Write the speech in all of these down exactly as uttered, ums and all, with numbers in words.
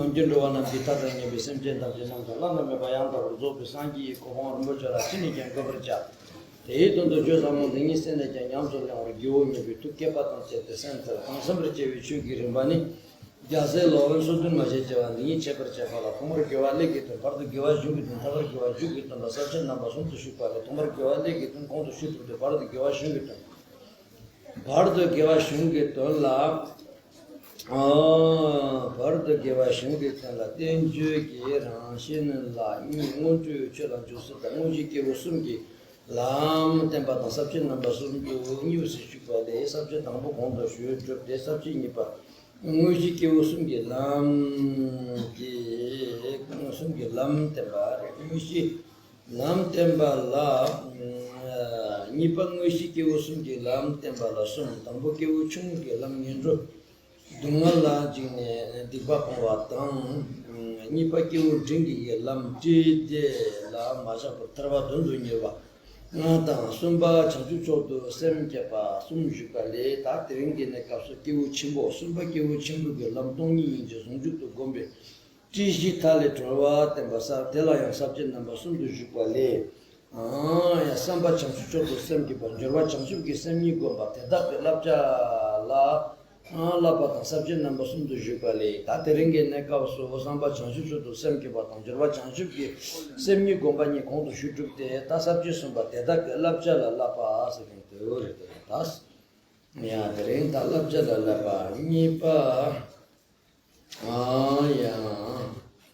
ནམ་མཁའི་འགྲོ་བ་རྣམས་ཀྱི་མཐའ་དང་མཉམ་པའི་སེམས་ཅན་ཐམས་ཅད་ནམ་མཁའ་བླ་ན་མེད་པ་ཡང་དག་པར་རྫོགས་པའི་སངས་རྒྱས་ཀྱི་གོ་འཕང་རིན་པོ་ཆེ་ལ་ཅི་ནས་ཀྱང་འགོད་པར་བྱ། དེའི་དོན་དུ་ཆོས་ཟབ་མོ་འདི་ཉིད་གསན་ནས་ཀྱང་ཉམས་སུ་བླང་བར་བགྱིའོ་སྙམ་པའི་ཐུགས་བསྐྱེད་པ་དང་བཅས་ཏེ་གསན་ཏེ་དང་གསན་པར་བྱ་བའི་ཆོས་ཀྱི་རིམ་པ་ནི། རྒྱལ་སྲས་ལོ་པཎ་སོ་བདུན་མ་ཞེས་བྱ་བ་འདི་ཉིད་འཆད་པར་བྱ་བ་ལ། ཐོག་མར་དགེ་བ་ཀླད་ཀྱི་དོན། བར་དུ་དགེ་བ་གཞུང་གི་དོན། ཐ་མར་དགེ་བ་མཇུག་གི་དོན་ལ་ས་བཅད་རྣམ་པ་གསུམ་དུ་ཞུགས་པ་ལས། ཐོག་མར་དགེ་བ་ཀླད་ཀྱི་དོན་གོང་དུ་ཞུས་གྲུབ་སྟེ། བར་དུ་དགེ་བ་གཞུང་གི་དོན། བར་དུ་དགེ་བ་གཞུང་གི་དོན་ལ། ཨ། བར་དུ་དགེ་བ་གཞུང་གི་དོན་ལ་བསྟན་བཅོས་ཀྱི་རང་བཞིན་ལ་གཉིས། དངོས་གྲུབ་ཆོས་ལ་འཇུག་ཚུལ་དང་། དངོས་གཞི་སྐྱེས་བུ་གསུམ་གྱི་ལམ་བསྟན་པ་དང་། ས་བཅད་རྣམ་པ་གསུམ་དུ་གཉིས་སུ་ཞུགས་པ་ལས། ས་བཅད་དང་པོ་གོང་དུ་ཞུས་གྲུབ་སྟེ། ས་བཅད་གཉིས་པ་དངོས་གཞི་སྐྱེས་བུ་གསུམ་གྱི་ལམ་གྱི། གསུམ་གྱི་ལམ་བསྟན་པ་རེད། དངོས་གཞི་ལམ་བསྟན་པ་ལ། གཉིས་པ་དངོས་གཞི་སྐྱེས་བུ་གསུམ་གྱི་ལམ་བསྟན་པ་ལ་གསུམ། དང་པོ་སྐྱེས་བུ་ཆུང་ངུ་གི་ལམ། ངན་འགྲོ་སྡུག་བསྔལ་ལ་འཇིགས་ནས་སྡིག་པ་སྤོང་བ་དང་། གཉིས་པ་སྐྱེས་བུ་འབྲིང་གི་ལམ། བཀྲེས་བདེ་ལ་མ་ཆགས་པར་ཐར་པ་དོན་དུ་གཉེར་བ་ལྔ་དང་། གསུམ་པ་བྱང་ཆུབ་མཆོག་ཏུ་སེམས་བསྐྱེད་པ་གསུམ་བཞུགས་པ་ལས། ད་དེ་རིང་གི་གནས་སྐབས་སུ་སྐྱེས་བུ་ཆེན་པོ། གསུམ་པ་སྐྱེས་བུ་ཆེན་པོ་གི་ལམ་སྟོང་ཉིད་སྙིང་རྗེ་ཟུང་འཇུག་ཏུ་བསྒོམ་པའི་བཀྲེས་ཤིང་མཐའ་ལས་གྲོལ་བ་བསྟན་པ་ས། དེ་ལ་ཡང་ས་བཅད་རྣམ་པ་གསུམ་དུ་བཞུགས་པ་ལས། ཨ། ཡང་བསམ་པ་བྱང་ཆུབ་མཆོག་ཏུ་སེམས་བསྐྱེད་པ། སྦྱོར་བ་བྱང་ཆུབ་ཀྱི་སེམས་ཉིད་བསྒོམ་པ། དེ་དག་གི་བསླབ་བྱ་ལ། ཨ། བསླབ་པ་དང་ས་བཅད་རྣམ་པ་གསུམ་དུ་བཞུགས་པ་ལས། ད་དེ་རིང་གི་གནས་སྐབས་སུ་བསམ་པ་བྱང་ཆུབ་མཆོག་ཏུ་སེམས་བསྐྱེད་པ་དང་། སྦྱོར་བ་བྱང་ཆུབ་ཀྱི་སེམས་ཉིད་བསྒོམ་པ་གཉིས་གོང་དུ་ཞུས་གྲུབ་སྟེ། ད་ས་བཅད་གསུམ་པ་དེ་དག་གི་བསླབ་བྱ་ལ་བསླབ་པ་ཟེར་མཁན་དེ་རེད། དེ་ད། ཡང་དེ་རིང་ད་བསླབ་བྱ་ལ་བསླབ་པ་གཉིས་པ། ཨ་ཡང་།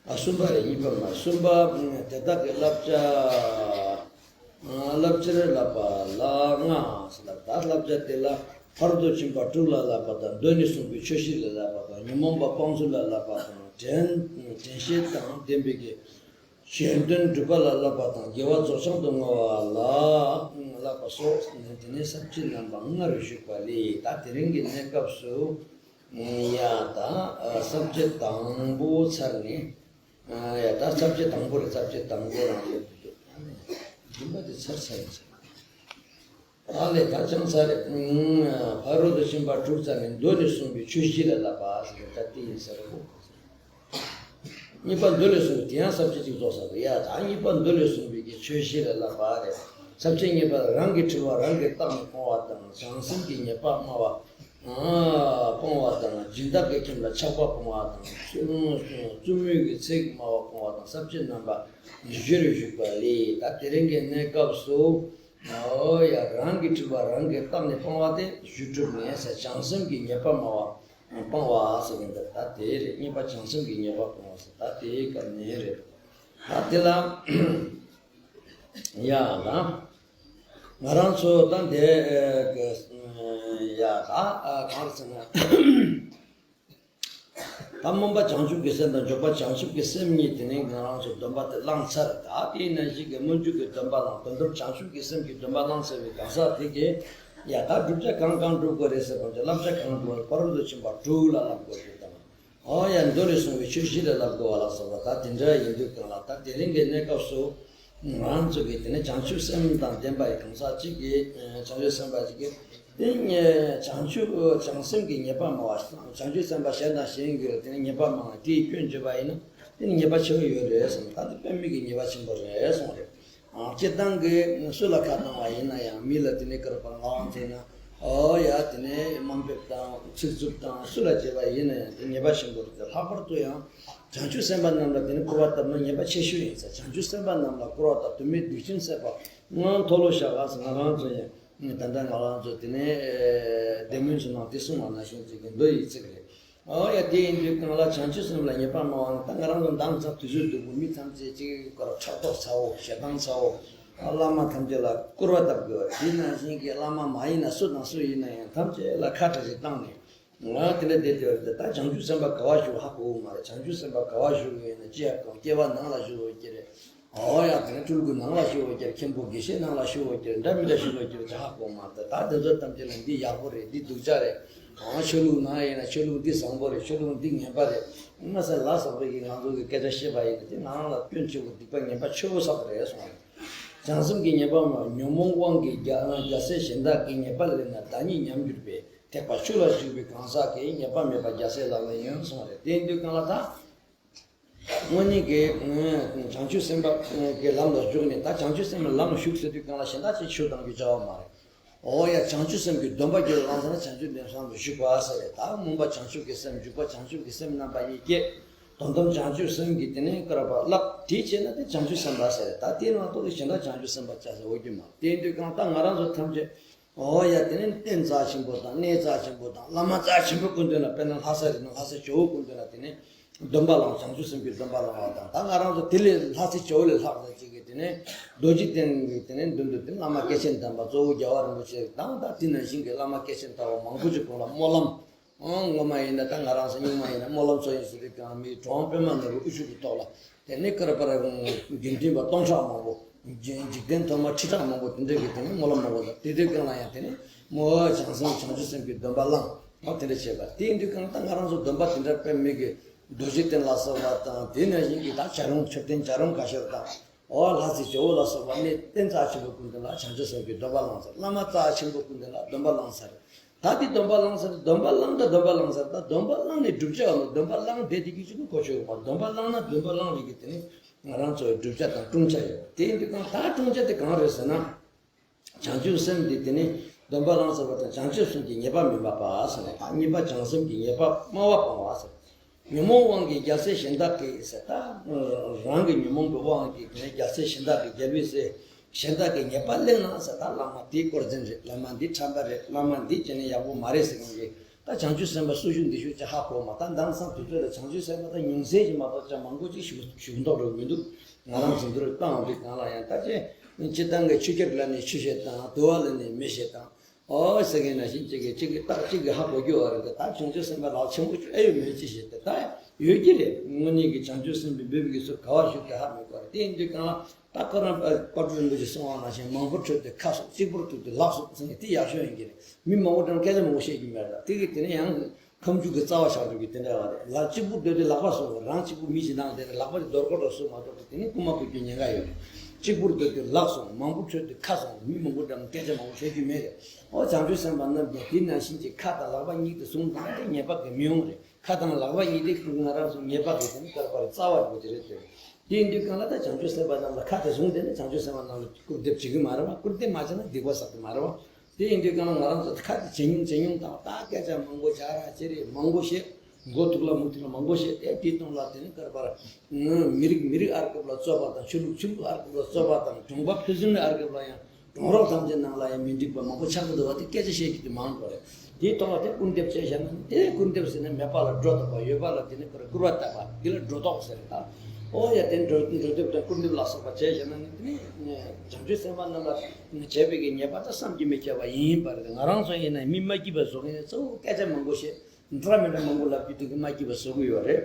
ཨ། གསུམ་པ་རེད། གཉིས་པ་མ། གསུམ་པ་དེ་དག་གི་བསླབ་བྱ། ཨ། བསླབ་བྱར་བསླབ་པ་ལ་ལྔ་ཟེར་ལ། ད་བསླབ་བྱ་དེ་ལ་ཕ་རོལ་ཏུ་ཕྱིན་པ་དྲུག་ལ་བསླབ་པ་དང་། མདོ་ནས་གསུངས་པའི་ཆོས་བཞི་ལ་བསླབ་པ་དང་། ཉོན་མོངས་པ་སྤང་ཚུལ་ལ་བསླབ་པ་དང་། དྲན་དྲན་ཤེས་དང་ལྡན་པའི་གི་གཞན་དོན་སྒྲུབ་པ་ལ་བསླབ་པ་དང་། དགེ་བ་རྫོགས་བྱང་དུ་བསྔོ་བ་ལ་བསླབ་པ་སོགས་ནི། དེ་ནས་ས་བཅད་རྣམ་པ་ལྔ་རུ་བཞུགས་པ་ལས། ད་དེ་རིང་གི་གནས་སྐབས་སུ། ཡ་ད་ས་བཅད་དང་པོ་ཚར་ནས། ཡ་ད་ས་བཅད་དང་པོ་རེད། ས་བཅད་དང་པོ་རང་རེད། རྒྱུན་པ་དེ་ཚར་ཚར་ཡིན་ཚར། ད་ལས་ད་ཅང་ཚར་རེད། ཕ་རོལ་ཏུ་ཕྱིན་པ་དྲུག་ཚར་ནས་མདོ་ནས་གསུངས་པའི་ཆོས་བཞི་ལ་བསླབ་པ་ཟེར་ད་དེ་ཡིན་ས་རེད་གོ། གཉིས་པ་མདོ་ལས་གསུངས་པའི། དེ་ཡང་ས་བཅད་གཅིག་རྫོགས་ས་རེད། ཡ་ད་གཉིས་པ་མདོ་ལས་གསུངས་པའི་གི་ཆོས་བཞི་ལ་བསླབ་པ་རེད། ས་བཅད་གཉིས་པ་རང་གིས་འཁྲུལ་བ་རང་གིས་བརྟགས་ནས་སྤོང་བ་དང་། བྱང་སེམས་ཀྱི་ཉེས་པ་སྨྲ་བ། ཨ། སྤོང་བ་དང་། སྦྱིན་བདག་གི་ཁྱིམ་ལ་ཆགས་པ་སྤོང་བ་དང་། བཙུན་མོའི་ཚིག་སྨྲ་བ་སྤོང་བ་དང་། ས་བཅད་རྣམ་པ་བཞི་རུ་བཞུགས་པ་ལས། ད་དེ་རིང་གི་གནས་སྐབས་སུ། ཨོ་ཡ། རང་གིས་འཁྲུལ་པ་རང་གིས་བརྟགས་ནས་སྤོང་བ་དེ་ཞུས་གྲུབ་ནས་ས། བྱང་སེམས་ཀྱི་ཉེས་པ་སྨྲ་བ་སྤང་བ་ཟེར་གྱིན་འདུག་ད་དེ་རེད། གཉིས་པ་བྱང་སེམས་ཀྱི་ཉེས་པ་སྤོང་བ་ཟེར། ད་དེའི་སྐབས་ནས་རེད། ད་དེ་ལ་ཡ་ལ། ང་རང་ཚོ་ད་དེ་གི་ཡ་ད་གང་རེད་ཟེར་ན། ད་སྨོན་པ་བྱང་ཆུབ་ཀྱི་སེམས་དང་འཇུག་པ་བྱང་ཆུབ་ཀྱི་སེམས་གཉིས་དེ་ནས་ང་རང་ཚོ་སྡོམ་པ་དེ་བླངས་ཚར། ད་དེའི་ནང་བཞིན་གྱི་སྨོན་འཇུག་གི་སྡོམ་པ་དང་དོན་དམ་བྱང་ཆུབ་ཀྱི་སེམས་ཀྱི་སྡོམ་པ་བླངས་ཚར་བའི་གང་ཟག་དེ་གིས། ཡ་ད་བསྒྲུབ་བྱ་གང་གང་སྒྲུབ་དགོས་རེད་ཟེར་བ་ཅིག་བསླབ་བྱ་གང་སྒྲུབ་དགོས་རེད། ཕ་རོལ་ཏུ་ཕྱིན་པ་དྲུག་ལ་བསླབ་དགོས་རེད་དང་། ཨོ་ཡ། མདོ་ནས་གསུངས་པའི་ཆོས་བཞི་ལ་བསླབ་དགོས་པ་ལ་སོགས་པ་ད་དེ་འདྲ་ཡིན་དུས་གང་ལ། ད་དེ་རིང་གི་གནས་སྐབས་སུ་ང་རང་ཚོ་གིས་དེ་ནས་བྱང་ཆུབ་སེམས་དང་ལྡན་པ་ཡི་གང་ཟག་ཅིག་གིས། བྱང་ཆུབ་སེམས་དཔའ་ཅིག་གིས་དེ་བྱང་ཆུབ་བྱང་སེམས་ཀྱི་ཉེས་པ་སྨྲ་བ། བྱང་ཆུབ་སེམས་དཔའ་གཞན་དང་གཞན་གྱིས་དེ་ནས་ཉེས་པ་སྨྲ་བ་དེའི་སྐྱོན་བརྗོད་པ་ཡིན་ན་དེ་ནི་ཉེས་པ་ཆེ་བོ་ཡོད་རེད་གསུངས། ད་དེ་དཔེ་མེད་ཀྱི་ཉེས་པ་ཆེན་པོ་རེད་གསུངས་རེད། སྤྱིར་བཏང་གི་སུ་ལ་ཁ་བཏང་བ་ཡིན་ན་ཡང་། མི་ལ་དེ་ནས་སྐུར་པ་ངག་དབང་བྱས་ན། ཨོ་ཡ། དེ་ནས་དམའ་འབེབས་དང་ཚིག་རྩུབ་དང་སུ་ལ་བྱས་པ་ཡིན་ན་ཡང་དེ་ཉེས་པ་ཆེན་པོ་རེད། ལྷག་པར་དུ་ཡང་བྱང་ཆུབ་སེམས་དཔའ་རྣམས་ལ་དེ་ནས་སྐུར་བ་བཏབ་ན་ཉེས་པ་ཆེ་ཤོས་ཡིན་ཟེར། བྱང་ཆུབ་སེམས་དཔའ་རྣམས་ལ་སྐུར་བ་བཏབ། དུ་མའི་སྡིག་ཅན་བསད་པ། སྔོན་མཐོལ་ལོ་བཤགས་པ་ཟེར། ང་རང་ཚོ་ཡང་ད་ལྟ་ང་རང་ཚོ་དེ་ནས་བདེ་སྨོན་ཚོ་ནང་དེ་གསུངས་པ་ནང་བཞིན་ཅིག་གི་མདོ་ཡི་ཚིག་རེད། ཨོ་ཡ། དེ་ཡིན་དུས་གང་ལ་བྱང་ཆུབ་སེམས་ལ་ཉེས་པ་སྨྲ་བ་ནི། ད་ང་རང་ཚོ་མདང་ཚ་དུས་ཚོད་སྡུག་པོ་མི་ཐམས་ཅད་ཅིག་ཀར་ཕྲག་དོག་ཚ་བོ། ཞེ་སྡང་ཚ་བོ། བླ་མ་ཐམས་ཅད་ལ་སྐུར་བ་བཏབ་དགོས་པ། དེ་ནང་བཞིན་གྱི་བླ་མ་མ་ཡིན་ན་སུ་དང་སུ་ཡིན་ན་ཡང་ཐམས་ཅད་ལ་ཁ་བྲལ་ཞིག་བཏང་ནས། ང་དེ་འདྲ་བསྡད་དེ་བར་དུ་ད་བྱང་ཆུབ་སེམས་དཔའ་ག་བ་བཞུགས་ཧ་གོ་གི་མ་རེད། བྱང་ཆུབ་སེམས་དཔའ་ག་བ་བཞུགས་ཡོད་ན་ཅི་ཡང་གང་སྐྱེ་བ་ནང་ལ་བཞུགས་ཡོད་ཀྱི་རེད། ཨོ་ཡ། དེ་ནས་སྤྲུལ་སྐུ་ནང་ལ་བཞུགས་ཡོད་ཀྱི་རེད། མཁན་པོ་དགེ་བཤེས་ནང་ལ་བཞུགས་ཡོད་ཀྱི་རེད། འདྲ་མི་འདྲ་བཞུགས་ཡོད་ཀྱི་རེད། ཅི་ཧ་གོ་མ་རེད། ད་དེ་ཚོ་ཐམས་ཅད་ལ་འདི་ཡག་པོ་རེད། འདི་སྡུག་ཅག་རེད། ཨང་། ཆོས་ལུགས་ནང་ཡིན་ན་ཆོས་ལུགས་འདི་བཟང་པོ་རེད། ཆོས་ལུགས་འདི་ངན་པ་རེད། མ་ཟད་ལ་བཟང་པོ་གིས་ང་ཚོ་གི་སྐད་ཆ་བཤད་པ་ཡིན་ན་དེ་ང་རང་ལ་སྐྱོན་ཆེ་བོ་སྡིག་པ་ངན་པ་ཆེ་བོ་བསགས་པ་རེད་གསུངས་རེད། བྱང་སེམས་ཀྱི་ཉེས་པ་སྨྲ་བ། ཉོན་མོངས་དབང་གིས་རྒྱལ་རྒྱལ་སྲས་གཞན་དག་གི་ཉེས་པ་ལེན་ན་བདག་ཉིད་ཉམས་གྱུར་པས། ཐེག་པ་ཆོས་ལ་ཞུགས་པའི་གང་ཟག་གིས་ཉེས་པ་མེད་པ་རྒྱལ་སྲས་ལག་ལེན་ཡིན་གསུངས་རེད། དེ་ཡིན་དུས་གང་ལ་ད། དངོས་གནས་ཀྱི་བྱང་ཆུབ་སེམས་དཔའ་གི་ལམ་ལ་ཞུགས་ནས། ད་བྱང་ཆུབ་སེམས་ལམ་ལ་ཞུགས་ཟེར་དུས་གང་ལ་གཞན་དག་ཅིག་ཞུ་དང་རྒྱུ་བྱ་བ་མ་རེད། འོ་ཡ། བྱང་ཆུབ་སེམས་ཀྱི་སྡོམ་པ་རྒྱུད་ལ་བླངས་ཟེར་ན། བྱང་ཆུབ་སེམས་ལམ་ལ་ཞུགས་པ་ཟེར་རེད། ད་སྨོན་པ་བྱང་ཆུབ་ཀྱི་སེམས། འཇུག་པ་བྱང་ཆུབ་ཀྱི་སེམས་རྣམ་པ་གཉིས་སྐྱེས། དོན་དམ་བྱང་ཆུབ་སེམས་ཀྱི་དེ་ནས་བསྐལ་པ་བསླབ། དེ་བྱས་ན་དེ་བྱང་ཆུབ་སེམས་དཔའ་ཟེར་རེད། ད་དེའི་ནང་དུ་གཞན་དག་བྱང་ཆུབ་སེམས་དཔའ་བྱ་ཟེར་འོས་རྒྱུ་མ་རེད། དེ་ཡིན་དུས་གང་ལྟར་ང་རང་ཚོ་ཐམས་ཅད། འོ་ཡ། དེ་ནས་རྟེན་རྩ་ཆེན་པོ་དང་གནས་རྩ་ཆེན་པོ་དང་བླ་མ་རྩ་ཆེན་པོ་སྐུ་མདུན་ལ། དཔེར་ན་ལྷ་ས་རེད་ན་ལྷ་ས་ཇོ་བོ་སྐུ་མདུན་ལ་དེ་ནས་སྡོམ་པ་བླངས། བྱང་ཆུབ་སེམས་ཀྱི་སྡོམ་པ་བླངས་པ་དང་། ད་ང་རང་ཚོ་དེ་ལས་ལྷ་སའི་ཇོ་བོ་ལས་ལྷག་ཙམ་ཅིག་གིས་དེ་ནས་རྡོ་རྗེ་གདན་གྱི་དེ་ནས་མདུན་དུ་དེ་བླ་མ་སྐྱེས་ཆེན་དམ་པ་གཙོ་བོ་རྒྱལ་བ་རིན་པོ་ཆེ་དང་། ད་དེ་ནང་བཞིན་གྱི་བླ་མ་སྐྱེས་ཆེན་དམ་པ་མང་པོ་ཅིག་ཁོང་ལ་སྨོན་ལམ། ཨང་། སྔོན་མ་ཡིན་ན་ད་ང་རང་ཚོ་རྙིང་མ་ཡིན་ན་སྨོན་ལམ་ཚོགས་ཡིན་ཟེར་དུས་གང་མི་གྲོང་པདྨ་ནོར་བུ་དབུ་བཞུགས་ཀྱི་ཐོག་ལ། དེ་ནས་བསྐལ་པར་དགེ་འདུན་པ་སྟོང་ཕྲག་མང་པོ། འཇིག་རྟེན་ཐོག་མ་ཁྲི་ཕྲག་མང་པོ་དེ་འདྲ་གི་དེ་ནས་སྨོན་ལམ་མང་པོ་དང་། དེ་དུས་གང་ལ་ཡང་དེ་ནས་མོ་བྱང་སེམས་བྱང་ཆུབ་སེམས་ཀྱི་སྡོམ་པ་བླངས། ཨོ་དེ་འདྲ་བྱས་པ། དེ་ཡིན་དུས་གང་ལྟར་ང་རང་ཚོ་སྡོམ་པ་དེ་འདྲ་དཔེ་མི་སྲིད་རྡོ་རྗེ་གདན་ལ་སོགས་པ་དང་། དེ་ནང་བཞིན་གྱི་ད་བྱ་རུང་། མཆོད་རྟེན་བྱ་རུང་ཁ་ཤས་དང་། ཨོ་ལྷ་སའི་ཇོ་བོ་ལ་སོགས་པ་ནས་རྟེན་རྩ་ཆེན་པོ་ཀུན་ལྡན་ལ་བྱང་ཆུབ་སེམས་ཀྱི་སྡོམ་པ་བླངས་ཚར། བླ་མ་རྩ་ཆེན་པོ་ཀུན་ལྡན་ལ་སྡོམ་པ་བླངས་ཚར། ད་དེ་སྡོམ་པ་བླངས་ཚར། སྡོམ་པ་བླངས་ད་སྡོམ་པ་བླངས་ཚར། ད་སྡོམ་པ་བླངས་ནས་བསྒྲུབ་བྱ་ཡོད་མ། སྡོམ་པ་བླངས་བསྡད་དེ་གི་ཅི་ནི་གོ་ཆོད་ཡོད་མ། སྡོམ་པ་བླངས་ན་སྡོམ་པ་བླངས་རིགས་ཀྱི་དེ་ནི་ང་རང་ཚོའི་བསྒྲུབ་བྱ་དང་བསྲུང་བྱ་ཡོད། དེ་ཡིན་དུས་གང་ད་བསྲུང་བྱ་དེ་གང་རེད་ཟེར་ན། བྱང་ཆུབ་སེམས་འདི་དེ་ནི་སྡོམ་པ་བླངས་ཚར་བ་དང་། བྱང་ཆུབ་སེམས་ཀྱི་ཉེས་པ་མི་སྨྲ་བ་ཟེར་ནས། ད་གཉིས་པ་བྱང་སེམས་ཀྱི་ཉེས་པ་སྨྲ་བ་སྤང་བ་ཟེར། ཉོན་མོངས་དབང་གིས་རྒྱལ་སྲས་གཞན་དག་གི་ཟེར། ད་རང་གི་ཉོན་མོངས་པའི་དབང་གིས་དེ་ནི་རྒྱལ་སྲས་གཞན་དག་གི། རྒྱལ་བའི་སྲས་གཞན་དག་གི་ཉེས་པ་གླེང་ན་ཟེར། ད་བླ་མ་འདི་དཀོར་འཛིན་རེད། བླ་མ་འདི་ཁྲམ་པ་རེད། བླ་མ་འདི་བྱས་ན་ཡག་པོ་མ་རེད་ཟེར་མཁན་གྱི། ད་བྱང་ཆུབ་སེམས་དཔའ་སུ་ཞིག་འདི་ཞིག་ཅིག་ཧ་གོ་མ། ད་དེང་སང་དུས་ཚོད་ལ་བྱང་ཆུབ་སེམས་དཔའ་ད་ཉུང་ཚད་ཅིག་མ་གཏོགས་ཅང་མང་པོ་ཅིག་ཞུ་ཞུ་མདོག་འགྲོ་མི་འདུག་ང་རང་ཚོ་འདི་རུ་བཏང་བ་འདི་གང་ལ་ཡང་ད་ཅེ། སྤྱིར་བཏང་གི་ཆུ་ཁྱེར་ལ་ནི་ཆུ་ཞེས་དང་། དུ་བ་ལ་ནི་མེ་ཞེས་དང་། ཨོ་ཟེར་མཁན་ནང་བཞིན་གཅིག་གིས་གཅིག་གིས་རྟགས་གཅིག་གིས་ཧ་གོ་རྒྱུ་བ་རེད། ད་བྱང་ཆུབ་སེམས་དཔའ་ལག་ཆེན་པོ་ཅིག་ཨེ་ཡོད་མེད་ཅི་ཞེས་ཏེ། ད་ཡོད་ཀྱི་རེད། དངོས་གནས་ཀྱི་བྱང་ཆུབ་སེམས་དཔའི་འབུལ་བའི་ཚུལ་ག་བ་ཞིག་དེ་ཧ་མི་གོ་རེད། དེ་ཡིན་དུས་གང་ལ། ད་ཁོ་རང་དཔལ་སྤྲུལ་རིན་པོ་ཆེས་གསུངས་པ་ནང་བཞིན། མང་པོ་འཕྲོད་དེ་ཁ་སོང་། གཅིག་པུར་གཏུགས་ཏེ་ལག་སོང་ཟེར་ནས་དེ་ཡག་ཤོས་ཡིན་གྱི་རེད། མི་མང་པོ་འགྲོ་སྐད་ཆ་མང་པོ་བཤད་རྒྱུ་མེད་ར། དེ་གི་དེ་ནས་ཡང་ཁ་མཆུ་གི་རྩ་བ་བཞག་འགྲོ་གི་དེ་འདྲ་བ་རེད། ལག་གཅིག་པུར་སྡོད་དེ་ལག་པ་སོང་། རང་གཅིག་པུ་མི་ཞིག་ནང་དེ་ནས་ལག་པ་དེ་རྡོལ་ཁ་འགྲོ་སོང་མ་གཏོགས་དེ་ནི་རྐུ་མ་རྐུ་རྒྱུ་ཉེན་ཁ་ཡོད་རེད། གཅིག་པུར་སྡོད་དེ་ལག་སོང་། མང་པོ་འཕྲོད་དེ་ཁ་སོང་། མི་མང་པོ་འགྲམ་སྐད་ཆ་མང་པོ་བཤད་རྒྱུ་མེད་རེད། ཨོ་བྱང་ཆུབ་སེམས་དཔའ་རྣམས་ཀྱང་དེ་ནང་བཞིན་གྱི་ཁ་དང་ལག་པ་གཉིས་དེ་བཟུང་དང་དེ་ཉེས་པ་གི་མི་ཡོང་རེད། ཁ་དང་ལག་པ་གཉིས་དེ་ང་རང་ཚོ་ཉེས་པ་གི་དེ་ནི་བསྐལ་པར་རྩ་བ་རེད་པོ་དེ་རེད་དེ། དེ་ཡིན་དུས་གང་ལ་ད་བྱང་ཆུབ་སེམས་དཔའ་རྣམས་ལ་ཁ་དེ་བཟུང་དེ་ནི་བྱང་ཆུབ་སེམས་དཔའ་རྣམས་ལ་སྐུར་འདེབས་བྱེད་ཀྱི་མ་རེད་བ། སྐུར་འདེབས་མ་བྱས་ན་སྡིག་པ་བསགས་ཀྱི་མ་རེད་བ། དེ་ཡིན་དུས་གང་ལ་ང་རང་ཚོ་ཁ་དེ་ཇེ་ཉུང་ཇེ་ཉུང་དང་། ད་སྐད་ཆ་མང་པོ་བྱ་ར་ཅི་རེད་མང་པོ་བཤད། མགོ་ཐུག་ལ་མུ་ཐུག་ལ་མང་པོ་བཤད་དེ། དེའི་སྟེང་ལ་དེ་ནི་བསྐལ་པར་མི་རིགས་མི་རིགས་ཨར་ཀབ་ལ་རྩོད་པ་དང་། ཆོས་ལུགས་ཆོས་ལུགས་ཨར་ཀབ་ལ་རྩོད་པ་དང་། གྲོང་པ་ཕུན་སུམ་ཨར་ཀབ་ལ་ཡང་། གྲོང་རོགས་ཐམས་ཅད་ནང་ལ་ཡང་མི་འགྲིག་པ་མང་པོ་ཆགས་ཀྱི་འདུག་བ། དེ་སྐད་ཆ་བཤད་རྒྱུ་དེ་མང་པོ་རེད། དེའི་ཐོག་ལ་དེ་སྐུར་འདེབས་བྱས་བཞག་ན་ནི། དེ་སྐུར་འདེབས་ཟེར་ན་མེད་པ་ལ་སྒྲོ་བཏགས་པ། ཡོད་པ་ལ་དེ་ནི་ཁོ་རང་སྐུར་བ་བཏབ་པ་དེ་ལ་སྒྲོ་བཏགས་ཟེར་རེད། ད་ཨོ་ཡ། དེ་སྒྲོ་སྒྲོ་འདེབས་དང་སྐུར་འདེབས་ལ་སོགས་པ་བྱས་བཞག་ན་ནི། དེ་ནི་བྱང་ཆུབ་སེམས་དཔའ་རྣམས་ལ་བྱས་པའི་གི་ཉེས་པ་དེ་བསམ་གྱིས་མི་ཁྱབ་པ་ཡིན་པ་རེད། ང་རང་ཚོ་ཡིན་ན་མི་མ་སྐྱིད་པ་བཟོ་མཁན་གཙོ་བོ་སྐད་ཆ་མང་པོ་བཤད། འདྲ་མི་འདྲ་མང་པོ་ལབ་རྒྱུ་དེ་གིས་མ་སྐྱིད་པ་བཟོ་གི་ཡོད་རེད།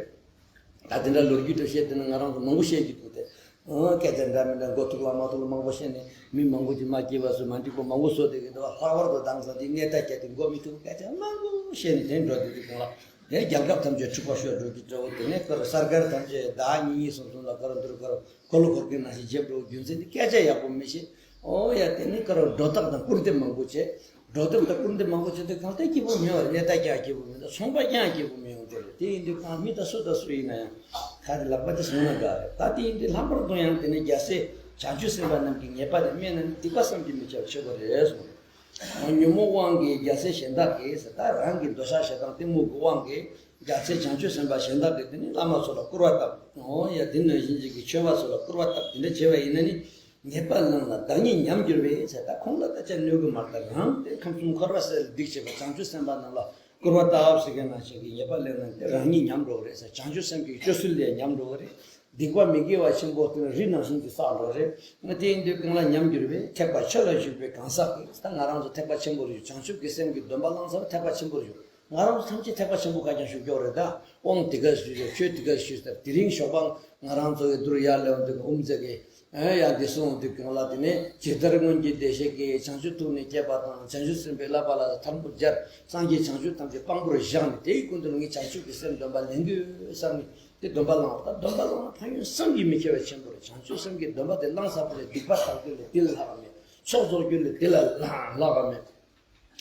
ད་དེ་འདྲ་ལོ་རྒྱུས་འདྲ་བཤད་དེ་ནི་ང་རང་ཚོ་མང་པོ་བཤད་ཀྱི་འདུག་སྟེ། ཨང་། སྐད་ཆ་འདྲ་མི་འདྲ་མགོ་ཐུག་ལ་མ་ཐུག་ལ་མང་པོ་བཤད་ནས། མི་མང་པོ་ཅིག་མ་སྐྱིད་པ་བཟོས། མ་འགྲིག་པ་མང་པོ་བཟོས་བསྡད་ཀྱི་འདུག་ལྷག་པར་དུ་དེང་སང་དེ་གནས་སྟངས་ཀྱི་དེ་མགོ་མི་ཐུག་སྐད་ཆ་མང་པོ་བཤད་ནས་དེ་འགྲོ་བསྡད་དུས་སྒང་ལ། དེ་རྒྱལ་ཁབ་ཐམས་ཅད་འཁྲུག་པ་ཤོར་འགྲོ་གི་འདྲ་བོ། དེ་ནས་ཁོ་རང་སར་ཀར་ཐམས་ཅད་ཟླ་གཉིས་གསུམ་གསུམ་ལ་ཁོ་རང་འདིར་ཁོ་རང་འཁོར་ལོ་བསྐོར་མཁན་ནང་བཞིན་བྱེད་འགྲོ་རྒྱུ་མཚན་དེ། སྐད་ཆ་ཡག་པོ་མི་བཤད། ཨོ་ཡ། དེ་ནི་ཁོ་རང་སྒྲོ་བཏགས་དང་སྐུར་འདེབས་མང་པོ་བྱས། སྒྲོ་འདེབས་དང་སྐུར་འདེབས་མང་པོ་བྱས་དུས་གང་ལྟར་སྐྱིད་པོ་མེད་པ་རེད། གནས་སྟངས་ཀྱང་སྐྱིད་པོ་མེད། ད་ཚོང་པ་ཀྱང་སྐྱིད་པོ་མི་ཡོང་གི་རེད། དེ་ཡིན་དུས་གང་མི་ད་སུ་དང་སུ་ཡིན་ན་ཡང་ཁ་དེ་ལག་པ་དེ་བཟུང་ན་དགའ་རེད། ད་དེ་ཡིན་དུས་ལྷག་པར་དུ་ཡང་དེ་ནི་རྒྱལ་སྲས་བྱང་ཆུབ་སེམས་དཔའ་རྣམས་ཀྱི་ཉེས་པ་དེ་སྨྲས་ན་ནི་སྡིག་པ་བསམ་གྱིས་མི་ཁྱབ་ཆེན་པོ་རེད་གསུངས། ཉོན་མོངས་དབང་གིས་རྒྱལ་སྲས་གཞན་དག་གི་ཟེར། ད་རང་གི་འདོད་ཆགས་ཞེ་སྡང་གཏི་མུག་གི་དབང་གིས་རྒྱལ་སྲས་བྱང་ཆུབ་སེམས་དཔའ་གཞན་དག་གིས་དེ་ནི་བླ་མ་ཚོ་ལ་སྐུར་བ་བཏབ། ཨོ་ཡ། དེ་ནང་བཞིན་ཅིག་གི་ཆོས་པ་ཚོ་ལ་སྐུར་བ་བཏབ། དེ་འདྲ་བྱས་པ་ཡིན་ན་ནི། ཉེས་པ་བླངས་ལ་བདག་ཉིད་ཉམས་འགྱུར་བས་ཟེར། ད་ཁོང་ལ་ད་ཆ་གནོད་གི་མ་རེད། ད་རང་དེ་ཁམས་གསུམ་འཁོར་བ་སེལ་སྡིག་བྱེད་པ་བྱང་ཆུབ་སེམས་དཔའ་རྣམས་ལ་སྐུར་བ་བཏབ་ཟེར་མཁན་ནང་བཞིན་གྱི་ཉེས་པ་བླངས་ན་དེ་རང་ཉིད་ཉམས་འགྲོ་གི་རེད་ཟེར། བྱང་ཆུབ་སེམས་ཀྱི་སྤྱོད་ཚུལ་ལས་ཉམས་འགྲོ་གི་རེད། སྡིག་པ་མི་དགེ་བ་ཆེན་པོ་དེ་རི་ནང་བཞིན་གྱི་བསགས་འགྲོ་རེད། ང་དེ་ཡིན་དུས་གང་ལ་ཉམས་འགྱུར་བས། ཐེག་པ་ཆེ་ལ་ཞུགས་པའི་གང་ཟག་གིས། ད་ང་རང་ཚོ་ཐེག་པ་ཆེན་པོར་ཞུགས། བྱང་ཆུབ་ཀྱི་སེམས་ཀྱི་སྡོམ་པ་བླངས་ཚར། ཐེག་པ་ཆེན་པོར་ཞུགས། ང་རང་ཚོ་ཐམས་ཅད་ཐེག་པ་ཆེན་པོ་ག་ཀྱང་ཞུགས་ཀྱོག་རེད། ད་དབང་དེ་ག་ཞུགས་ཟེར། ཆོས་དེ་ག་ཞུགས་ཟེར། དེ་རིང་ཞོགས་པ་ང་རང་ཚོ་གི་འདུར་ཡར་ལེའུ་འདི་གི་དབུ་མཛད་ཀྱི། ཨེ་ཡ། འདི་གསུངས་དུས་གང་ལ། དེ་ནས་ཇི་ལྟར་སྔོན་གྱི་བདེ་གཤེགས་ཀྱིས། བྱང་ཆུབ་ཐུགས་ནི་བསྐྱེད་པ་དང་། བྱང་ཆུབ་སེམས་དཔའི་བསླབ་པ་ལ་ཐལ་མོ་སྦྱར། སངས་རྒྱས་བྱང་ཆུབ་ཐམས་ཅད་དཔང་པོར་བཞག་ནས། དེའི་ཀུན་ཏུ་ངས་བྱང་ཆུབ་ཀྱི་སེམས་སྡོམ་པ་ལེན་དགོས་བསམ་ནས་དེ་སྡོམ་པ་བླངས་པ་དང་། སྡོམ་པ་བླངས་ན་ཕན་ཡོན་བསམ་གྱིས་མི་ཁྱབ་པ་ཆེན་པོ་རེད། བྱང་ཆུབ་སེམས་ཀྱི་སྡོམ་པ་དེ་བླངས་ཚར་བ་ལས་སྡིག་པ་དག་རྒྱུ་ལས་དེ་ལ་ལྷག་པ་མེད། ཚོགས་རྫོགས་རྒྱུ་ལས་དེ་ལ་ལྷག་པ་མེད།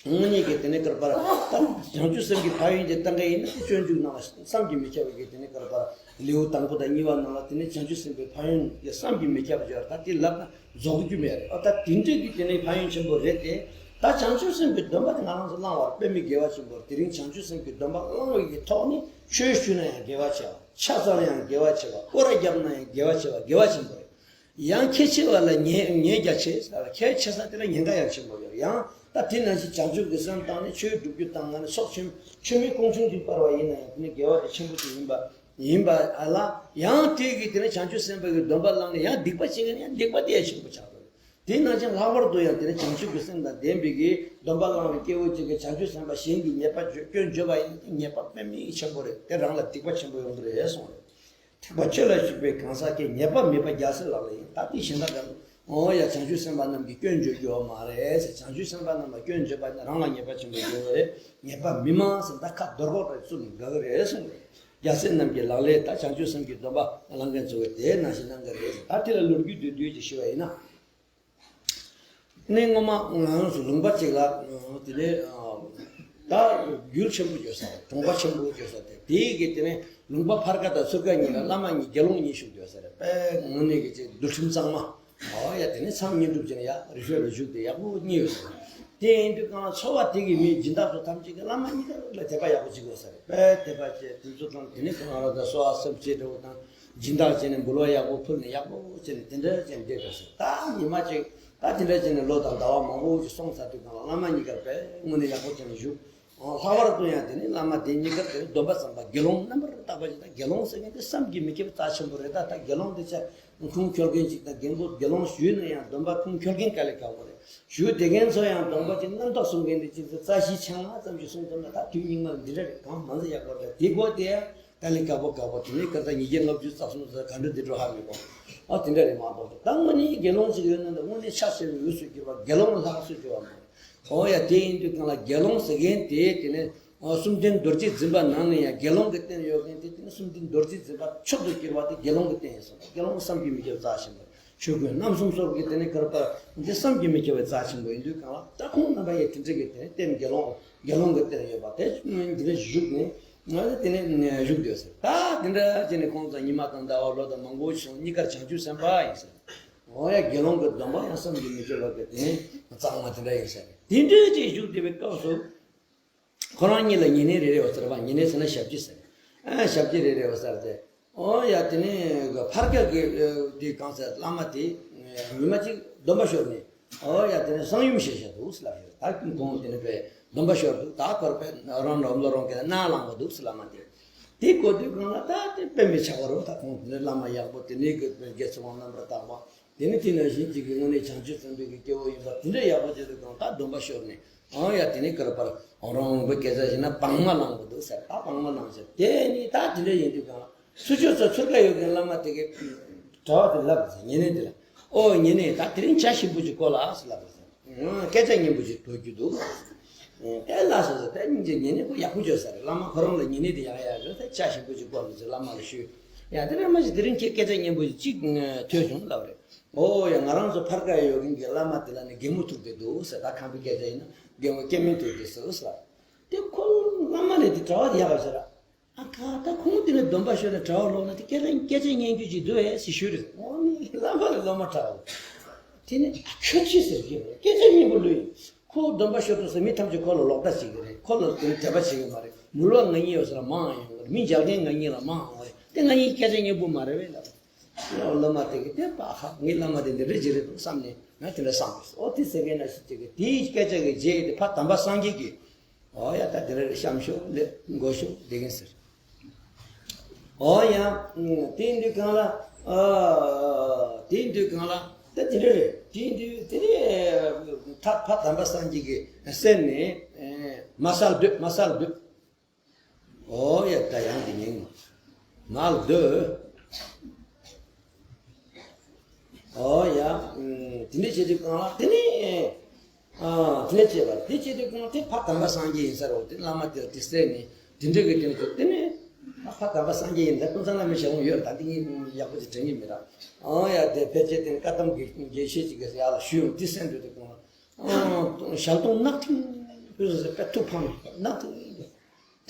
དངོས་གནས་ཀྱི་དེ་ནས་བསྐལ་པར་ད་བྱང་ཆུབ་སེམས་ཀྱི་ཕན་ཡོན་དེ་བསྟན་མཁན་ཡིན་ན། དེ་སྤྱོད་འཇུག་ནང་ལ་བསམ་གྱིས་མི་ཁྱབ་པའི་གི་དེ་ནས་བསྐལ་པར་ ལེའུ་དང་པོ་དང་གཉིས་པ་ནང་ལ་དེ་ནས་བྱང་ཆུབ་སེམས་དཔའི་ཕན་ཡོན་གྱི་བསམ་གྱིས་མི་ཁྱབ་པ་ཡོད། ད་དེ་ལབ་ན་རྫོགས་རྒྱུ་མེད་རེད། ཨ་ད་དེ་འདྲའི་གི་དེ་ནས་ཕན་ཡོན་ཆེན་པོ་རེད་དེ། ད་བྱང་ཆུབ་སེམས་དཔའི་སྡོམ་པ་དེ་ང་རང་ཚོ་བླང་བར་དཔེ་མི་དགེ་བ་ཆེན་པོ་རེད། དེ་རིང་བྱང་ཆུབ་སེམས་ཀྱི་སྡོམ་པ་བླང་བའི་གི་ཐོག་ནས་ཆོས་ཞུས་ན་ཡང་དགེ་བ་ཆེ་བ། ཕྱག་འཚལ་ན་ཡང་དགེ་བ་ཆེ་བ། སྐོར་ར་བརྒྱབ་ན་ཡང་དགེ་བ་ཆེ་བ། དགེ་བ་ཆེན་པོ་རེད། ཡང་ཁྱད་ཆེ་བ་ལ་ཉེན་ཉེན་རྒྱ་ཆེ་ཟེར་བ། ཁྱད་ཆེ་ས་དེ་ལ་ཉེན་ཁ་ཡང་ཆེན་པོ་ཡོད། ཡང་ད་དེ་ནང་བཞིན་བྱང་ཆུབ་ཀྱི་སེམས་བཏང་ནས་ཆོས་སྒྲུབ་རྒྱུ་དང་། ང་ནི་ཚོགས་ཆེན་ཆོས་མིན་ཀུན་འབྱུང་གཅིག་སྤར་བ་ཡིན་ན་ཡང་དེ་ནི་དགེ་བ་དེ་ཆེན་པོ་ཞིག་ཡིན་པ་ཡིན་པ་ལ། ཡང་དེ་གི་དེ་ནི་བྱང་ཆུབ་སེམས་དཔའི་གི་སྡོམ་པ་བླངས་ནས་ཡང་སྡིག་པ་བྱེད་མཁན་ཡང་སྡིག་པ་དེ་ཡང་ཆེན་པོ་ཆགས་འགྲོ། དེ་ནང་བཞིན་ལྷག་པར་དུ་ཡང་དེ་ནི་བྱང་ཆུབ་ཀྱི་སེམས་དང་ལྡན་པའི་གི་སྡོམ་པ་བླངས་པའི་སྐྱེ་བོ་གཅིག་གིས་བྱང་ཆུབ་སེམས་དཔའ་གཞན་གྱི་ཉེས་པ་སྐྱོན་བརྗོད་པ་ཡིན་ན་དེ་ཉེས་པ་དཔེ་མི་ཆེན་པོ་རེད། དེ་རང་ལ་སྡིག་པ་ཆེན་པོ་ཡོང་གི་རེད་གསུངས་རེད། ཐེག་པ་ཆོས་ལ་ཞུགས་པའི་གང་ཟག་གིས། ཉེས་པ་མེད་པ་རྒྱལ་སྲས་ལག་ལེན་ཡིན། ད་དེ་གཞན་དག་གམ། འོ་ཡ། བྱང་ཆུབ་སེམས་དཔའ་རྣམས་ཀྱིས་སྐྱོན་བརྗོད་རྒྱུ་ཡོད་མ་རེད་ཟེར། བྱང་ཆུབ་སེམས་དཔའ་རྣམས་ལ་སྐྱོན་བརྗོད་པ་ནི་རང་ལ་ཉེས་པ་ཆེན་པོ་ཡོང་གི་རེད། ཉེས་པ་མི་མང་ཟེར། ད་ཁ་རྡོག་རྡོག་རེ་བཙུགས་ནས་དགའ་གི་རེད་གསུངས་རེད། རྒྱལ་སྲས་རྣམས་ཀྱི་ལག་ལེན་ད་བྱང་ཆུབ་སེམས་ཀྱི་སྡོམ་པ་བླང་མཁན་ཚོ་གིས་དེ་ནང་བཞིན་གནང་གི་རེད་ཟེར། ད་དེ་ལ་ལོ་རྒྱུས་བསྡུས་བསྡུས་ཀྱིས་ཞུ་བ་ཡིན་ན། ནས་སྔོན་མ་ང་རང་ཚོ་ལུང་པ་གཅིག་ལ། དེ་ནས་ད་ཡུལ་ཆེན་པོ་ཡོད་ས་རེད། གྲོང་པ་ཆེན་པོ་ཡོད་ས་རེད། དེའི་གི་དེ་ནས་ལུང་པ་ཕར་ཁ་དང་ཚུར་ཁ་གཉིས་ལ་བླ་མ་གཉིས་དགེ་སློང་གཉིས་བཞུགས་ཡོད་ས་རེད། དཔེ་དངོས་གནས་ཀྱི་ཅིག་འདུལ་ཁྲིམས་གཙང་མ། འོ་ཡ། དེ་ནས་མཚམས་བསྙེན་སྒྲུབ་བྱས་ནས་ཡ་རི་ཁྲོད་ལ་བཞུགས་ཏེ་ཡག་པོ་གཉིད་ཡོད་ས་རེད། དེ་ཡིན་དུས་གང་ལ་འཚོ་བ་དེ་གི་མིའི་སྦྱིན་བདག་ཚོ་ཐམས་ཅད་ཀྱིས་བླ་མ་གཉིས་ཀ་ལ་དད་པ་ཡག་པོ་བྱེད་དགོས་ས་རེད། དཔེ་དད་པ་བྱས་དུས་ཚོད་དང་དེ་ནས་གང་ལ་ད་གསོལ་བ་སེམས་བསྐྱེད་འདྲ་བོ་དང་། སྦྱིན་བདག་བྱས་ནས་འབུལ་བ་ཡག་པོ་ཕུལ་ནས་ཡག་པོ་བྱས་ནས་དེ་འདྲ་བྱས་ནས་བསྡད་པ་ཟེར། ད་ཉི་མ་གཅིག་ད་དེ་འདྲ་བྱས་ནས་ལོ་དང་ཟླ་བ་མང་པོ་ཞིག་སོང་ཚར་དུས་གང་ལ་བླ་མ་གཉིས་ཀ་དཔེ་དངོས་གནས་ཡག་པོ་བྱས་ནས་བཞུགས། ལྷག་པར་དུ་ཡང་དེ་ནི་བླ་མ་དེ་གཉིས་ཀ་དེ་སྡོམ་པ་བརྩམས་པ་དགེ་སློང་རྣམ་པར་དག་པ་ཞིག་དང་། དགེ་སློང་ཟེར་མཁན་དེ་བསམ་གྱིས་མི་ཁྱབ་པའི་རྩ་ཆེན་པོ་རེད། ད་ད་དགེ་སློང་དེ་ཆ་ཁུངས་འཁྱོལ་མཁན་ཅིག་དང་། རྒན་པོ་དགེ་སློང་ཞུས་ན་ཡང་སྡོམ་པ་ཁུངས་འཁྱོལ་མཁན་དཀའ་ལས་ཁག་པོ་རེད། ཞུ་བསྡད་མཁན་ཚོ་ཡང་སྡོམ་པ་ཅིག་རྣམ་རྟོག་གསུང་མཁན་དེ་ཅིག་རྩ་བཞི་ཆ་ལྔ་ཙམ་ཞིག་གསུང་ཐུབ་ན་ད་དུས་སྙིགས་མ་འདི་འདྲ་རེད། གང་མང་ཙམ་ཡག་པོ་རེད། དེ་དགོས་དེ་ཡང་དཀའ་ལས་ཁག་པོ་ཁག་པོ། དེ་ནས་སྐར་ཆ་ཉིས་བརྒྱ་ལྔ་བཅུ་རྩ་གསུམ་ཙམ་ག་འདྲ་འདི་འགྲོ་ཧ་མི་གོ། ཨ་དེ་འདྲ་རེད་མ་གཏོགས། ད་དངོས་གནས་དགེ་སློང་ཅིག་ཡོད་ན་ད་དངོས་གནས་ཕྱག་འཚལ་བའི་འོས་སུ་གྱུར་པ་དགེ་སློང་ལ་ལྷག་སུ་གྱུར་པ་མ་རེད། འོ་ཡ། དེ་ཡིན་དུས་གང་ལ་དགེ་སློང་ཟེར་མཁན་དེ་དེ་ནས་གསུམ་ལྡན་རྡོ་རྗེ་འཛིན་པ་ནང་ནས་ཡང་དགེ་སློང་གི་རྟེན་ཡོད་མཁན་དེ། དེ་ནས་གསུམ་ལྡན་རྡོ་རྗེ་འཛིན་པ་མཆོག་ཏུ་གྱུར་པ་དེ་དགེ་སློང་གི་རྟེན་ཡིན་ཟེར། དགེ་སློང་བསམ་གྱིས་མི་ཁྱབ་རྩ་ཆེན་པོ། ཆོས་གོས་རྣམ་གསུམ་སོགས་ཀྱི་དེ་ནས་དཀར་པ་འདི་བསམ་གྱིས་མི་ཁྱབ་པའི་རྩ་ཆེན་པོ་ཡིན་དུས་གང་ལ་ད་ཁོང་རྣམ་པ་ཡི་དེ་འདྲ་གི་དེ་ནས་རྟེན་དགེ་སློང་དགེ་སློང་གི་རྟེན་ཡོད་པ་དེ་འདི་ནས་བཞུགས་ནས་ང་ཚོ་དེ་ནས་བཞུགས་སྡོད་ཟེར། ད་དེ་འདྲ་བྱས་ནས་ཁོང་ཚོ་ཉི་མ་དང་ཟླ་བ་ལོ་དང་མང་པོ་སོང་། གཉིས་ཀར་བྱང་ཆུབ་སེམས་དཔའ་ཡིན་ཟེར། འོ་ཡ། དགེ་སློང་གི་སྡོམ་པ་ཡང་བསམ་གྱིས་མི་ཁྱབ་པ་གི་དེ་ནས་གཙང་མ་དེ་འདྲ་ཡིན་ཟེར། དེ་འདྲ་ཅིག་བཞུགས་བསྡད་པའི་སྐབས་སུ། ཁོ་རང་གཉིས་ལ་ཉེ་གནས་རེ་རེ་ཡོད་ཟེར་བ། ཉེ་གནས་ཟེར་ན་ཞབས་ཕྱི་ཟེར། ཨ་ཞབས་ཕྱི་རེ་རེ་ཡོད་ཟེར་ཏེ། ཨོ་ཡ། དེ་ནས་ཕར་ཁ་གི་དེ་གང་ཟེར། བླ་མ་དེ་ཉི་མ་གཅིག་སྡོམ་པ་ཤོར་ནས། ཨོ་ཡ། དེ་ནས་གསང་ཡུམ་བཞེས་བཞག་འདུག་ཟེར་ལབ་ཡོད། ད་ཁོང་དེ་ནས་དཔེ་སྡོམ་པ་ཤོར་འདུག་ད་ཁོར་དཔེ་རང་ལ་བློ་རང་གི་ནང་ལངས་པ་འདུག་ཟེར། བླ་མ་དེ་དེ་གོ་དུས་གང་ལ་ད་དེ་དཔེ་མི་ཆགས་པ་རེད། ད་ཁོང་དེ་ནས་བླ་མ་ཡག་པོ། དེ་ནས་གི་དགེ་ཚུལ་དབང་རྣམ་པར་དག་པ། དེ་ནི་དེ་ནང་བཞིན་གཅིག་གི་དངོས་གནས་བྱང་ཆུབ་སེམས་དཔའི་གི་སྐྱེ་བོ་ཡིན་པ་དེ་འདྲ་ཡག་པོ་བྱེད་དུས་གང་ལ་ད་སྡོམ་པ་ཤོར་ནས། ཨང་ཡ། དེ་ནི་ཀར་པར་རང་དབང་པོའི་སྐད་ཆ་བྱས་ན་བག་མ་བླངས་པ་འདུག་ཟེར། ད་བག་མ་བླངས་ཟེར། དེ་ནི་ད་དེ་འདྲ་ཡིན་དུས་གང་ལ་ཚུར་ཕྱོགས་སུ་ཚུར་ཁ་ཡོད་མཁན་བླ་མ་དེ་གི་གྲྭ་བ་དེ་ལབ་ཟེར། ཉེ་གནས་དེ་ལ། ཨོ་ཉེ་གནས། ད་དེ་རིང་ཇ་ཞིམ་པོ་ཅིག་བསྐོལ་ཨ་ཟེར་ལབ་ཟེར། ཨང་སྐད་ཆ་སྙན་པོ་ཅིག་གོ་རྒྱུ་འདུག་ཟེར། ཨེ་ལགས་སོ་ཟེར། ད་སྙིང་རྗེ། ཉེ་གནས་ཁོ་ཡག་པོ་བྱོས་ས་རེད། བླ་མ་ཁོ་རང་ལ་ཉེ་གནས་དེ་ཡག་ཡག་བྱོས་ཟེར། ཇ་ཞིམ་པོ་ཅིག་བསྐོལ་ཟེར། བླ་མ་ལ་ཞུས། ཡ་དེ་རེད། མ་གཞི་དེ་རིང་ཁྱེད་སྐད་ཆ་སྙན་པོ་ཅིག་ཐོས་བྱུང་ལབ་རེད། ཨོ་ཡ། ང་རང་ཚོ་ཕར་ཁ་ཡོད་མཁན་གྱི་བླ་མ་དེ་ལ་ནི་རྒན་མོ་ཐུག་བསྡད་འདུག་ཟེར། ད་ཁམས་པའི་སྐད་ཆ་ཡིན་ན་རྒན་མོ་སྐྱེ་དམན་ཐུག་བསྡད་སོང་ཟེར། དེ་ཁོ་བླ་མ་ལས་དེ་གྲྭ་བ་དེ་ཡག་ག་ཟེར། ཨ་ཁ། ད་ཁོང་དེ་ནས་སྡོམ་པ་ཤོར་ནས་གྲྭ་བ་ལོག་ན་དེ་སྐད་ཆ་སྐད་ཆ་སྙན་རྒྱུ་ཅིག་འདུག་ཨེ་ཟེར་ཞུས་རེད། ཨོ་ནི་བླ་མ་ལས་སློབ་མ་གྲྭ་བ། དེ་ནས་ཨ་ཁྱོད་ཅི་ཟེར་གྱི་རེད། སྐད་ཆ་སྙན་པོ་ལོས་ཡིན། ཁོ་སྡོམ་པ་ཤོར་དུས་ཙམ་མི་ཐམས་ཅད་ཁོ་ལ་ལོག་ལྟ་བྱེད་ཀྱི་རེད། ཁོ་ལ་དེ་ནས་དད་པ་བྱེད་ཀྱི་མ་རེད། མི་ལོ་ང་གཉིས་ཡོད་ས་ལ་མང་ཡོང་གི་རེད། མི་འཇལ་མཁན་ང་གཉིས་ལ་མང་ཡོང་གི་རེད། དེ་ང་གཉིས་སྐད་ཆ་སྙན་པོ་མ་རེད་པས་ལབ། སློབ་མ་དེ་གིས་དེ་པ་ཧ། ངའི་བླ་མ་དེ་འདི་འདྲ་ཅིག་རེད་འདུག་བསམ་ནས་ང་དེ་འདྲ་བསམ་པས། ཨོ་དེ་ཟེར་མཁན་ན་ཞིག་ཅིག་གིས་དེའི་སྐད་ཆ་གི་རྗེས་དེ་ཕ་དམ་པ་སངས་རྒྱས་ཀྱིས། ཨོ་ཡ། ད་དེ་འདྲ་རེད། བཤམས་ཤོག་ལེ་མགོ་ཤོག་བསྡད་མཁན་ཟེར། ཨོ་ཡ། དེ་ཡིན་དུས་གང་ལ། ཨ་དེ་ཡིན་དུས་གང་ལ། ད་དེ་འདྲ་རེད། དེ་ཡིན་དུས་དེ་ནས་ད་ཕ་དམ་པ་སངས་རྒྱས་ཀྱི་སེམས་ནས་མ་གསལ་སྡོད། མ་གསལ་སྡོད། ཨོ་ཡ། ད་ཡང་དེ་ཉིན་མར་སྡོད། ཨོ་ཡ། དེ་འདྲ་བྱེད་དུས་གང་ལ་དེ་ནི། ཨ་དེ་འདྲ་བྱེད་པ་དེ་བྱེད་དུས་གང་དེ་ཕ་དམ་པ་སངས་རྒྱས་ཡིན་ས་རེད། དེ་བླ་མ་དེ་དེ་སེམས་ནས་དེ་འདྲ་གི་དེ་འདྲ་དེ་ནི་ཕ་དམ་པ་སངས་རྒྱས་ཡིན། ད་ཀུན་བཟང་བླ་མའི་ཞལ་ལུང་ཡོད། ད་དེ་ངས་ཡག་པོ་ཅིག་དྲན་གྱི་མེད་ར། ཨོ་ཡ། དེ་ཕལ་ཆེར་དེ་ནི་བཀའ་གདམས་དགེ་དགེ་བཤེས་ཅིག་གིས་ཡར་ལ་ཞུས་ཡོང་དེ་སེམས་འདུག་དེ་གང་ལ། ཨང་། ཞལ་གདོང་གནག་ཐིང་། ཕུན་སུམ་ཚོགས་པའི་ཐུགས་ཕམ་གནག་ཐིང་།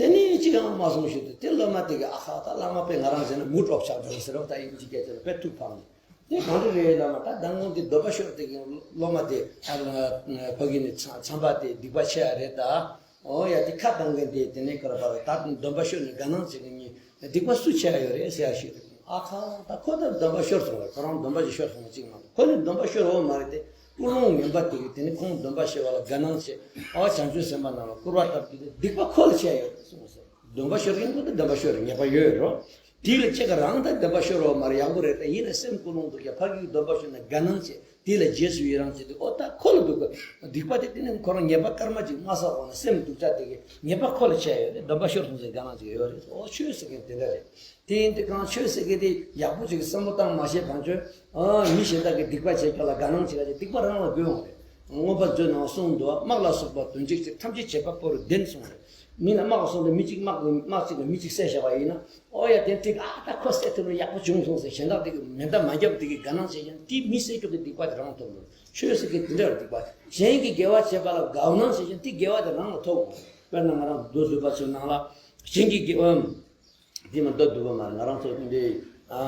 དེ་ནས་གཅིག་ཡང་མ་སོང་ཞུས་ཏེ། དེ་སློབ་མ་དེ་གིས་ཨ་ཁ། ད་བླ་མ་དཔེ་ང་རང་ཟེར་ན་མུ་ཏོག་ཆགས་འགྲོ་ཟེར་རོ། ད་དབྱིན་ཇི་སྐད་ཆ་ལ་དཔེ་ཐུགས་ཕམ་ནས། དེ་གང་འདྲ་རེད་ལབ་ན། ད་མདང་དགོང་དེ་སྡོམ་པ་ཤོར་དེ་གི་སློབ་མ་དེ་ཨ་ཕ་གི་ནས་ཚ་ཚན་པ་དེ་སྡིག་པ་ཆེ་ཡ་རེད་ད། ཨོ་ཡ། དེ་ཁ་གཏོང་མཁན་དེ་དེ་ནས་ཁར་བར་ད་སྡོམ་པ་ཤོར་ནས་དགའ་སྣང་བྱེད་མཁན་གཉིས་སྡིག་པ་སུ་ཆེ་ཡ་ཡོད་རེད་ཟེར་ཡ་ཞུས་ཏེ། ཨ་ཁ། ད་ཁོ་ད་སྡོམ་པ་ཤོར་སོང་བས། ཁོ་རང་སྡོམ་པ་ཞིག་ཤོར་སོང་བ་གཅིག་མ་གཏོགས། ཁོ་ནི་སྡོམ་པ་ཤོར་འོ་མ་རེད་དེ། ཀུན་སློང་ངན་པ་དེ་གིས་དེ་ནི་ཁོང་སྡོམ་པ་ཤོར་བ་ལ་དགའ་སྣང་བྱེད། ཨ་བྱང་ཆུབ་སེམས་དཔའ་རྣམས་ལ་སྐུར་བ་བཏབ་རྒྱུ་དེ་སྡིག་པ་ཁོ་ལ་ཆེ་ཡོད་རེད་གསུངས་ཟེར། སྡོམ་པ་ཤོར་མཁན་ཁོ་ད་སྡོམ་པ་ཤོར་རེད། ཉེས་པ་ཡོད་རོ། དེ་ལ་ཅི་ག་རང་ད་སྡོམ་པ་ཤོར་བ་མ་རེད། ཡག་པོ་རེད། ད་ཡིན་ན་སེམས་ཀུན་སློང་དུ་ཀྱང་ཕ་གིའི་སྡོམ་པ་ཤོར་ན་དགའ་སྣང་བྱེད། དེ་ལ་རྗེས་སུ་ཡི་རང་བྱེད་དུས། ཨོ་ད་ཁོ་ལ་སྡུག་ག། སྡིག་པ་དེ་དེ་ནི་ཁོ་རང་ཉེས་པ་སྐར་མ་གཅིག་མ་བསགས་གོང་ན་སེམས་སྡུག་ཅག་དེ་གི་ཉེས་པ་ཁོ་ལ་ཆེ་ཡོད་རེད། སྡོམ་པ་ཤོར་སོང་ཟེར་དགའ་སྣང་ཅིག་ཡོད་རེད། ཨོ་ཆོས་ཟེར་མཁན་དེ་འདྲ་རེད། དེ་ཡིན་དུས་གང་ཆོས་ཟེར་མཁན་དེ་ཡག་པོ་ཅིག་བསམ་བློ་བཏང་མ་ཤེས་གང་ཆོས། ཨ་མི་གཞན་དག་གིས་སྡིག་པ་བྱེད་རྒྱུ་ལ་དགའ་སྣང་བྱེད་ཡ་དེ་སྡིག་པ་རང་ལ་དགོས་ཡོང་རེད། མངོན་པ་མཛོད་ནང་གསུངས་འདུག། དམག་ལ་སོགས་པ་དོན་གཅིག་ཅེས། ཐམས་ཅད་བྱེད་པ་པོ་རུ་ལྡན་གསུངས་རེད། མི་ལ་དམག་སོང་དུས་མི་གཅིག་དམག་དམག་གཅིག་ལ་མི་གཅིག་བསད་བཞག་པ་ཡིན་ན། ཨོ་ཡ། དེ་འགྲིག། ཨ་ད་ཁོ་བསད་ཐུབ་ན་ཡག་པོ་བྱུང་སོང་ཟེར་གཞན་དག་དེ་གི་མེ་མདའ་མ་བརྒྱབ་དེ་གི་དགའ་སྣང་བྱེད་ཀྱང་དེ་མི་བསད་རྒྱུ་གི་སྡིག་པ་དེ་རང་ཐོབ་འགྲོ། ཆོས་ཟེར་གི་དེ་འདྲ་སྡིག་པ། གཞན་གྱི་དགེ་བ་བྱེད་པ་ལ་དགའ་སྣང་བྱེད་ཀྱང་དེ་དགེ་བ་དེ་རང་ལ་ཐོབ་འོང་། དཔེར་ན་ང་རང་མདོ་སྡུད་པ་ཚོའི་ནང་ལ་གཞན་གྱི་དགེ་བ། དེ་མ་མདོ་སྡུད་པ་མ་རེད། ང་རང་ཚོ་འདི་ཨ་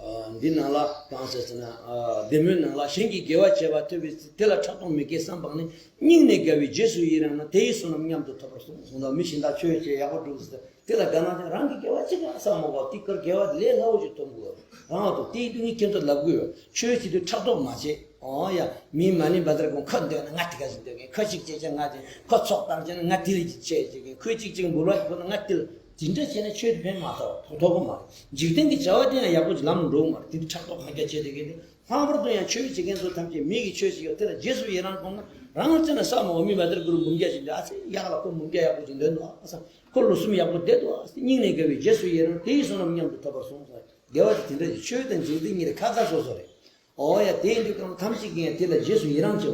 ཨ་འདི་ནང་ལ་གང་ཟེར་ཟེར་ན། ཨ་བདེ་སྨོན་ནང་ལ། གཞན་གྱི་དགེ་བ་བྱས་པ་ཐོས་པའི་ཚེ། དེ་ལ་ཕྲག་དོག་མི་སྐྱེ་བསམ་པ་ནི། སྙིང་ནས་དགའ་བའི་རྗེས་སུ་ཡི་རང་ན། དེ་ཡི་བསོད་ནམས་མཉམ་དུ་ཐོབ་པར་གསུངས། གསུངས་དང་། མི་གཞན་དག་ཆོས་བྱས་ཡག་པོ་བསྒྲུབས་ཟེར། དེ་ལ་དགའ་སྣང་ཅན། རང་གི་དགེ་བ་གཅིག་ཀྱང་བསགས་མ་དགོས། དེ་ཀར་དགེ་བ་ལས་སླ་བོ་ཞིག་ཐོབ་དགོས། རང་ལ་ཐོབ། དེ་ཡིན་དུས་ངས་ཁྱེད་ཚོར་ལབ་དགོས་ཡོད། ཆོས་བྱེད་དུས་ཕྲག་དོག་མ་བྱེད། ཨོ་ཡ། མི་མ་ཎི་བཛྲ་གུ་རུ་ཁ་འདོན་ན་ང་དེ་ག་ཞིག་འདོན་མཁན། ཁོ་གཅིག་བྱས་ཀྱང་ང་དེ། ཁོ་ཚོགས་བཏང་བྱས་ན་ང་དེ་ལ་བྱས་བྱེད་མཁན། ཁོས་གཅིག་གཅིག་འབུལ་བ་ཞིག་ཕུལ་ན་ང་དེ་ལ། དེ་འདྲ་བྱས་ན་ཆོས་དེ་ཕན་མ་ཐོགས། ཐོགས་ཐོགས་པོ་མ་རེད། འཇིག་རྟེན་གྱི་བྱ་བ་དེ་ཡང་ཡག་པོ་ཅིག་ལམ་འགྲོ་གི་མ་རེད། དེ་འདྲ་ཕྲག་དོག་གང་རྒྱ་བྱས་དེ་གས་དེ། ལྷག་པར་དུ་ཡང་ཆོས་བྱེད་མཁན་ཚོ་ཐམས་ཅད་མི་གིས་ཆོས་བྱེད་ཡོད། དེ་ལ་རྗེས་སུ་ཡི་རང་དགོངས་ན། རང་ལ་བརྩེ་ན་བསམ་མོ་མི་བཛྲ་གུ་རུ་འབུམ་བརྒྱ་ཞིག་འདི། ཨ་ཙི་ཡག་ལ་ཁོ་འབུམ་བརྒྱ་ཡག་པོ་ཅིག་འདོན་འདུག། ཨ་ཙི་ཁོ་ལོ་གསུམ་ཡག་པོ་བསྡད་འདུག། ཨ་ཙི་སྙིང་ནས་དགའ་བའི་རྗེས་སུ་ཡི་རང་། དེ་ཡི་བསོད་ནམས་མཉམ་དུ་ཐོབ་པར་གསུངས་སོ། དགེ་བ་དེ་དེ་འདྲ་ཞིག། ཆོས་དང་འཇིག་རྟེན་གཉིས་ལ་ཁ་ཁ་སོ་སོ་རེད། ཨོ་ཡ། དེ་ཡིན་དུས་གང་ཐམས་ཅད་ཀྱིས་ཡང་དེ་ལ་རྗེས་སུ་ཡི་རང་བྱེད་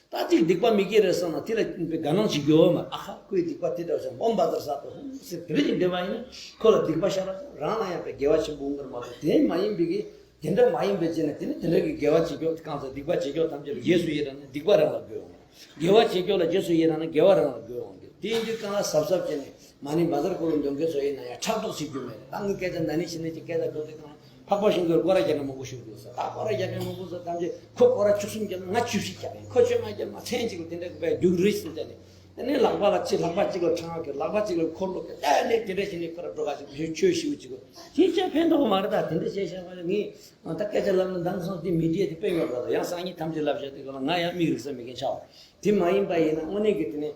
པ་རེད། ད་ཅིག་སྡིག་པ་མི་དགེ་རེད་བསམ་ན་དེ་ལ་དགའ་སྣང་བྱེད་རྒྱུ་ཡོད་མ་རེད། ཨ་ཁ། ཁོས་སྡིག་པ་དེ་འདྲ་བྱས། འོ་བཛྲ་ས་ཏོ་ཧུམ་ཟེར་དེ་འདྲ་ཞིག་འདོན་པ་ཡིན་ན། ཁོ་ལ་སྡིག་པ་ཤར་བ་རང་ལ་ཡང་དཔེ་དགེ་བ་ཆེན་པོ་འོང་གི་རེད་མ་གཏོགས། དེ་མ་ཡིན་པའི་གི། དེ་འདྲ་མ་ཡིན་པའི་ཕྱིར་ན། དེ་ནི་དེ་འདྲ་གི་དགེ་བ་བྱེད་རྒྱུ་གང་ཟེར། སྡིག་པ་བྱེད་རྒྱུ་ཐམས་ཅད་ལ་རྗེས་སུ་ཡི་རང་ན་སྡིག་པ་རང་ལ་འགོས་འོང་། དགེ་བ་བྱེད་རྒྱུ་ལ་རྗེས་སུ་ཡི་རང་ན་དགེ་བ་རང་ལ་འགོས་འོང་གི། དེ་ཡིན་དུས་གང་ལ་གཟབ་གཟབ་བྱས་ནས། མ་ཎི་བཛྲ་གུ་རུ་འདོན་མཁན་ཚོ་ཡིན་ན་ཡང་ཕྲག་དོག་བྱེད་རྒྱུ་མེད། ད་ངའི་སྐད་ཆ་འདི་ནས་བཤད་ནས་ཅིག་སྐད་ཆ་འགྲོ་དུས་གང་ལ། འཕགས་པ་ཤིང་ཀུན་སྐོར་ར་རྒྱག་མཁན་མང་པོ་ཞིག་འདུག་ཟེར། ད་སྐོར་ར་རྒྱག་མཁན་མང་པོ་ཟེར་ཐམས་ཅད་ཁོ་སྐོར་ར་བཅུ་གསུམ་བརྒྱབ་ན་ང་བཅུ་བཞི་རྒྱག་མཁན། ཁོ་བཅོ་ལྔ་བརྒྱབ་ན་མཚན་གཅིག་ལ་དེ་འདྲ་གི་བས་རྒྱུགས་རེས་ཟེར་བྱས་ནས། དེ་ནས་ལག་པ་ལ་གཅིག། ལག་པ་གཅིག་ལ་ཁྲང་གི། ལག་པ་གཅིག་ལ་འཁོར་ལོ་གི། ཨ་ནི་དེ་འདྲ་བྱས་ནས་ཁོ་ར་འགྲོ་ག་ཞིག་ཆོས་ཞུ་གཅིག་གོ། དེ་ཅང་ཕན་ཐོགས་མ་རེད། ད་དེ་འདྲ་བྱས་བཞག་པ་ལ་ངས་ད་སྐད་ཆ་ལབ་ན་འདང་སོང་། དེ་མི་དེ་དེ་དཔེ་ཡོད་རེད། ད་ཡང་སང་ཉིན་ཐམས་ཅད་ལབ་བཞག་དུས་ག་ལ་ང་ཡང་མིག་རིག་ས་མེད་མཁན་ཆགས། དེ་མ་ཡིན་པ་ཡིན་ན་དངོས་གནས་ཀྱི་དེ་ནས་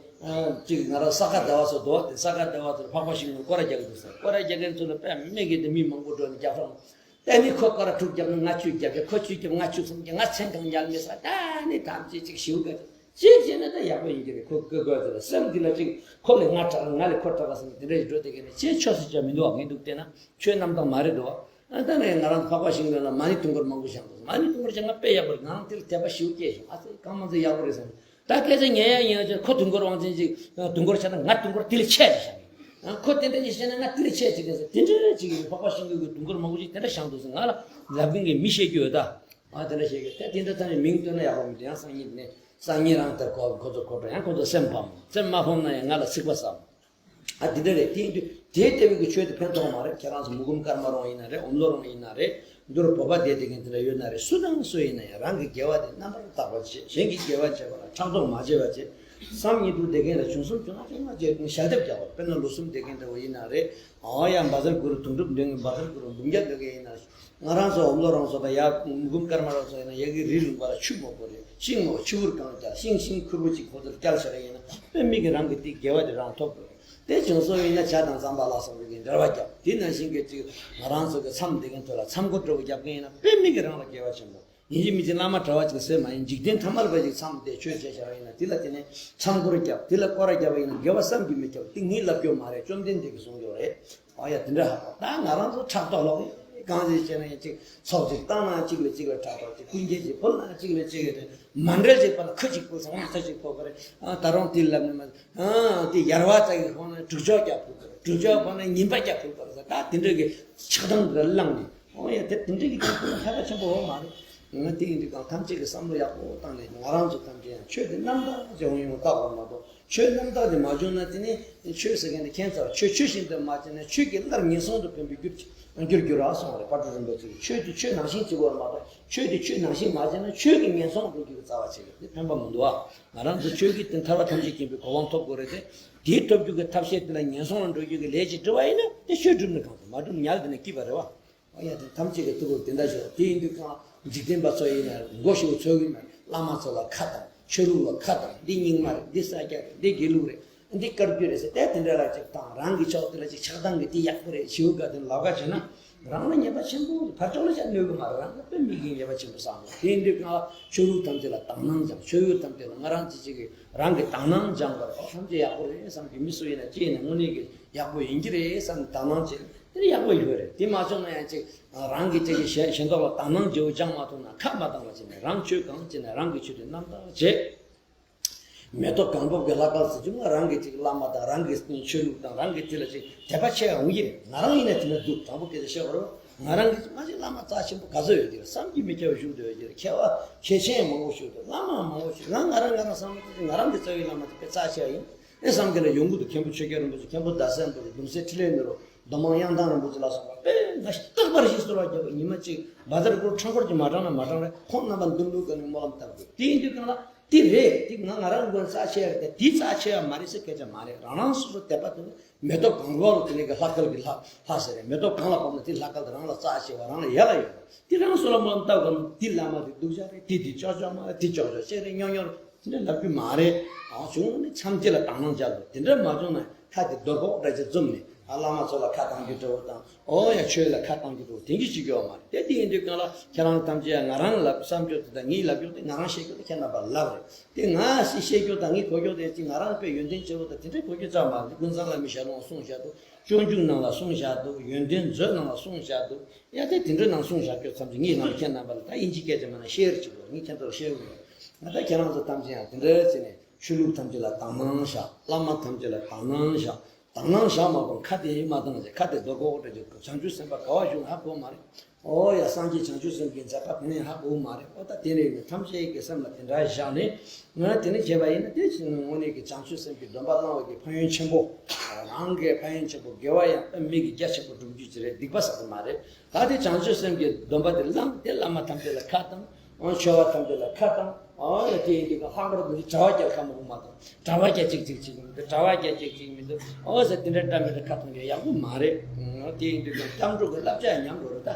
གཅིག་ང་རང་ས་ག་ཟླ་བ་ཚོ་འདུག་བ། དེ་ས་ག་ཟླ་བ་ཚོར་འཕགས་པ་ཤིང་ཀུན་སྐོར་ར་རྒྱག་གི་འདུག་ཟེར། སྐོར་ར་རྒྱག་མཁན་ཚོ་ལ་དཔེ་མེད་ཀྱི་དེ་མི་མང་པོ་འགྲོ་ནས་རྒྱག་སོང་། ཨ་ནི་ཁོ་སྐོར་ར་དྲུག་བརྒྱབ་ན་ང་བཅུ་རྒྱབ་ཀྱི། ཁོ་བཅུ་བརྒྱབ་ང་བཅུ་གསུམ་གྱི། ང་མཚན་གང་ཉར་མེད་ཟེར། ད་ནི་ཐམས་ཅད་ཅིག་ཞིའུ་ག་ཅིག་བྱས་ན་ད་ཡག་པོ་ཡིན་གྱི་རེད། ཁོ་ཀོ་ཀོ་དེ་ལ་སེམས་འདི་ལ་ཅིག་ཁོ་ལས་ང་དྲག། ང་ལས་ཁོ་དྲག་ཟེར་ནས་དེ་འདྲ་ཞིག་འགྲོ་བསྡད་མཁན་ནི་ཅིག་ཆོས་སུ་ཅང་མི་འདུག་བ། ངས་འདུག་བལྟས་ན་ཆོས་རྣམ་དག་མ་རེད་འདུག་བ། ཨ་ད་ནི་ང་རང་འཕགས་པ་ཤིང་ཀུན་ལ་མ་ཎི་དུས་འཁོར་མང་པོ་བཞེངས་འདུག། མ་ཎི་དུས་འཁོར་བཞེངས་ན་དཔེ་ཡག་པོ་རེད། ང་རང་དེ་ལ་དད་པ་ཞིའུ་སྐྱེས་ཤིང་། ཨ་ཙི་གང་མང་ཙམ་ཡག་པོ་རེད་བསམ། ད་སྐད་ཆ་ཉན་ཡ་ཉན་ཡ་ཁོ་དུས་འཁོར་དབང་ཆེན་ཅིག་དུས་འཁོར་ཆགས་ན་ང་དུས་འཁོར་དེ་ལས་ཆེ་ཅིག་བཞེངས་ནས། ཁོ་དེ་འདྲ་ཅིག་བཤད་ན་ང་དེ་ལས་ཆེ་ཅིག་བཤད་ཟེར། དེ་འདྲ་ཅིག་ཡིན། འཕགས་པ་ཤིང་ཀུན་གྱི་དུས་འཁོར་མང་པོ་ཅིག་དེ་འདྲ་བཞེངས་འདུག་ཟེར་ང་ལ་ལབ་མཁན་གྱི་མི་བཤད་རྒྱུ་ཡོད་ད། ཨ་དེ་འདྲ་བཤད་གི། དེ་དེ་འདྲ་ཐ་ནས་མིང་བཏོན་ན་ཡག་པོ་མི་འདུག། ཡང་སང་ཉིན་ནས་སང་ཉིན་རང་དེར་ཁོ་ཁོ་ཚོ་ཁོ་འགྲོ། ཡང་ཁོ་ཚོ་སེམས་ཕམ། སེམས་མ་ཕམ་ན་ཡང་ང་ལ་ཚིག་པ་བསམ། ཨ་དེ་འདྲ་རེད། དེ་ཡིན་དུས་དེ་ལྟ་བུའི་གི་ཆོས་དེ་ཕན་ཐོགས་མ་རེད། ཁྱེད་རང་ཚོ་མུ་ཁུམ་ཀརྨ་རོང་ཡིན་ན་རེད། ཨོམ་ལོ་རོང་ཡིན་ན་རེད། འདུར་བོད་པ་བསྡད་བསྡད་མཁན་དེ་འདྲ་ཡོད་ན་རེད། སུ་དང་སུ་ཡིན་ན་ཡང་རང་གི་དགེ་བ་དེ་རྣམ་པར་དག་པར་བྱེད། གཞན་གྱི་དགེ་བ་བྱེད་པ་ལ་ཕྲག་དོག་མ་བྱེད་པ་བྱེད། བསམ་ཡིད་དུ་བདེ་མཁན་ལ་བྱུང་སོང་བྱུང་ན་བྱུང་ན་བྱས་ཞལ་འདེབས་རྒྱག་པ། དཔེར་ན་ལོ་གསུམ་བསྡད་མཁན་འདྲ་བོ་ཡིན་ན་རེད། ཨོ་ཡ། བཛྲ་གུ་རུ་དུང་སྒྲུབ་འདོན་མཁན། བཛྲ་གུ་རུ་འབུམ་བརྒྱ་འདོན་མཁན་ཡིན་ན། ང་རང་ཚོ་ཨོམ་ལོ་རོང་ཚོ་དང་ཡ་མུ་ཁུམ་ཀརྨ་རོང་ཚོ་ཡིན་ན་ཡ་གི་རི་ལུང་པ་ལ་ཆུ་མང་པོ་རེད། ཤིང་མང་པོ། ཆུ་བུར་གང་བརྒྱབ། ཤིང་ཤིང་ཁུར་པོ་གཅིག་ཁོ་ཚོར་བསྐྱལ་བཞག་ཡིན་ན་དཔེ་མི་གི་རང་གི་དེ་དགེ་བ་དེ་རང་ཐོབ་དགོས། དེ་བྱུང་སོང་ཡིན་ན་ཇ་དང་རྩམ་པ་ལ་སོགས་པའི་གི་འབྲེལ་བ་བརྒྱབ། དེ་ནང་བཞིན་གྱི་ཅིག་ང་རང་ཚོ་གི་མཚམས་འདི་གི་ཐོག་ལ་མཚམས་སྒོ་འགྲོ་གི་རྒྱབ་མཁན་ཡིན་ན་དཔེ་མི་གི་རང་ལ་དགེ་བ་ཆེན་པོ། ཡིན་གཅིག་མིན་གཅིག་བླ་མ་གྲྭ་བ་ཅིག་ཟེར་མ་ཡིན། འཇིག་རྟེན་ཐ་མལ་པ་ཅིག་མཚམས་དེ་ཆོས་བྱས་བཞག་ཡིན་ན་དེ་ལ་དེ་ནས་མཚམས་སྒོ་རྒྱབ། དེ་ལ་སྐོར་ར་བརྒྱབ་པ་ཡིན་ན་དགེ་བ་བསམ་གྱིས་མི་ཁྱབ། དེ་ངས་ལབ་རྒྱུ་མ་རེད། བཅོམ་ལྡན་འདས་ཀྱིས་གསུངས་རྒྱུ་རེད། ཨ་ཡ། དེ་འདྲ་ཧ་གོ། ད་ང་རང་ཚོ་ཕྲག་དོག་ལོག་གང་ཞིག་བྱས་ན་ཡང་ཅིག་ཚོགས་ཅིག་བཏང་ན་གཅིག་ལ་གཅིག་ལ་ཕྲག་དོག་ཅིག་སྐུ་འགྱེད་ཅིག་ཕུལ་ན་གཅིག་ལ་གཅིག་ལ་མ་འབྲེལ་ཅིག་པ་ན་ཁུ་ཅིག་ཕུལ་སོང་ཚ་ཅིག་ཕུལ་ག་རེད། ཨ་ད་རུང་དེ་ལབ་ནས་མ། ཨ་དེ་ཡར་བ་ཙག་གི་ཁོང་ན་དྲུག་ཅོག་རྒྱབ་ཕུལ་ག་རེད། དྲུག་ཅོག་ཁོང་ན་ཉིན་པ་རྒྱབ་ཕུལ་ག་རེད། ད་དེ་འདྲ་གི་ཆགས་སྡང་དེ་བླངས་ནས། ཨོ་ཡ། དེ་དེ་འདྲ་གི་དེ་ཕུལ་ན་ཧ་ག་ཆེན་པོ་ཡོད་མ་རེད། ང་དེ་ཡིན་དུས་གང་ཐམས་ཅད་ཀྱིས་བསམ་བློ་ཡག་པོ་བཏང་ནས་ང་རང་ཚོ་ཐམས་ཅད་ཡང་ཆོས་དེ་རྣམ་དག་ཅིག་འོང་ཡོང་བཏགས་པར་མ་གཏོགས། ཆོས་རྣམ་དག་དེ་མ་བྱུང་ན་དེ་ནི་ཆོས་ཟེར་མཁན་དེ་ཁྱད་མཚར། ཆོས་ཆོས་བཞིན་དུ་མ་བྱས་ན་ཆོས་ཀྱིས་སླར་ངན་སོང་དུ་འཕེན་པའི་རྒྱུར་འགྱུར་འགྱུར་ར་གསུངས་པ་རེད། དཔལ་སྤྲུལ་རིན་པོ་ཆེས་ཆོས་དེ་ཆོས་ནང་བཞིན་བྱེད་དགོས་པར་མ་གཏོགས། ཆོས་དེ་ཆོས་ནང་བཞིན་མ་བྱས་ན་ཆོས་ཀྱིས་ངན་སོང་དུ་འགྱུར་གྱི་རྩ་བ་བྱེད་ཀྱི་དེ་ཕན་པ་མི་འདུག་ཨ། ང་རང་ཚོ་ཆོས་ཀྱིས་དེ་ཐར་པ་ཐམས་ཅད་མཁྱེན་པའི་གོ་འཕང་ཐོབ་དགོས་རེད་དེ། དེའི་ཐོབ་རྒྱུ་གི་ཐབས་ཤེས་དེ་ལ་ངན་སོང་ལ་འགྲོ་རྒྱུ་གི་ལས་ཅིག་སྒྲུབ་པ་ཡིན་ན་དེ་ཆོས་སྒྲུབ་ནི་གང་དུ་མ་སྒྲུབ་ཉལ་དེ་ནས་སྐྱིད་པ་རེད་བ། ཨོ་ཡ་དེ་ཐམས་ཅད་ཀྱི་ཐུ་བོ་དེ་འདྲ་ཞིག་དེ་ཡིན་དུས་གང་འཇིག་རྟེན་པ་ཚོ་ཡིན་ན་མགོ་ཞུ་ཚོ་ཡིན་ན་བླ་མ་ཚོ་ལ་ཁ་བཏང་། ཆོས་ལུགས་ལ་ཁ་བཏང་། འདི་རྙིང་མ་རེད། འདི་ས་སྐྱ་རེད། འདི་དགེ་ལུགས་རེད། འདི་བཀའ་བརྒྱུད་རེད་ཟེར་དེ་དེ་འདྲ་ལ་ཅིག་བཏང་། རང་གི་ཕྱོགས་དེ་ལ་ཅིག་ཆགས་སྡང་གི་དེ་ཡག་པོ་རེད། ཞེའུ་དགའ་དེ་ལབ་ག་བྱས་ན་རང་ལ་ཉེས་པ་ཆེན་པོ་རེད། ཕར་ཕྱོགས་ལ་ཅང་གནོད་གི་མ་རེད། རང་ལ་དཔེ་མི་སྲིད་ཉེས་པ་ཆེན་པོ་བསགས་འདུག་དེ་ཡིན་དུས་གང་ལ་ཆོས་ལུགས་ཐམས་ཅད་ལ་དག་སྣང་སྦྱང་། ཆོས་ཡུལ་ཐམས་ཅད་ལ་ང་རང་ཅི་ཅིག་གི་རང་གི་དག་སྣང་སྦྱང་བར་ཐམས་ཅད་ཡག་པོ་རེད་བསམ་གི། མི་སུ་ཡིན་ན་ཅི་ཡིན་ན་དངོས་གནས་ཀྱི་ཡག་པོ་ཡིན་གྱི་རེད་བསམ་དག་སྣང་བྱེད་དེ་ཡག་པོ་ཡོད་རེད། དེ་མ་བྱུང་ན་ཡང་ཅིག་རང་གི་ཅིག་གི་ཞེ་ཞེ་མདོག་ལ་དག་སྣང་བྱེད་སྦྱང་མ་ཐུབ་ན་ཁ་མ་བཏང་བ་བྱས་ནས་རང་ཆོས་གང་བྱས་ནས་རང་གི་ཆོས་དེ་རྣམ་དག་བྱེད། མེ་ཏོག་གང་བབས་ཀྱི་ལྷ་སྐལ་ཟེར་རྒྱུ་ང་རང་གི་ཅིག་བླ་མ་དང་རང་གི་ཆོས་ལུགས་དང་རང་གི་དེ་ལ་ཅིག་དད་པ་ཆེ་འོང་གི་རེད། ང་རང་ཡིན་ན་དེ་ན་འདུག་དྲང་པོ་སྐད་ཆ་བཤད་པ་རེད། ང་རང་གི་ང་ཅིག་བླ་མ་རྩ་ཆེན་པོ་ག་ཚོད་ཡོད་ཀྱི་རེད། བསམ་གྱིས་མི་ཁྱབ་པ་བཞུགས་བསྡད་ཡོད་ཀྱི་རེད། མཁས་པ་མཁས་ཆེན་མང་པོ་བཞུགས་འདུག་བླ་མ་མང་པོ་བཞུགས། ང་ང་རང་ང་རང་བསམ་བློ་བཏང་ང་རང་གི་རྩ་བའི་བླ་མ་དེ་དཔེ་རྩ་ཆེ་བ་ཡིན། ཨེ་བསམ་གྱི་ལ་ཡོང་གི་འདུག་མཁན་པོ་ཆོས་རྒྱལ་རིན་པོ་ཆེ། མཁན་པོ་ཟླ་གསལ་རིན་པོ་ཆེ། གདུང་སྲས་འཕྲིན་ལས་ནོར་བུ། མདོ་མང་དབྱངས་ཐང་རིན་པོ་ཆེ་ལ་སོགས་པ་དཔེ་ང་རྟག་པར་ཞིག་གསོལ་བ་རྒྱབ། ཉི་མ་གཅིག་བཛྲ་གུ་རུ་ཁྲ་འཁོར་གྱིས་མ་དྲངས་ན་མ་དྲངས་རེད། ཁོང་རྣམ་པ་མདུན་ལུགས་ཀ་ནས་སྨོན་ལམ་བཏབ་དགོས། དེ་ཡིན་དུས་གང་ལ་དེ་རེད། དེ་ང་ང་རང་མགོན་རྩ་ཆེ་བ་རེད། དེ་རྩ་ཆེ་བ་མ་རེད་ཟེར་སྐད་ཆ་མ་རེད། རང་རང་སོ་སོ་དད་པ་དེ་ནི་མེ་ཏོག་གང་བབས་ལ་དེ་ནས་གི་ལྷ་སྐལ་གྱི་ལྷ་ལྷ་ཟེར་རེད། མེ་ཏོག་གང་ལ་བབས་ན་དེ་ལྷ་སྐལ་དེ་རང་ལ་རྩ་ཆེ་བ་རང་ལ་ཡ་ལ་ཡོད་རེད། དེ་རང་སོ་ལ་སྨོན་ལམ་བཏབ་དགོས་ན་དེ་བླ་མ་དེ་སྡུག་ཅག་རེད། དེ་དེ་ཅོག་ཅོག་མ་རེད། དེ་ཅོག་ཅོག་ཅིག་རེད། ཉོག་ཉོག་རེད། དེ་འདྲ་ལབ་རྒྱུ་མ་རེད། ཨ་བྱུང་ནས་མཚམས་སྐྱེ་ལ་དག་སྣང་བྱ་དགོས། དེ་འདྲ་མ་བྱུང་ན་ཁ་དེ་རྡོ་ཕོག་འདྲ་ཅིག་འཛོམས་ནས་ཨ་བླ་མ་ཚོ་ལ་ཁ་བཏང་རྒྱུ་འདྲ་བོ་དང་། ཨོ་ཡ་ཆོས་ལ་ཁ་བཏང་རྒྱུ་འདྲ་བོ་དེ་འདྲ་ཅིག་ཡོད་མ་རེད། དེ་དེ་ཡིན་དུས་གང་ལ་ཁྱེད་རང་ཐམས་ཅད་ང་རང་ལབ་བསམ་རྒྱུ་དེ་དང་ངས་ལབ་རྒྱུ་དེ་ང་རང་བཤད་རྒྱུ་དེ་ཁྱེད་རྣམ་པ་ལབ་རེད། དེ་ང་སྲིད་བཤད་རྒྱུ་དང་ངས་གོ་རྒྱུ་དེ་ཅིག་ང་རང་དཔེ་ཡོན་ཏན་ཆེ་བོ་དང་དེ་འདྲའི་གོ་རྒྱུ་ཙམ་མ་རེད། ཀུན་བཟང་བླ་མའི་ཞལ་ལུང་གསུངས་བཞག་འདུག་སྤྱོད་འཇུག་ནང་ལ་གསུངས་བཞག་འདུག་ཡོན་ཏན་མཛོད་ནང་ལ་གསུངས་བཞག་འདུག་ཡ་དེ་དེ་འདྲ་ནང་གསུངས་བཞག་རྒྱུ་ཙམ་ཅིག་ངས་ནམ་ཁྱེད་རྣམ་པ་ལ་ད་དབྱིན་ཇིའི་སྐད་ཆ་མ་ན་ཤེར་བྱེད་དགོས། ངས་ཁྱེད་ཚོ་ལ་ཤེར་དགོས། ང་ད་ཁྱེད་རང་ཚོ་ཐམས་ཅད་ཡང་དེ་འདྲ་བྱས་ནས་ཆོས་ལུགས་ཐམས་ཅད་ལ་དག་སྣང་བཞག་བླ་མ་ཐམས་ཅད་ལ་དག་སྣང་བཞག་དག་སྣང་བཞག་མ་གཏོགས་ཁ་དེ་མ་བཏང་ཅིག་ཁ་དེ་རྡོ་གོག་འདྲ་ཅིག་བྱང་ཆུབ་སེམས་དཔའ་ག་བ་བཞུགས་ཧ་གོ་མ་རེད། ཨོ་ཡ་སངས་རྒྱས་བྱང་ཆུབ་སེམས་ཀྱི་མཛད་པ་དེ་ནས་ཧ་གོ་མ་རེད། ཨོ་ད་དེ་ནས་ཐམས་ཅད་ཀྱི་སེམས་ལ་དེ་འདྲ་བཞག་ནས། ང་དེ་ནས་བྱས་པ་ཡིན་ན་དེ་ཕྱིན་དངོས་གནས་ཀྱི་བྱང་ཆུབ་སེམས་ཀྱི་སྡོམ་པ་བླང་བའི་གི་ཕན་ཡོན་ཆེན་པོ། རང་གི་ཕན་ཡོན་ཆེན་པོ་དགེ་བ་ཡང་དཔེ་མི་གི་རྒྱ་ཆེན་པོ་སྒྲུབ་རྒྱུ་ཅི་རེད། སྡིག་པ་བསགས་ཀྱི་མ་རེད། ད་དེ་བྱང་ཆུབ་སེམས་ཀྱི་སྡོམ་པ་དེ་བླངས་ཏེ་བླ་མ་ཐམས་ཅད་ལ་ཁ་བཏང་། ཨང་ཆོས་པ་ཐམས་ཅད་ལ་ཁ་བཏང་། ཨང་ཡ་དེ་ཡིན་དུས་ཀྱང་ལྷག་པར་དུ་གྲྭ་པ་རྒྱལ་ཁ་མང་པོ་མ་བཏང་། གྲྭ་པ་རྒྱལ་གཅིག་གཅིག་གཅིག་མི་འདུག་གྲྭ་པ་རྒྱལ་གཅིག་གཅིག་མི་འདུག་ཨོ་ཟེར་དེ་འདྲ་འདྲ་མི་འདྲ་ཁ་བཏང་རྒྱུ་ཡག་པོ་མ་རེད། ཨང་དེ་ཡིན་དུས་ཀྱང་སྐྱབས་འགྲོ་གི་བསླབ་བྱ་ཡང་ཉམས་དགོས་རེད་ད།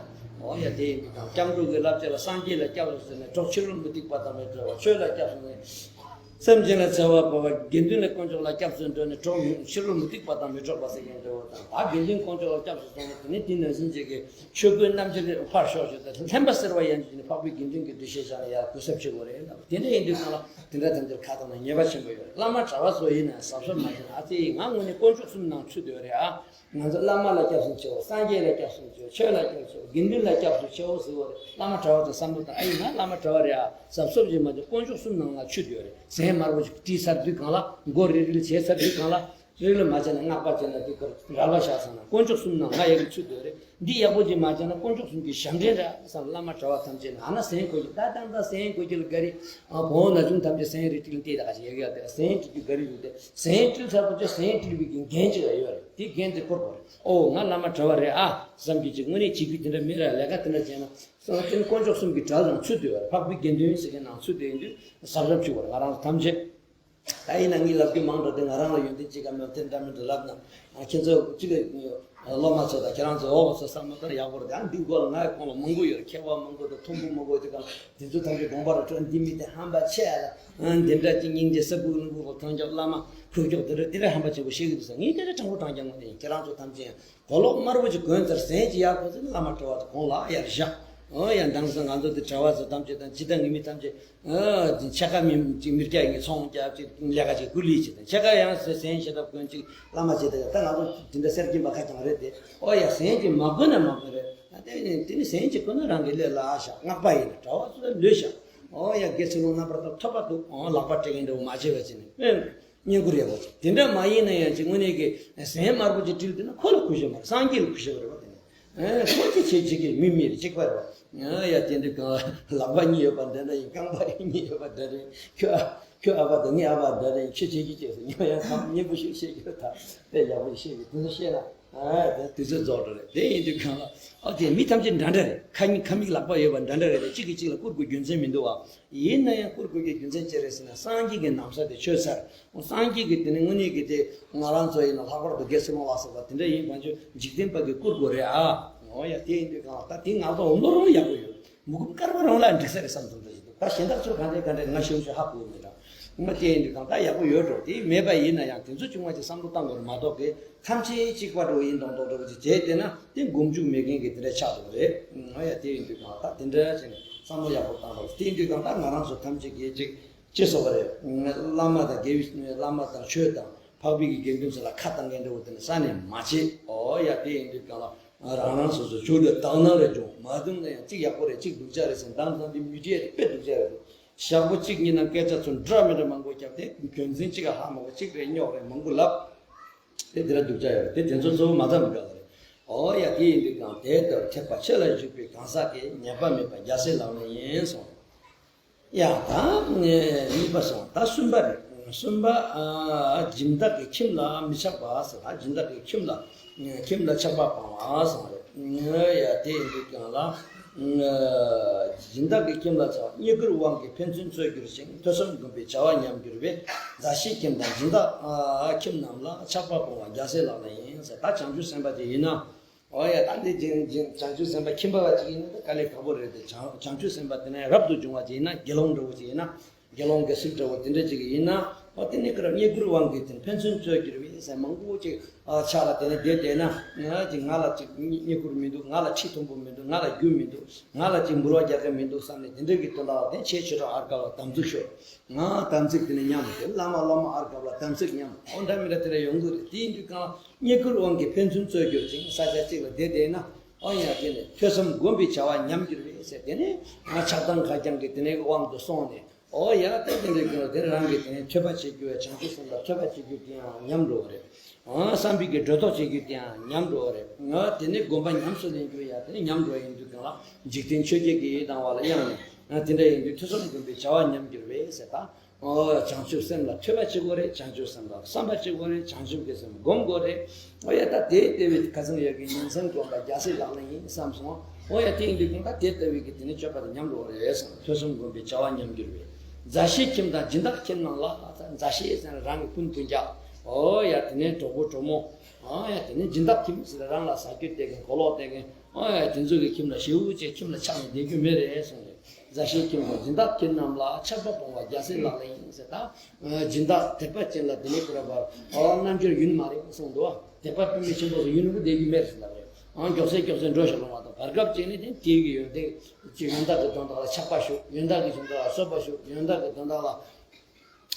ཨོ་ཡ་དེ་ཡིན་དུས་ཀྱང་སྐྱབས་འགྲོ་གི་བསླབ་བྱ་ལ་སངས་རྒྱས་ལ་སྐྱབས་སུ་མཆི་ནས་གྲོགས་ཕྱི་རོལ་མུ་སྟེགས་པ་དང་མི་འབྲལ་བ། ཆོས་ལ་སྐྱབས་སུ་མཆི་ནས། སེམས་ཅན་ལ་བརྩེ་བ་འབར་བ། དགེ་འདུན་ལ་དཀོན་མཆོག་ལ་སྐྱབས་སུ་འགྲོ་ནས་གྲོགས་ཕྱི་རོལ་མུ་སྟེགས་པ་དང་མི་འགྲོགས་པ་ཟེར་མཁན་འདྲ་བོ་དང་། ད་དགེ་འདུན་དཀོན་མཆོག་ལ་སྐྱབས་སུ་སོང་ནས་དེ་ནས་དེ་ནང་བཞིན་བྱེད་ཀྱི་ཆོས་གོས་རྣམ་བཅུ་ཕར་ཞོག་ཞོག་དང་ལྷན་པ་སེར་བ་ཡན་ཆད་ནི་འཕགས་པའི་དགེ་འདུན་གྱི་འདུ་ཤེས་བཞག་ནས་ཡར་གུས་ཞབས་བྱེད་དགོས་རེད་ལབ། དེ་འདྲ་ཡིན་དུས་ཙང་ལ་དེ་འདྲ་ཐམས་ཅད་ཁ་བཏང་ན་ཉེས་པ་ཆེན་པོ་ཡོད་རེད། བླ་མ་གྲྭ་པ་ཚོ་ཡིན་ན་གཟབ་གཟབ་མ་བྱས་ན་ཨ་ཙི་ང་དངོས་གནས་དཀོན་མཆོག་གསུམ་ནང་ཚུད་བསྡད་ཡོད་རེད་ཨ། ང་ཚོ་བླ་མ་ལ་སྐྱབས་སུ་མཆིའོ། སངས་རྒྱས་ལ་སྐྱབས་སུ་མཆིའོ། ཆོས་ལ་སྐྱབས་སུ་མཆིའོ། དགེ་འདུན་ལ་སྐྱབས་སུ་མཆིའོ་ཟེར་བ་རེད། བླ་མ་གྲྭ་པ་ཚོ་བསམ་བློ་བཏང་ཨ་ཡིན་ན་བླ་མ་གྲྭ་པ་རེད་ཨ། གཟབ་གཟབ་བྱེད་མ་བྱེད་དཀོན་མཆོག་གསུམ་ནང་ལ་ཚུད་ཡོད་རེད། ཟན་དམར་པོ་ཅིག་བཀྲུས་ཚར་དུས་གང་ལ་མགོ་རིལ་རིལ་བྱས་ཚར་དུས་གང་ལ་རིལ་མ་བྱས་ན་སྔགས་པ་བྱས་ན་དེ་ཀར་རལ་པ་བཞག་ཚར་ན་དཀོན་མཆོག་གསུམ་ནང་ང་ཡི་གི་ཚུད་ཡོད་རེད། འདི་ཡག་པོ་ཅིག་མ་བྱས་ན་དཀོན་མཆོག་གསུམ་གྱི་ཞབས་འདྲེན་རེད་བསམ། བླ་མ་གྲྭ་པ་ཐམས་ཅད་ན་ན་ཟན་གོ་རྒྱུ་ད་ད་ད་ཟན་གོ་རྒྱུ་ལ་དགའ་རི། ཨ་བོང་ན་ཆུང་ཐམས་ཅད་ཟན་རི་ཏིལ་ཏེ་ད་ག་ཅིག་ཡག་ཡག་དེ་ཟན་ཏིལ་གྱི་དགའ་རི་ཡོད་དེ་ཟན་ཏིལ་ཚར་པོ་ཅིག་ཟན་ཏིལ་བའི་གི་འགན་ཅིག་ཡོད་རེད། དེ་འགན་དེ་འཁུར་དགོས་རེད། ཨོ་ང་བླ་མ་གྲྭ་པ་རེད་ཨ་བསམ་རྒྱུ་ཅིག་དངོས་གནས་བྱེད་རྒྱུ་དེ་འདྲ་མི་རེད། ལས་ཀ་དེ་འདྲ་བྱས་ན་སོང་ཙང་དཀོན་མཆོག་གསུམ་གྱི་གྲལ་ནང་ཚུད་དེ་ཡོད་རེད། འཕགས་པའི་དགེ་འདུན་ཟེར་མཁན་ནང་ཚུད་དེ་ཡིན་དུས་གཟབ་གཟབ་བྱེད་དགོས་རེད། ང་རང་ཚོ་ཐམས་ཅད། ད་ཡིན་ན་ངས་ལབ་རྒྱུ་མང་དྲགས་དེ་ང་རང་ལ་ཡོན་ཏན་ཅི་ག་མེད་དེ་འདྲ་མི་འདྲ་ལབ་ན། ཁྱེད་ཚོ་གཅིག་གི་སློབ་མ་ཚོ་དང་ཁྱེད་རང་ཚོ་འོ་བ་ཚོ་བསམ་བློ་བཏང་ཡག་པོ་རེད། ཨ་འདི་སྐོར་ལ་ང་ཡི་ཁོང་ལ་མང་པོ་ཡོད་རེད། མཁས་པ་མང་པོ་དང་མཐོན་པོ་མང་པོ་དེ་ག་དེ་ཚོ་ཐམས་ཅད་དགོངས་པ་རེ་སྤྲོད། འདི་མི་དེ་ཧམ་པ་ཆེ་ལ་འདི་འདྲ་ཅིག་སྙིང་རྗེ་ས་བུག་ནུ་བུ་བ་ཐང་རྒྱབ་བླ་མ་ཁུག་ཀྱོག་དེ་འདྲ་དེ་འདྲ་ཧམ་པ་ཆེན་པོ་བཤད་གི་འདུག་ཟེར། ངས་དེ་འདྲ་དྲང་པོ་དྲང་རྐྱང་ངོ་ནས་ཁྱེད་རང་ཚོ་ཐམས་ཅད་ཡང་གོ་ལོག་དམར་པོ་ཅིག་གོན་ཚར་ཟན་ཅིག་ཡར་གོ་ཚར་ན་བླ་མ་གྲྭ་པ་ཚོ་གོང་ལ་ཡར་བཞག་ཨོ་ཡ་འདང་ས་ང་ཚོ་དེ་གྲྭ་པ་ཚོ་ཐམས་ཅད་དང་སྤྱི་བཏང་གི་མི་ཐམས་ཅད། ཨ་ཕྱེད་ཀ་མི་གཅིག་མི་སྐྱ་ཡིན་ཚོང་རྒྱབ་ཅིག་ལས་ཀ་ཅིག་ཀུ་ལི་ཅིག་དང་ཕྱེད་ཀ་ཡང་ཟས་ཟན་ཤེས་ཐབས་དཀོན་ཅིག་བླ་མ་ཅིག་དང་ད་ང་ཚོ་དེ་འདྲ་སེར་སྐྱིན་པ་ཁ་རྐྱང་རེད་དེ། ཨོ་ཡ་ཟན་ཅིག་མ་དགོས་ན་མ་དགོས་རེད། ཨ་དེ་ནི་དེ་ནི་ཟན་ཅིག་དགོས་ན་རང་གི་ལས་ལ་ཨ་ཤ་སྔགས་པ་ཡིན་ན་གྲྭ་པ་ཚོ་ལ་ལོས་ཤ། ཨོ་ཡ་དགེ་ཚུལ་སློང་རྣམ་པར་དག་ཐོབ་པ་འདུག་ཨོ་ལག་པ་སྤྲད་མཁན་འདྲ་བོ་མ་བྱེད་པ་བྱས་ནས་ཨེ་བསྙེན་བཀུར་ཡག་པོ་བྱེད། དེ་འདྲ་མ་ཡིན་ན་ཡང་ཅིག་དངོས་གནས་ཀྱི་ཟན་དམར་པོ་ཅིག་དྲིལ་དུས་ན་ཁོ་ལ་གུས་ཞབས་མ་རེད། སངས་རྒྱས་ལ་གུས་ཞབས་རེད་བ། དེ་ནི། ཨེ་ཁོ་ཅི་བྱེད་ཅིག་གི་མི་མི་རེད་གཅིག་པ་རེད། ཨ་ཡ་དེ་འདྲ་གང་ལག་པ་གཉིས་ཡོད་པ་འདྲ་འདྲ་ཡིན། རྐང་པ་གཉིས་ཡོད་པ་འདྲ་འདྲ་ཡིན། ཁྱོད་ཨ་ཁྱོད་ཨ་ཕ་དང་ངའི་ཨ་ཕ་འདྲ་འདྲ་ཡིན། ཁྱོད་བྱེད་ཀྱི་བྱེད་ཟེར་ཉོ་ཡང་ཁམས་སྙན་པོ་ཞིག་བཤད་ཀྱི་རེད། ད་དཔེ་ཡག་པོ་ཞིག་བཤད་ཀྱི་དེ་ཚོ་བཤད་ན་ཨ་དེ་དུས་ཚོད་རྫོགས་འགྲོ་རེད། དེ་ཡིན་དུས་གང་ལ་ཨ་དེ་མི་ཐམས་ཅད་འདྲ་འདྲ་རེད། ཁ་མིག་ཁ་མིག་ལག་པ་ཡོད་པ་འདྲ་འདྲ་རེད། དེ་གཅིག་གིས་གཅིག་ལ་བསྐུར་དགོས་རྒྱུ་མཚན་མི་འདུག་བ། ཡིན་ན་ཡང་བསྐུར་དགོས་ཀྱི་རྒྱུ་མཚན་ཅི་རེད་ཟེར་ན། སངས་རྒྱས་ཀྱི་ན་བཟའ་དེ་མཆོད་ཚར། སངས་རྒྱས་ཀྱི་དེ་ནི་དངོས་གནས་ཀྱི་དེ་ང་རང་ཚོ་ཡིན་ན་ལྷག་པར་དུ་དགེ་ཚུལ་སློང་ལ་སོགས་པ་དེ་འདྲ་ཡིན་པ་ཚོ་འཇིག་རྟེན་པ་གི་བསྐུར་དགོས་རེད་ཨ། འོ་ཡ་དེ་ཡིན་དུས་གང་ལ་ད་དེ་ང་ཚོ་འོ་མདོ་རང་ཡག་པོ་ཡོད། མུ་གུམ་དཀར་པོ་རང་ལ་འགྲིག་ས་རེད་བསམ་ཚུལ་འདྲ་ཞིག་འདུག་ད་གཞན་དག་ཚོ་གང་འདྲ་གང་འདྲ་ང་ཤེས་ཤེས་ཧ་གོ་མེད་ད། ང་དེ་ཡིན་དུས་གང་ད་ཡག་པོ་ཡོད་འགྲོ། དེ་མེད་པ་ཡིན་ན་ཡང་དེ་ཚོ་ཆུང་བ་ཅིག་བསམ་བློ་བཏང་དགོས་རེད་མ་གཏོགས་གི་ཐམས་ཅད་གཅིག་པ་འགྲོ་ཡིན་མདོག་མདོག་འདྲ་བོ་ཅིག་བྱས་བསྡད་ན་དེ་མགོ་མཇུག་མེད་མཁན་གྱི་དེ་འདྲ་ཆགས་འགྲོ་གི་རེད། ང་ཡ་དེ་ཡིན་དུས་གང་ད་དེ་འདྲ་བྱས་ནས་བསམ་བློ་ཡག་པོ་བཏང་རོགས། དེ་ཡིན་དུས་གང་ད་ང་རང་ཚོ་ཐམས་ཅད་ཀྱིས་ཅིག་ཅི་ཟེར་བ་རེད། བླ་མ་དང་དགེ་བའི་བླ་མ་དང་ཆོས་དང་འཕགས་པའི་གི་དགེ་འདུན་ཚོ་ལ་ཁ་བཏང་མཁན་འདྲ་བོ་དེ་འདྲ་ས་ནས་མ་བྱེད། འོ་ཡ་དེ་ཡིན་དུས་གང་ལ་རང་རང་སོ་སོ་ཆོས་དང་དག་སྣང་རེ་སྦྱོང་མ་བཏུང་ན་ཡང་ཅིག་ཡག་པོ་རེད། ཅིག་སྡུག་ཅག་རེད་ཟེར་དང་དང་དེ་མི་འདྲ་རེད། དཔེ་སྡུག་ཅག་རེད། ཞག་པོ་གཅིག་གཉིས་ནང་སྐད་ཆ་ཚོ་འདྲ་མི་འདྲ་མང་པོ་བརྒྱབ་སྟེ་རྒྱུ་མཚན་གཅིག་ག་ཧ་མ་གོ། གཅིག་རེད་རྙོག་རེད་མང་པོ་ལབ། དེ་དེ་ལ་སྡུག་ཅག་ཡོད་རེད། དེ་དེ་ཚོ་གཙོ་བོ་མ་ཚང་མི་འདྲ་བ་རེད། འོ་ཡ་དེ་ཡིན་དུས་ཀྱང་དེ་ལྟར་ཐེག་པ་ཆེ་ལ་ཞུགས་པའི་གང་ཟག་གིས་ཉེས་པ་མེད་པ་རྒྱལ་སྲས་ལག་ལེན་ཡིན་གསུངས། ཡ་ད་གཉིས་པ་སོང་། ད་གསུམ་པ་རེད། གསུམ་པ་ཨ་སྦྱིན་བདག་གི་ཁྱིམ་ལ་མི་ཆགས་པ་ཟེར། ད་སྦྱིན་བདག་གི་ཁྱིམ་ལ་ཁྱིམ་ལ་ཆགས་པ་སྤང་བ་གསུངས་རེད། ཡ་དེ་ཡིན་དུས་ཀྱང་ལ། སྦྱིན་བདག་གི་ཁྱིམ་ལ་ཆགས་པ་བསྙེན་བཀུར་དབང་གིས་ཕན་ཚུན་རྩོད་གྱུར་ཅིང་། ཐོས་བསམ་སྒོམ་པའི་བྱ་བ་ཉམས་གྱུར་པས། མཛའ་བཤེས་ཁྱིམ་དང་སྦྱིན་བདག་ཁྱིམ་རྣམས་ལ་ཆགས་པ་སྤོང་བ་རྒྱལ་སྲས་ལག་ལེན་ཡིན་ཟེར། ད་བྱང་ཆུབ་སེམས་དཔའ་ཅིག་ཡིན་ན། འོ་ཡ་ད་འདི་བྱང་ཆུབ་སེམས་དཔའ་ཁྱིམ་པ་ཅིག་ཡིན་ན་ད་དཀའ་ལས་ཁག་པོ་རེད་དེ། བྱང་བྱང་ཆུབ་སེམས་དཔའ་དེ་ནས་རབ་ཏུ་བྱུང་བ་ཅིག་ཡིན་ན། དགེ་སློང་འདྲ་བོ་ཅིག་ཡིན་ན། དགེ་སློང་གི་སྲིད་འདྲ་བོ་དེ་འདྲ་ཅིག་ཡིན་ན། འོ་དེ་ནས་ཀྱི་ར་བསྙེན་བཀུར་དབང་གིས་དེ་ཕན་ཚུན་རྩོད་གྱུར་པས་ཟེར། མང་པོ་ཅིག་ཨ་ཆགས་ལ་དེ་ནས་བསྡད་བསྡད་ན་ང་ཅིག་ང་ལ་ཅིག་བསྙེན་བཀུར་མི་འདུག་ང་ལ་ཁྲི་མཐོན་པོ་མི་འདུག་ང་ལ་རྒྱུ་མི་འདུག་ང་ལ་ཅིག་འབུལ་བ་རྒྱག་མཁན་མི་འདུག་བསམ་ནས་དེ་འདྲ་གི་དོན་དག་ལ་དེ་ཁྱེད་ཆོས་གྲོགས་ཨར་ཀ་ལ་དམ་ཚིག་ཤོག་ང་དམ་ཚིག་དེ་ནས་ཉམས། དེ་བླ་མ་སློབ་མ་ཨར་ཀ་ལ་དམ་ཚིག་ཉམས། འོ་འདྲ་མི་འདྲ་དེ་འདྲ་ཡོང་གི་རེད། དེ་ཡིན་དུས་གང་བསྙེན་བཀུར་དབང་གིས་ཕན་ཚུན་རྩོད་གྱུར་ཅིང་ས་ཆ་གཅིག་ལ་བསྡད་བསྡད་ན། ཨོ་ཡ་དེ་ནས་ཐོས་བསམ་སྒོམ་པའི་བྱ་བ་ཉམས་གྱུར་པས་ཟེར། དེ་ནས་ང་ཆགས་སྡང་ཁ་རྐྱང་གི་དེ་ནས་དབང་དུ་སོང་ནས། ཨོ་ཡ་དེ་དེ་འདྲ་གྱུར་དེ་རང་གི་དེ་ནས་ཐོས་པ་བྱེད་རྒྱུ་བས་བྱང་ཆུབ་སེམས་ལ་ཐོས་པ་བྱེད་རྒྱུ་དེ་ཡང་ཉམས་འགྲོ་བ་རེད། ཨ་བསམ་པའི་གི་སྒྲོ་འདོགས་བྱེད་རྒྱུ་དེ་ཡང་ཉམས་འགྲོ་བ་རེད། ང་དེ་ནས་སྒོམ་པ་ཉམས་སུ་ལེན་རྒྱུ་ཡ་དེ་ནས་ཉམས་འགྲོ་ཡིན་དུས་གང་ལ་འཇིག་རྟེན་ཆོས་བརྒྱད་ཀྱི་ཡིད་དང་བ་ལ་གཡེང་ནས། ང་དེ་འདྲ་ཡིན་དུས་ཐོས་བསམ་སྒོམ་པའི་བྱ་བ་ཉམས་གྱུར་པས་ཟེར་ད། ཨོ་བྱང་ཆུབ་སེམས་ལ་ཐོས་པ་བྱེད་དགོས་རེད། བྱང་ཆུབ་སེམས་ལ་བསམ་པ་བྱེད་དགོས་རེད། བྱང་ཆུབ་ཀྱི་སེམས་སྒོམ་དགོས་རེད། ཨོ་ཡ་ད་དེ་ལྟ་བུའི་ཁ་སང་ཡོད་ཀྱི་ཉིན་མཚན་སྒོམ་པ་རྒྱལ་སྲས་ལག་ལེན་ཡིན་བསམ་སོང་། ཨོ་ཡ་དེ་ཡིན་དུས་ཀྱང་ད་དེ་ལྟ་བུའི་གི་དེ་ནི་སྤྱོད་པ་དེ་ཉམས་འགྲོ་བ་རེད་བསམ། ཐོས་བསམ་སྒོམ་པའི་བྱ་བ་ཉམས་གྱུར་པས། མཛའ་བཤེས་ཁྱིམ་དང་སྦྱིན་བདག་ཁྱིམ་རྣམས་ལ། ད་མཛའ་བཤེས་ཟེར་ན་རང་གི་སྤུན་སྤུན་ཀྱག་ཨོ་ཡ་དེ་ནི་གྲོགས་པོ་གྲོགས་མོ། ཨོ་ཡ་དེ་ནི་སྦྱིན་བདག་ཁྱིམ་ཟེར་ན་རང་ལ་ཟ་རྒྱུ་སྟེར་མཁན་གོས་ལོག་སྟེར་མཁན། ཨོ་ཡ་དེ་ཚོ་གི་ཁྱིམ་ལ་ཞེ་པོ་ཅིག་ཁྱིམ་ལ་ཆགས་ནས་བསྡད་རྒྱུ་མེད་རེད་གསུངས་རེད། མཛའ་བཤེས་ཁྱིམ་དང་སྦྱིན་བདག་ཁྱིམ་རྣམས་ལ་ཆགས་པ་སྤོང་བ་རྒྱལ་སྲས་ལག་ལེན་ཡིན་ཟེར་ད། སྦྱིན་བདག་དད་པ་ཅན་ལ་དེ་ནས་ཀུན་ར་བར་ཨོ་རྣལ་འབྱོར་ཡུན་མ་རིང་གསུངས་འདུག་དད་པ་སྤུན་མི་ཆེན་པོ་ཚོ་ཡུན་རིང་པོ་བསྡད་རྒྱུ་མེད་ཟེར་ལབ་རེད། ཨང་མགྱོགས་སེ་མགྱོགས་སེ་འགྲོ་ཤོག་ལོ་མ་གཏོགས་བར་སྐབས་ཅིག་ནི་དེ་དེའི་གི་ཡོན་ཏན་ཅིག་ཡོན་བདག་གི་དོན་དག་ལ་ཆགས་པ་ཞུགས། ཡོན་བདག་གི་དོན་དག་ལ་གསོད་པ་ཞུགས། ཡོན་བདག་གི་དོན་དག་ལ།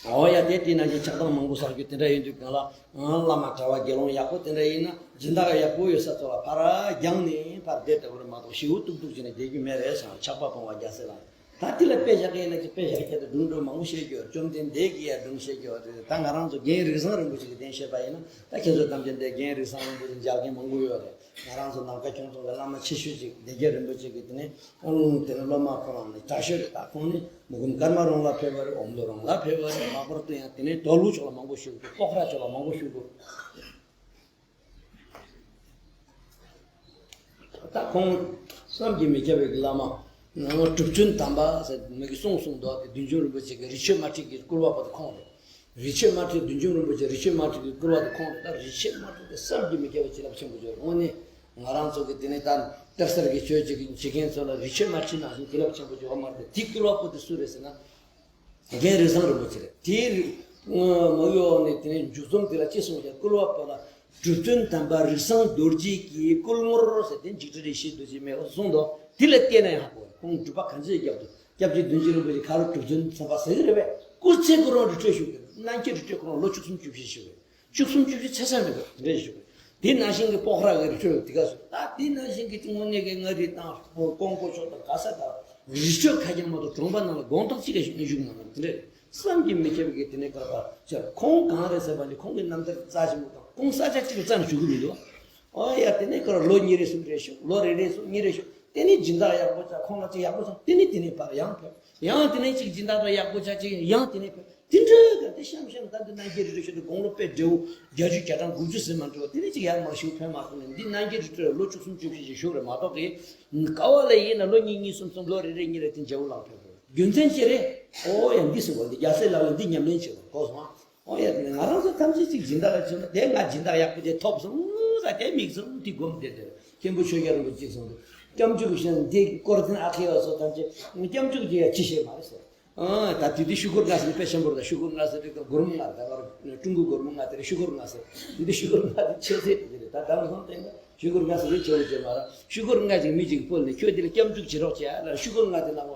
འོ་ཡ་དེ་དེ་ནང་བཞིན་ཆགས་སྡང་མང་པོ་བསགས་རྒྱུ་དེ་འདྲ་ཡིན་དུས་གང་ལ། ཨང་བླ་མ་གྲྭ་བ་དགེ་སློང་ཡག་པོ་དེ་འདྲ་ཡིན་ན་སྦྱིན་བདག་ཡག་པོ་ཡོད་ས་ཚོ་ལ་ཕར་རྒྱང་ནས་ཕར་བསྡད་བསྡད་པ་རེད་མ་གཏོགས་ཞེ་པོ་ཏུག་ཏུག་བྱས་ནས་བསྡད་རྒྱུ་མེད་རེད་གསུངས། ཆགས་པ་སྤོང་བ་རྒྱལ་སྲས་ལག་ལེན། ད་དེ་ལ་དཔེ་བཞག་གི་ཡིན་ན་ཅིག་དཔེ་བཞག་གི་དེ་སྒྲུང་སྒྲུང་མང་པོ་བཤད་རྒྱུ་ཡོད། བཅོམ་ལྡན་འདས་ཀྱིས་ཡང་སྒྲུང་བཤད་རྒྱུ་ཡོད་རེད། ད་ང་རང་ཚོ་རྒན་རིགས་བཟང་རིན་པོ་ཆེ་གི་དེ་བཤད་པ་ཡིན་ན་ད་ཁྱེད་ཚོ་ཐམས་ཅད་འདི་རྒན་རིགས་བཟང་རིན་པོ་ཆེ་མཇལ་མཁན་མང་པོ་ཡོད་རེད། ང་རང་ཚོ་ནམ་མཁའ་ཁྱོད་ཚོ་ལ་བླ་མ་ཆེ་ཤོས་ཅིག་སྡེ་བརྒྱད་རིན་པོ་ཆེ་གི་དེ་ནས་ཨང་དེ་ནས་སློབ་མ་ཁོ་རང་ནི་དྲག་ཤོས་རེད། ད་ཁོང་ནི་མུ་གུམ་ཀརྨ་རོང་ལ་ཕེབས་པ་རེད། ཨོཾ་མདོ་རོང་ལ་ཕེབས་པ་རེད། ལྷག་པར་དུ་ཡང་དེ་ནས་དོལ་པོ་ཕྱོགས་ལ་མང་པོ་བཞུགས་འདུག་པོ་ཁ་ར་ཕྱོགས་ལ་མང་པོ་བཞུགས་འདུག་ད་ཁོང་བསམ་གྱིས་མི་ཁྱབ་པའི་བླ་མ་གྲུབ་བཙུན་དམ་པ་ཟེར་མི་གི་གསུང་གསུངས་འདུག་དེ་བདུད་འཇོམས་རིན་པོ་ཆེ་གི་རི་ཆོས་དམར་ཁྲིད་ཀྱི་བསྐུལ་བ་པོ་དེ་ཁོང་རེད། རི་ཆོས་དམར་ཁྲིད་བདུད་འཇོམས་རིན་པོ་ཆེ་རི་ཆོས་དམར་ཁྲིད་ཀྱི་བསྐུལ་བ་དེ་ཁོང་རེད། ད་རི་ཆོས་དམར་ཁྲིད་དེ་བསམ་གྱིས་མི་ཁྱབ་པའི་བྱིན་རླབས་ཆེན་པོ་ཅིག་རེད། དངོས་གནས་ང་རང་ཚོ་གི་དེ་ནས་ད་གཏེར་གསར་གྱི་ཆོས་ཅིག་བྱེད་མཁན་ཚོ་ལ་རི་ཆོས་དམར་ཁྲིད་ནང་བཞིན་བྱིན་རླབས་ཆེན་པོ་ཅིག་ཡོད་མ་རེད། དེ་བསྐུལ་བ་པོ་དེ་སུ་རེད་ཟེར་ན། རྒན་རིགས་བཟང་རིན་པོ་ཆེ་རེད། དེའི་རིགས་མོ་ཡོག་ནས་དེ་ནས་མཇུག་རྩོམ་དེ་ལ་ཅི་གསུངས་ཀྱང་བསྐུལ་བ་པོ་ལ་གྲུབ་བཙུན་དམ་པ་རིགས་བཟང་རྡོ་རྗེ་གི་བསྐུལ་ངོར་ཟེར་དེ་འཇིགས་བྲལ་ཡེ་ཤེས་རྡོ་རྗེ་མའི་འོ་གསུངས་འདུག་དེ་ལ་བལྟས་ན་ཡང་ཧ་གོ་རེད། ཁོང་སྒྲུབ་པ་གང་ཅིའི་རྒྱབ་ཏུ་སྐྱབས་རྗེ་བདུད་འཇོམས་རིན་པོ་ཆེ་ག་རུ་གྲུབ་བཙུན་དམ་པ་ཟེར་གྱི་རེད་པས། སྐུ་ཚེ་ཁོ་རང་རི་ཁྲོད་བཞུགས་ཀྱི་རེད། སྣང་ཆེན་རི་ཁྲོད་ཁོ་རང་ལོ་བཅུ་གསུམ་བཅུ་བཞི་བཞུགས་པས། བཅུ་གསུམ་བཅུ་བཞི་ཚེ་ས་མེད་པ་དེ་འདྲ་ཞིག་རེད། དེ་ནང་བཞིན་གྱི་པོ་ཁ་ར་གི་རི་ཁྲོད་དེ་ག་སུ་ད་དེ་ནང་བཞིན་གྱི་དངོས་གནས་ཀྱི་མངའ་རིས་དང་ཀོང་པོ་ཕྱོགས་དང་ག་ས་དང་རི་ཁྲོད་ཁ་རྐྱང་མ་གཏོགས་གྲོང་པ་ནང་ལ་དགོང་དག་གཅིག་ག་ཞིག་བཞུགས་མ་གནང་དེ་འདྲ་རེད། བསམ་གྱིས་མི་ཁྱབ་ཀྱི་དེ་ནས་ཀ་པ་ཅར་ཁོང་གང་རེད་ཟེར་བ་ནི་ཁོང་གི་རྣམ་ཐར་རྩ་ཆེན་པོ་དང་ཁོང་ས་ཆ་གཅིག་ལ་རྩ་ནས་བཞུགས་ཀྱི་མི་འདུག་ཨོ་ཡ་དེ་ནས་ཁོ་རང་ལོ་གཉིས་རེ་གསུམ་རེ་བཞུགས། ལོ་རེ་རེ་གསུམ་གཉིས་རེ་བཞུགས། དེ་ནས་སྦྱིན་བདག་ཡག་པོ་བྱས། ཁོང་ལ་ཅིག་ཡག་པོ་བྱུང་། དེ་ནས་དེ་ནས་ཕར་ཡང་ཕེབས། ཡང་དེ་ནས་ཅིག་སྦྱིན་བདག་དང་ཡག་པོ་བྱས། ཅིག་ཡང་དེ་ནས་ཕེབས། དེ་འདྲ་ག་དེ་ཤམ་ཤམ་ད་འདི་རྣམ་རྒྱལ་རི་ཁྲོད་ཞུ་དུས་དགུང་ལོ་དཔེ་བགྲེས་པོ་བརྒྱད་ཅུ་གྱ་གྲངས་དགུ་བཅུ་ཟིན་མ་འགྲོ་བ། དེ་ནས་ཅིག་ཡར་མར་ཞུགས་ཕེབས་མ་སོང་ནས། འདི་རྣམ་རྒྱལ་རི་ཁྲོད་ལོ་བཅུ་གསུམ་བཅུ་བཞི་ཞིག་བཞུགས་རེད་མ་གཏོགས་གི། ག་བ་ལ་ཡིན་ན་ལོ་གཉིས་གཉིས་གསུམ་གསུམ་ལོ་རེ་རེ་གཉིས་རེ་དེ་མཇལ་བོ་ལངས་ཕེབས་དགོས། རྒྱུ་མཚན་ཅི་རེད། ཨོ་ཡ་འདི་ཟེར་བ་འདི་རྒྱལ་སྲས་ལག་ལེན་འདི་ཉམས་ལེན་བྱེད་དགོས་གོ་སོང་། ཨོ་ཡ་དེ་ནས་ང་རང་ཚོ་ཐམས་ཅད་ཅིག་སྦྱིན་བདག་ལ་བྱོན་ན། དེ་ང་སྦྱིན་བདག་ཡག་པོ་དེ་ཐོབ་སོང་ཟེར། དེ་དམིགས་སོང་། དེ་སྒོམ་བསྡད་དེ་མཁན་པོ་ཆོས་རྒྱལ་རིན་པོ་ཆེ་གསུངས་འདུག། སྐྱབས་འཇུག་གི་ཞིང་འདི་སྐོར་ཐེངས་ཨ་ཁེ་བ་སོགས་ཐམས་ཅད་སྐྱབས་འཇུག་གི་ཡ་ཅི་བྱེད་མ་རེད་ཟེར། ཨ་ད་དེ་དུས་ཤུ་གུར་ལྔ་ཟེར་ནས་དཔེ་ཆེན་པོ་རེད། ཤུ་གུར་ལྔ་ཟེར་དུས་སྒོར་མོ་ལྔ་རེད། ད་བར་ཀྲུང་གོའི་སྒོར་མོ་ལྔ་དེ་རེད། ཤུ་གུར་ལྔ་ཟེར། དེ་དུས་ཤུ་གུར་ལྔ་དེ་ཆེ་ཚད་དེ་རེད། ད་ད་ལྟ་སོང་བལྟས་ན་ཤུ་གུར་ལྔ་ཟེར་དུས་ཆེ་བོ་ཅིག་མ་རེད། ཤུ་གུར་ལྔ་ཅིག་མི་ཅིག་ཕུལ་ནས་ཁྱོད་དེ་ལ་སྐྱབས་འཇུག་བྱེད་རོགས་བྱས་ལ། ཤུ་གུར་ལྔ་དེ་ནང་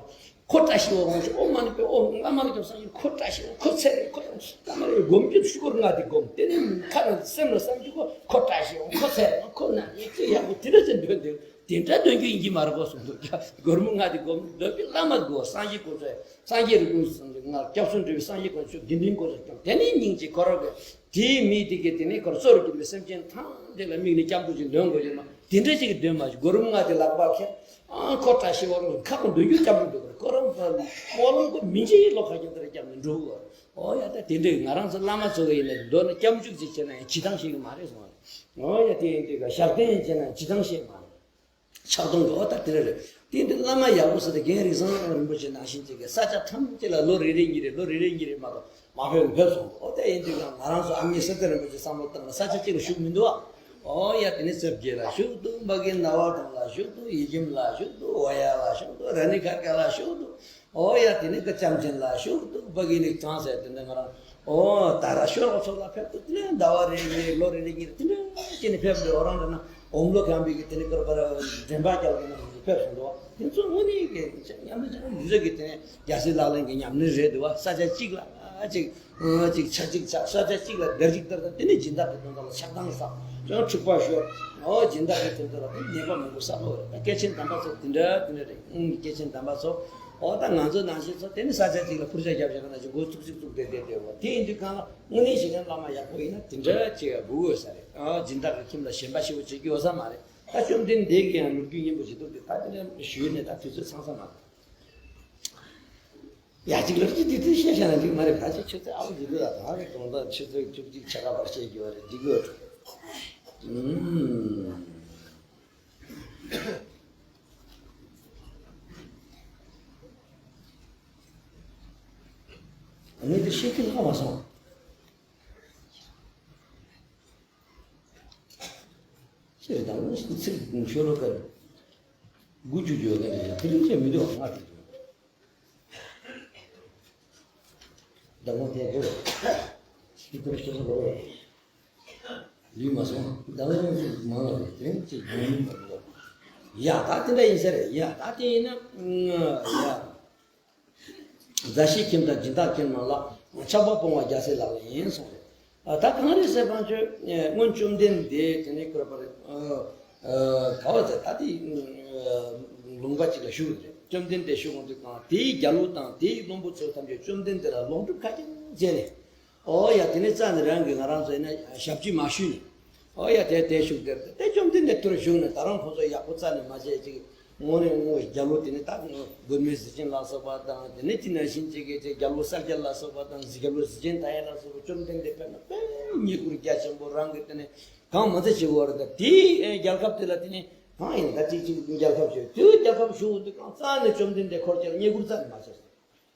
ཁོ་བཀྲ་ཤིས་པ་འོང་ཞིག། ཨོཾ་མ་ཎི་པདྨེ། ཨོཾ་བླ་མ་ལ་སྐྱབས་སངས་རྒྱས། ཁོ་བཀྲ་ཤིས་པ་འོང་། ཁོ་ཚེ་རིང་། ཁོ་ཡང་བླ་མ་ལ་སྒོམ་རྒྱུ། ཤུ་གུར་ལྔ་དེ་སྒོམ། དེ་ནས་ཁ་ནང་སེམས་ལ་བསམ་རྒྱུ། ཁོ་ཁོ་བཀྲ་ཤིས་པ་འོང་། ཁོ་ཚེ་རིང་། ཁོ་ན་ཡེ་ཅི་ཡག་པོ་དེ་འདྲ་ཅན་འདོན་དེ། དེ་འདྲ་འདོན་རྒྱུ་ཡིན་གྱི་མ་རེད་གོ་གསུངས་འདུག། སྒོར་མོ་ལྔ་དེ་སྒོམ་འདོན་པའི་བླ་མ་དགོས། སངས་རྒྱས་དགོས་ཚེ་སངས་རྒྱས་རིན་པོ་ཆེ་སངས་རྒྱས་ང་སྐྱབས་སུ་འགྲོ་བའི་སངས་རྒྱས་དགོས་ཚེ་དགེ་འདུན་དགོས་ཚེ་སྐྱབས། དེ་ནས་སྙིང་རྗེ་ཁོ་རང་གི། དེའི་མི་དེ་གིས་དེ་ནས་ཁོར་གཙོར་གྱུར་པའི་སེམས་ཅན་ཐམས་ཅད་ལ་དམིགས་ནས་སྐྱབས་འགྲོ་ཅིག་འདོན་དགོས་ཀྱི་མ། དེ་འདྲ་ཅིག་གིས་འདོན་མ་ཞིག། སྒོར་མོ་ལྔ་དེ་ལག་པར་འཁྱེར། ཨང་ཁོ་བཀྲ་ཤིས་པ་རུ་ཁ་ཁོ་འདོན་རྒྱུ་སྐྱབས་འགྲོ་འདོན་དགོས་རེད། ཁོ་རང་ཁོ་སྨོན་ལམ་ཁོ་མི་འཇིགས་ལོ་ཁ་རྒྱུན་ལྟར་བརྒྱབ་ནས་འགྲོ་དགོས། ཨོ་ཡ་ད་དེ་འདྲའི་ང་རང་ཚོ་བླ་མ་ཚོ་གི་ཡིན་ན་མདོར་ན་སྐྱབས་འཇུག་ཅིག་བྱས་ན་ཡང་བྱེད་སྟངས་ཤེས་ཀྱི་མ་རེད་གསུངས་པ་རེད། ཨོ་ཡ་དེ་ཡིན་དུས་ག་ཞབས་བརྟན་བྱས་ན་བྱེད་སྟངས་ཤེས་མ་རེད། ཕྱག་སྟོང་གི། ཨོ་ད་དེ་རེད། དེ་འདི་བླ་མ་ཡག་པོ་ཟེར་ཏེ་རྒན་རིགས་བཟང་རིན་པོ་ཆེ་ནང་བཞིན་ཅིག་གིས་ས་ཆ་ཐམས་ཅད་ལ་ལོ་རེ་རེ་གཉིས་རེ་ལོ་རེ་རེ་གཉིས་རེ་མ་གཏོགས་མ་ཕེབས་ཕེབས་སོང་། ཨོ་དེ་ཡིན་དུས་ཀྱང་ང་རང་ཚོ་ཨ་མྱེས་གསེར་རྟ་རིན་པོ་ཆེ་བསམ་བློ་བཏང་ན་ས་ཆ་གཅིག་ལ་བཞུགས་མི་འདུག་ཨ། ཨོ་ཡ་དེ་ནས་རྩེ་བརྒྱད་ལ་བཞུགས་འདུག། འབའ་གི་ན་བ་དང་ལ་བཞུགས་འདུག། ཡེ་ཁྱིམ་ལ་བཞུགས་འདུག། ཝ་ཡ་ལ་བཞུགས་འདུག། ར་ནི་ཁ་ཀ་ལ་བཞུགས་འདུག། ཨོ་ཡ་དེ་ནས་ཀ་ཅམ་ཆེན་ལ་བཞུགས་འདུག། འབའ་གི་ནི་གྲངས་ཟེར་དེ་འདྲ་ང་རང་ཨོ་ད་ར་ཤོར་བ་ཚོ་ལ་ཕེབས་འདུག། དེ་ནས་ཟླ་བ་རེ་རེ་ལོ་རེ་རེ་གཉིས་རེ་དེ་འདྲ་བྱས་ནས་ཕེབས་འདུག། ཨོ་རང་འདྲ་ན་འོམ་ལོ་གམ་པའི་གི་དེ་ནས་ཀར་པར་འདྲེན་པ་རྒྱག་གི་ནང་ཕེབས་སོང་འདུག། དེ་ཚོ་དངོས་གནས་ཀྱི་ཉམས་ལེན་བྱས་ན་འདི་ཚོ་གི་དེ་ནས་རྒྱལ་སྲས་ལག་ལེན་གྱི་ཉམས་ལེན་རེད་འདུག་བ། ས་ཆ་གཅིག་ལ་ཨ་ཅིག་ཨ་ཅིག་ཆ་གཅིག་ཆགས། ས་ཆ་གཅིག་ལ་བདེར་གཅིག་ལྟར་དང་། དེ་ནས་སྦྱིན་བདག་གི་དོན་དག་ལ་ཆགས་སྡང་ཟ། ཅང་འཁྲུག་པ་ཤོར། ཨོ་སྦྱིན་བདག་གི་དོན་དག་ལ་དེ་ནད་པ་མང་པོ་ཟ་ལོ་རེད། ད་སྐྱེས་ཆེན་དམ་པ་ཚོ་དེ་འདྲ་དེ་འདྲ་རེད། ཨང་སྐྱེས་ཆེན་དམ་པ་ཚོ། ཨོ་ད་ང་ཚོ་ནང་བཞིན་ཚོ་དེ་ནི་ས་ཆ་གཅིག་ལ་ཕུར་ཆ་རྒྱབ་བཞག་ན་ཅིག་མགོ་ཚུགས་ཚུགས་ཚུགས་བསྡད་བསྡད་བསྡད་འོ། དེ་ཡིན་དུས་གང་ལ་དངོས་གནས་ཞིག་ནས་བླ་མ་ཡག་པོ་ཡིན་ན་དེ་འདྲ་ཅིག་དགོས་དགོས་ས་རེད། ཨ་སྦྱིན་བདག་གི་ཁྱིམ་ལ་ཞེན་པ་ཞེ་པོ་བྱེད་རྒྱུ་ཡོད་ས་མ་རེད། ད་བཅོམ་ལྡན་འདས་ཀྱིས་ཡང་ལོ་རྒྱུས་སྙན་པོ་ཞིག་འདུག་སྟེ། ད་དེ་འདྲ་ཞུས་ནས་ད་དུས་ཚོད་ཚང་ས་མ་རེད། ཡ་གཅིག་ལབ་ཀྱི་དེ་དུས་བཤད་བཤད་ན་འགྲིག་མ་རེད། ད་ཅིག་ཆུ་ཚོད་ཨ་བ་འདི་འདུག་ད། ད་གི་གང་ལྟར་ཆུ་ཚོད་བཅུ་གཅིག་ཕྱེད་ཀ་བར་བཤད་རྒྱུ་བ་རེད། འགྲིག་གི་ཡོད། ཨུམ། ངས་འདི་བཤད་ཀྱི་ལྷག་མ་སོང་། ཅེས་དང་པོ་ཚིག་ཤོ་ལོ་ཀ་དགུ་བཅུ་ཡོད་མཁན་རེད། དེ་རིང་བཤད་མི་འདུག་ང་དེ་ཚོ། ཟླ་ངོ་དེ་རེད། ཤི་ཏུ་ཤི་ས་རེད། ལུས་མ་སོང་། ཟླ་ངོ་དེ་མང་བ་རེད། དེ་རིང་ཅིག་ཡོང་མི་འདུག། ཡ་ད་དེ་འདྲ་ཡིན་ས་རེད། ཡ་ད་དེ་ཡིན་ན་ཡ། མཛའ་བཤེས་ཁྱིམ་དང་སྦྱིན་བདག་ཁྱིམ་རྣམས་ལ་ཆགས་པ་སྤོང་བ་རྒྱལ་སྲས་ལག་ལེན་ཡིན་གསུངས་རེད། ད་གང་རེད་ཟེར་བ་ཚོས་སྔོན་བཅོམ་ལྡན་འདས་དེ་ནས་བསྐུར་བ་རེད། ག་བ་ཟེར་ད་དེ་ལུང་པ་གཅིག་ལ་བཞུགས་རེད། བཅོམ་ལྡན་འདས་བཞུགས་འོང་དུས་གང་དེའི་རྒྱལ་པོ་དང་དེའི་བློན་པོ་ཚོ་ཐམས་ཅད་བཅོམ་ལྡན་འདས་ལ་ལོངས་སྤྱོད་ཁ་རྒྱ་བྱས་ནས། ཨོ་ཡ་དེ་ནས་རྩ་ནས་རང་གིས་ང་རང་ཚོ་ཡིན་ན་ཞབས་ཕྱི་མ་ཞུས་ནས། ཨོ་ཡ་དེ་དེ་བཞུགས་དེར་དེ་བཅོམ་ལྡན་འདས་ཐུར་བཞུགས་ནས་ད་རང་ཁོང་ཚོ་ཡག་པོ་རྩ་ནས་མ་བྱས་ཅིག། དངོས་གནས་དངོས་རྒྱལ་པོ་དེ་ནས་ད་མགོན་མེད་ཟས་སྦྱིན་ལ་སོགས་པ་དང་། དེ་ནས་དེ་ནང་བཞིན་ཅིག་གི་ཅིག་རྒྱལ་པོ་གསལ་རྒྱལ་ལ་སོགས་པ་དང་། རྒྱལ་པོ་གཟི་ཅན་མཐའ་ཡས་ལ་སོགས་པ་བཅོམ་ལྡན་འདས་ཕེབས་ན་དཔེ་བསྙེན་བཀུར་རྒྱ་ཆེན་པོ་རང་གི་དེ་ནས་གང་མ་ཚད་བྱེད་དགོས་རེད། ད་དེའི་རྒྱལ་ཁབ་དེ་ལ་དེ་ནས་གང་ཡིན་ད་ཅིག་ཅིག་རྒྱལ་ཁབ་བྱོས། དེའི་རྒྱལ་ཁབ་བཞུགས་དུས་གང་རྩ་ནས་བཅོམ་ལྡན་འདས་འཁོར་རྒྱལ་བསྙེན་བཀུར་རྩ་ནས་མ་བྱས།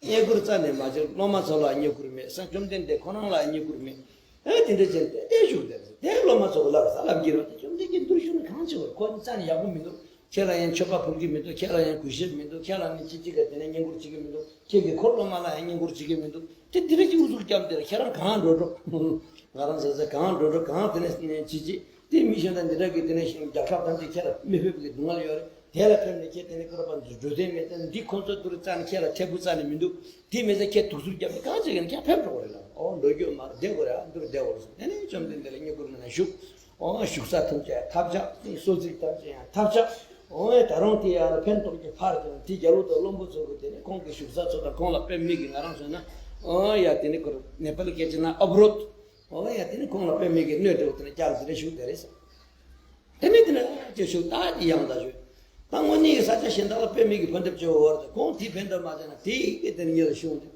བསྙེན་བཀུར་རྩ་ནས་མ་བྱས། སློབ་མ་ཚོ་ལ་བསྙེན་བཀུར་མེད། སངས་བཅོམ་ལྡན་འདས་ཁོ་རང་ལ་བསྙེན་བཀུར་མེད། ཨེ་དེ་འདྲ་བྱས་ཏེ་དེ་བཞུགས་དེར་དེ་སློབ་མ་ཚོ་གི་ལབ་ས་ལབ་ཀྱི་རེད། བཅོམ་ལྡན་འདས་འདིར་བཞུགས་ནས་གང་བྱེད་པར། ཁོ་ནི་རྩ་ནས་ཡག་པོ་མི་འདུག། ཁྱེད་ལ་ཡང་མཆོད་པ་ཕུལ་གྱི་མི་འདུག། ཁྱེད་ལ་ཡང་གུས་ཞབས་མི་འདུག། ཁྱེད་ལ་ནི་ཅི་ཅི་ག་དེ་ནས་བསྙེན་བཀུར་བྱེད་ཀྱི་མི་འདུག། ཁྱེད་ཀྱི་འཁོར་སློབ་མ་ལ་ཡང་བསྙེན་བཀུར་བྱེད་ཀྱི་མི་འདུག། དེ་དེ་རིགས་ཀྱི་ཨུ་ཚུགས་བརྒྱབ་དེར་ཁྱེད་རང་གང་འགྲོ་འགྲོ། ང་རང་ཟེར་ཟེར་གང་འགྲོ་འགྲོ་གང་དེ་ནས་བྱེད་ཅི། དེ་མི་གཞན་དང་འདི་འདྲ་གི་དེ་ནས་ཤིང་རྒྱལ་ཁབ་ཐམས་ཅད་ཁྱེད་ལ་མི་ཕེབས་ཀྱི་སྡུག་བསྔལ་ཡོད་རེད། དེ་ལ་ཕེབས་ནས་ཁྱེད་དེ་ནས་བསྐུར་བ་འདི་འགྲོ་དོན་མེད། དེ་འདི་ཁོང་ཚོ་དུར་རྩ་ནས་ཁྱེད་ལ་ཐད་འབུ་རྩ་ནས་མི་འདུག། དེ་མི་ཚེ་ཁྱེད་དུག་ཟུར་བརྒྱབ་ནས་གང་བྱེད་ཀྱི་ན་ཁྱེད་ཕེབས་འགྲོ་གི་རེད་ལ། ཨོ་འགྲོ་རྒྱུ་མ་རེད། བསྡད་དགོས་རེད། ཨ་འདིར་བསྡད་དགོས་རེད་ཟེར། དེ་ནས་བཅོམ་ལྡན་འདས་ལ་བསྙེན་བཀུར་མེད་ན་བཞུགས། ཨོ་བཞུགས་ས་ཐམས་ཅད་ཐབས་ཆག། གསོལ་ཚིགས་ཐམས་ཅད་ཡང་ཐབས་ཆག། ཨོ་ད་རུང་དེ་ཡང་ལ་ཕན་ཐོགས་ཀྱི་ཕར་ཀྱང་དེ་རྒྱལ་པོ་དང་བློན་པོ་ཚོ་གི་དེ་ནས་ཁོང་གི་བཞུགས་ས་ཚོ་དང་ཁོང་ལ་དཔེ་མི་གི་ང་རང་ཚོ་ན་ཨོ་ཡ་དེ་ནས་ཁོར་ནེ་པ་ལི་སྐད་ཆ་ན་ཨབ་རོད། ཨོ་ཡ་དེ་ནས་ཁོང་ལ་དཔེ་མི་གི་གནོད་འདྲ་བོ་དེ་ནས་བསྐྱལ་ཟེར་ནས་བཞུགས་དེ་རེད་ཟེར། དེ་ནས་དེ་ནས་ཅེས་ཞུ་ད་ཡང་ད་ཞུ། ད་དངོས་གནས་ཀྱི་ས་ཆ་གཞན་དག་ལ་དཔེ་མེད་ཀྱི་ཕན་ཐབས་ཆེ་བ་བར་དུ་ཁོང་དེའི་ཕན་ཐབས་མ་བྱས་ན་དེ་ཡི་གེ་དེ་ནས་ཉེ་ལ་ཞུ་འདུག་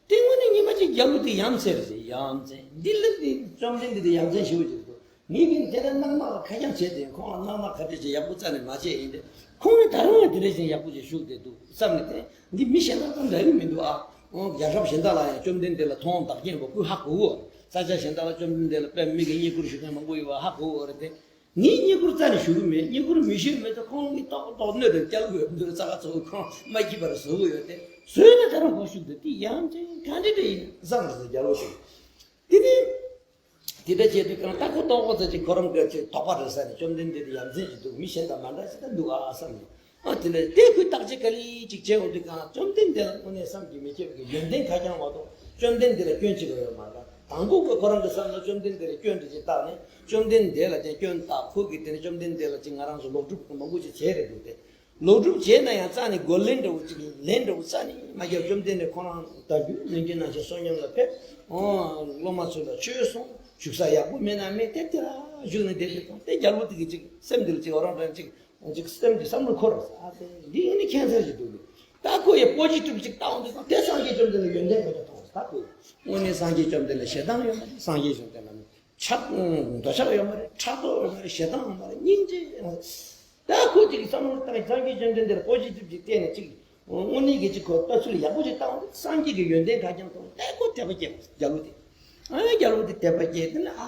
དེ་དངོས་གནས་ཉི་མ་གཅིག་རྒྱལ་པོ་དེ་ཡ་མཚན་རེད། ཡ་མཚན་འདི་ལ་འདི་བཅོམ་ལྡན་འདས་དེ་ཡ་མཚན་ཞུ་བ་ཅིག་འདུག་ངས་གིན་དེ་ལ་སྣང་མ་ལ་ཁ་རྐྱང་བྱས་ཏེ་ཁོང་ལ་སྣང་མ་ག་འདྲ་ཞིག་ཡག་པོ་རྩ་ནས་མ་བྱས་ཡིན་ཏེ། ཁོང་ནི་ད་རུང་ཡང་དེ་འདྲ་ཞིག་ཡག་པོ་ཞིག་ཞུགས་བསྡད་འདུག་བསམ་ནས་དེ་འདི་མི་གཞན་དག་དང་འདྲ་གི་མི་འདུག་ཨ། ཨོ་རྒྱལ་ཁབ་གཞན་དག་ལ་ཡང་བཅོམ་ལྡན་འདས་ལ་མཐོང་བདག་རྐྱེན་པ་ཁོས་ཧ་གོ་གོ། ས་ཆ་གཞན་དག་ལ་བཅོམ་ལྡན་འདས་ལ་དཔེ་མི་གི་བསྙེན་བཀུར་ཞུ་མཁན་མང་པོ་ཡོད་པ་ཧ་གོ་གོ་རེད་དེ། ངས་བསྙེན་བཀུར་རྩ་ནས་ཞུ་གི་མེད། བསྙེན་བཀུར་མི་ཞུས་མེད་དུ་ཁོང་གིས་ཏོག་ཏོག་སྣོད་དུ་སྐྱལ་དགོས་འདུག་རྩ་ཁ་ཚ་བོ་ཁོང་མ་སྐྱིད་པར་བཟོ་གི་ཡོད་དེ། བཟོས་ན་ད་རུང་ཁོང་ཞུགས་འདུག་དེ་ཡང་ཅིག་ག་འདྲ་འདྲ་ཡིན་བསམ་རེད་ཟེར་རྒྱལ་པོ་ཞིག་དེ་ནས་དེ་འདྲ་བྱས་དུས་གང་ལྟ་ཁོ་ཏོག་ཙམ་ཅིག་ཁོ་རང་གི་ཅིག་དོགས་པ་རེད་ཟེར་ནས་བཅོམ་ལྡན་འདས་དེ་ཡ་མཚན་ཞིག་འདུག་མི་གཞན་དང་མ་འདྲ་ཞིག་ད་འདུག་ཨ་བསམ་ནས། ཨ་དེ་ནས་དེ་ཁོས་བརྟག་དཔྱད་ག་ལེ་ཅིག་བྱས་འོང་དུས་གང་བཅོམ་ལྡན་འདས་ལ་དངོས་གནས་བསམ་གྱིས་མི་ཁྱབ་པའི་ཡོན་ཏན་ག་རྐྱང་མ་གཏོགས་བཅོམ་ལྡན་འདས་ལ་སྐྱོན་ཅི་ག་ཡོད་མ་རེད། དང་པོ་ཁོ་ཁོ་རང་གི་བསམ་བློ་བཅོམ་ལྡན་འདས་ལ་སྐྱོན་དེ་ཅིག་བཏགས་ནས་བཅོམ་ལྡན་འདས་ལ་ཀྱང་སྐྱོན་བཏགས། ཁོ་གིས་དེ་ནས་བཅོམ་ལྡན་འདས་ལ་ཅིག་ང་རང་ཚོ་ལོག་སྒྲུབ་མང་པོ་ཅིག་བྱས་རེད་འདུག་སྟེ། ལོག་སྒྲུབ་བྱས་ན་ཡང་རྩ་ནས་རྒོལ་ལན་འདྲ་བོ་ཅིག་ལན་འདྲ་བོ་རྩ་ནས་མ་རྒྱབ། བཅོམ་ལྡན་འདས་ཁོ་རང་ལྟ་རྒྱུ་ནན་གྱི་ནང་བཞིན་བསོད་སྙོམས་ལ་ཕེབས། ཨོ་སློབ་མ་ཚོ་ལ་ཆོས་གསུངས། བཞུགས་ས་ཡག་པོ་མེད་ན་མེད་དེ་དེ་ལ་བཞུགས་ནས་བསྡད་དེ་དང་དེ་རྒྱལ་པོ་དེ་གི་ཅིག་སེམས་འདི་ལ་ཅིག་འོ་རང་རང་ཅིག་ཅིག་སེམས་ཀྱི་བསམ་བློ་འཁོར་ར་ས་དེ་འདི་ཡིན་ནི་ཁྱད་མཚར་ཞིག་འདུག་ནི། ད་ཁོ་ཡི་པོ་ཇི་ཊིབ་ཅིག་བཏང་འདུག་དང་དེ་སངས་རྒྱས་བཅོམ་ལྡན་འདས་ལ་ཡོན་ཏན་མེད་པ་མཐོང་ས། ད་ཁོ་དངོས་གནས་སངས་རྒྱས་བཅོམ་ལྡན་འདས་ལ་ཞེ་སྡང་ཡོད་མ་རེད། སངས་རྒྱས་བཅོམ་ལྡན་འདས་ལ་ཆགས་འདོད་ཆགས་ཡོད་མ་རེད། ཕྲག་དོག་ཡོད་མ་རེད། ཞེ་སྡང་ཡོད་མ་རེད། སྙིང་རྗེ་ཡོད་མ་རེད། ད་ཁོ་ཅིག་གི་བསམ་བློ་བཏང་སངས་རྒྱས་བཅོམ་ལྡན་འདས་ལ་པོ་ཇི་ཊིབ་ཅིག་བལྟས་ནས་ཅིག་དངོས་གནས་ཀྱི་ཅིག་ཁོ་ལྟ་ཚུལ་ཡག་པོ་ཅིག་བཏང་བ་སངས་རྒྱས་ཀྱི་ཡོན་ཏན་ག་རྐྱང་མཐོང་། ད་ཁོ་དད་པ་སྐྱེས་པ་རྒྱལ་པོ་དེ། ཨ་རྒྱལ་པོ་དེ་དད་པ་སྐྱེས་དེ་ནི་ཨ་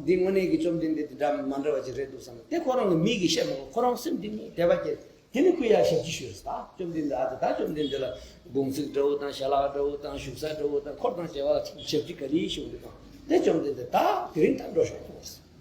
འདི་དངོས་གནས་ཀྱི་བཅོམ་ལྡན་འདས་དེ་འདྲ་མ་འདྲ་བ་ཅིག་རེད་འདུག་བསམ་ནས་དེ་ཁོ་རང་གི་མིག་གིས་བཤད་མ་གོ་ཁོ་རང་སེམས་གཏིང་ནས་དད་པ་སྐྱེས། དེ་ནི་ཁོས་ཡར་ཞབས་ཕྱི་ཞུས་ཟེར། ད་བཅོམ་ལྡན་འདས་ཨ་ཙི་ད་བཅོམ་ལྡན་འདས་ལ་དགོངས་ཚིག་འདྲ་བོ་དང་ཞལ་ལག་འདྲ་བོ་དང་བཞུགས་ས་འདྲ་བོ་དང་འཁོར་དང་བཅས་པ་ལ་ཞབས་ཕྱི་ག་རེ་ཞུ་འདུག་དང་དེ་བཅོམ་ལྡན་འདས་ད་དེ་རིང་ད་འགྲོ་ཤོག་གསུངས་ཟེར།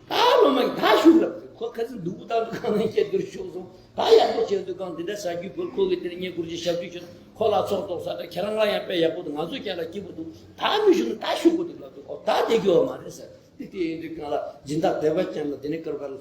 ད་སློབ་མ་གིས་ད་ཞུ་ལབ་ཟེར། ཁོ་ཁ་སང་སྡུག་པོ་བཏང་འདུག་གང་ནས་སྐྱེ་འདིར་ཤོག་གསུངས། ད་ཡག་པོ་བྱས་འདུག་གང་འདི་འདྲ་ཟ་རྒྱུ་དགོས། ཁོ་གིས་དེ་ནས་བསྙེན་བཀུར་གྱི་ཞབས་ཕྱི་ཞུ་ན་ཁོ་ལ་ཚོགས་གཏོགས་ས་འདྲ་ཁྱེད་རང་ལ་ཡང་དཔེ་ཡག་པོ་འདུག་ང་ཚོ་ཀྱང་ལ་སྐྱིད་པོ་འདུག་ད་མི་ཞུ་ན་ད་ཞུ་དགོས་འདུག་ལབ་འདུག་ཨོ་ད་བསྡད་རྒྱུ་བ་མ་རེད་ཟེར། དེ་དེ་ཡིན་དུས་གང་ལ་སྦྱིན་བདག་དད་པ་ཅན་ལ་དེ་ནས་སྐལ་བ་ལ་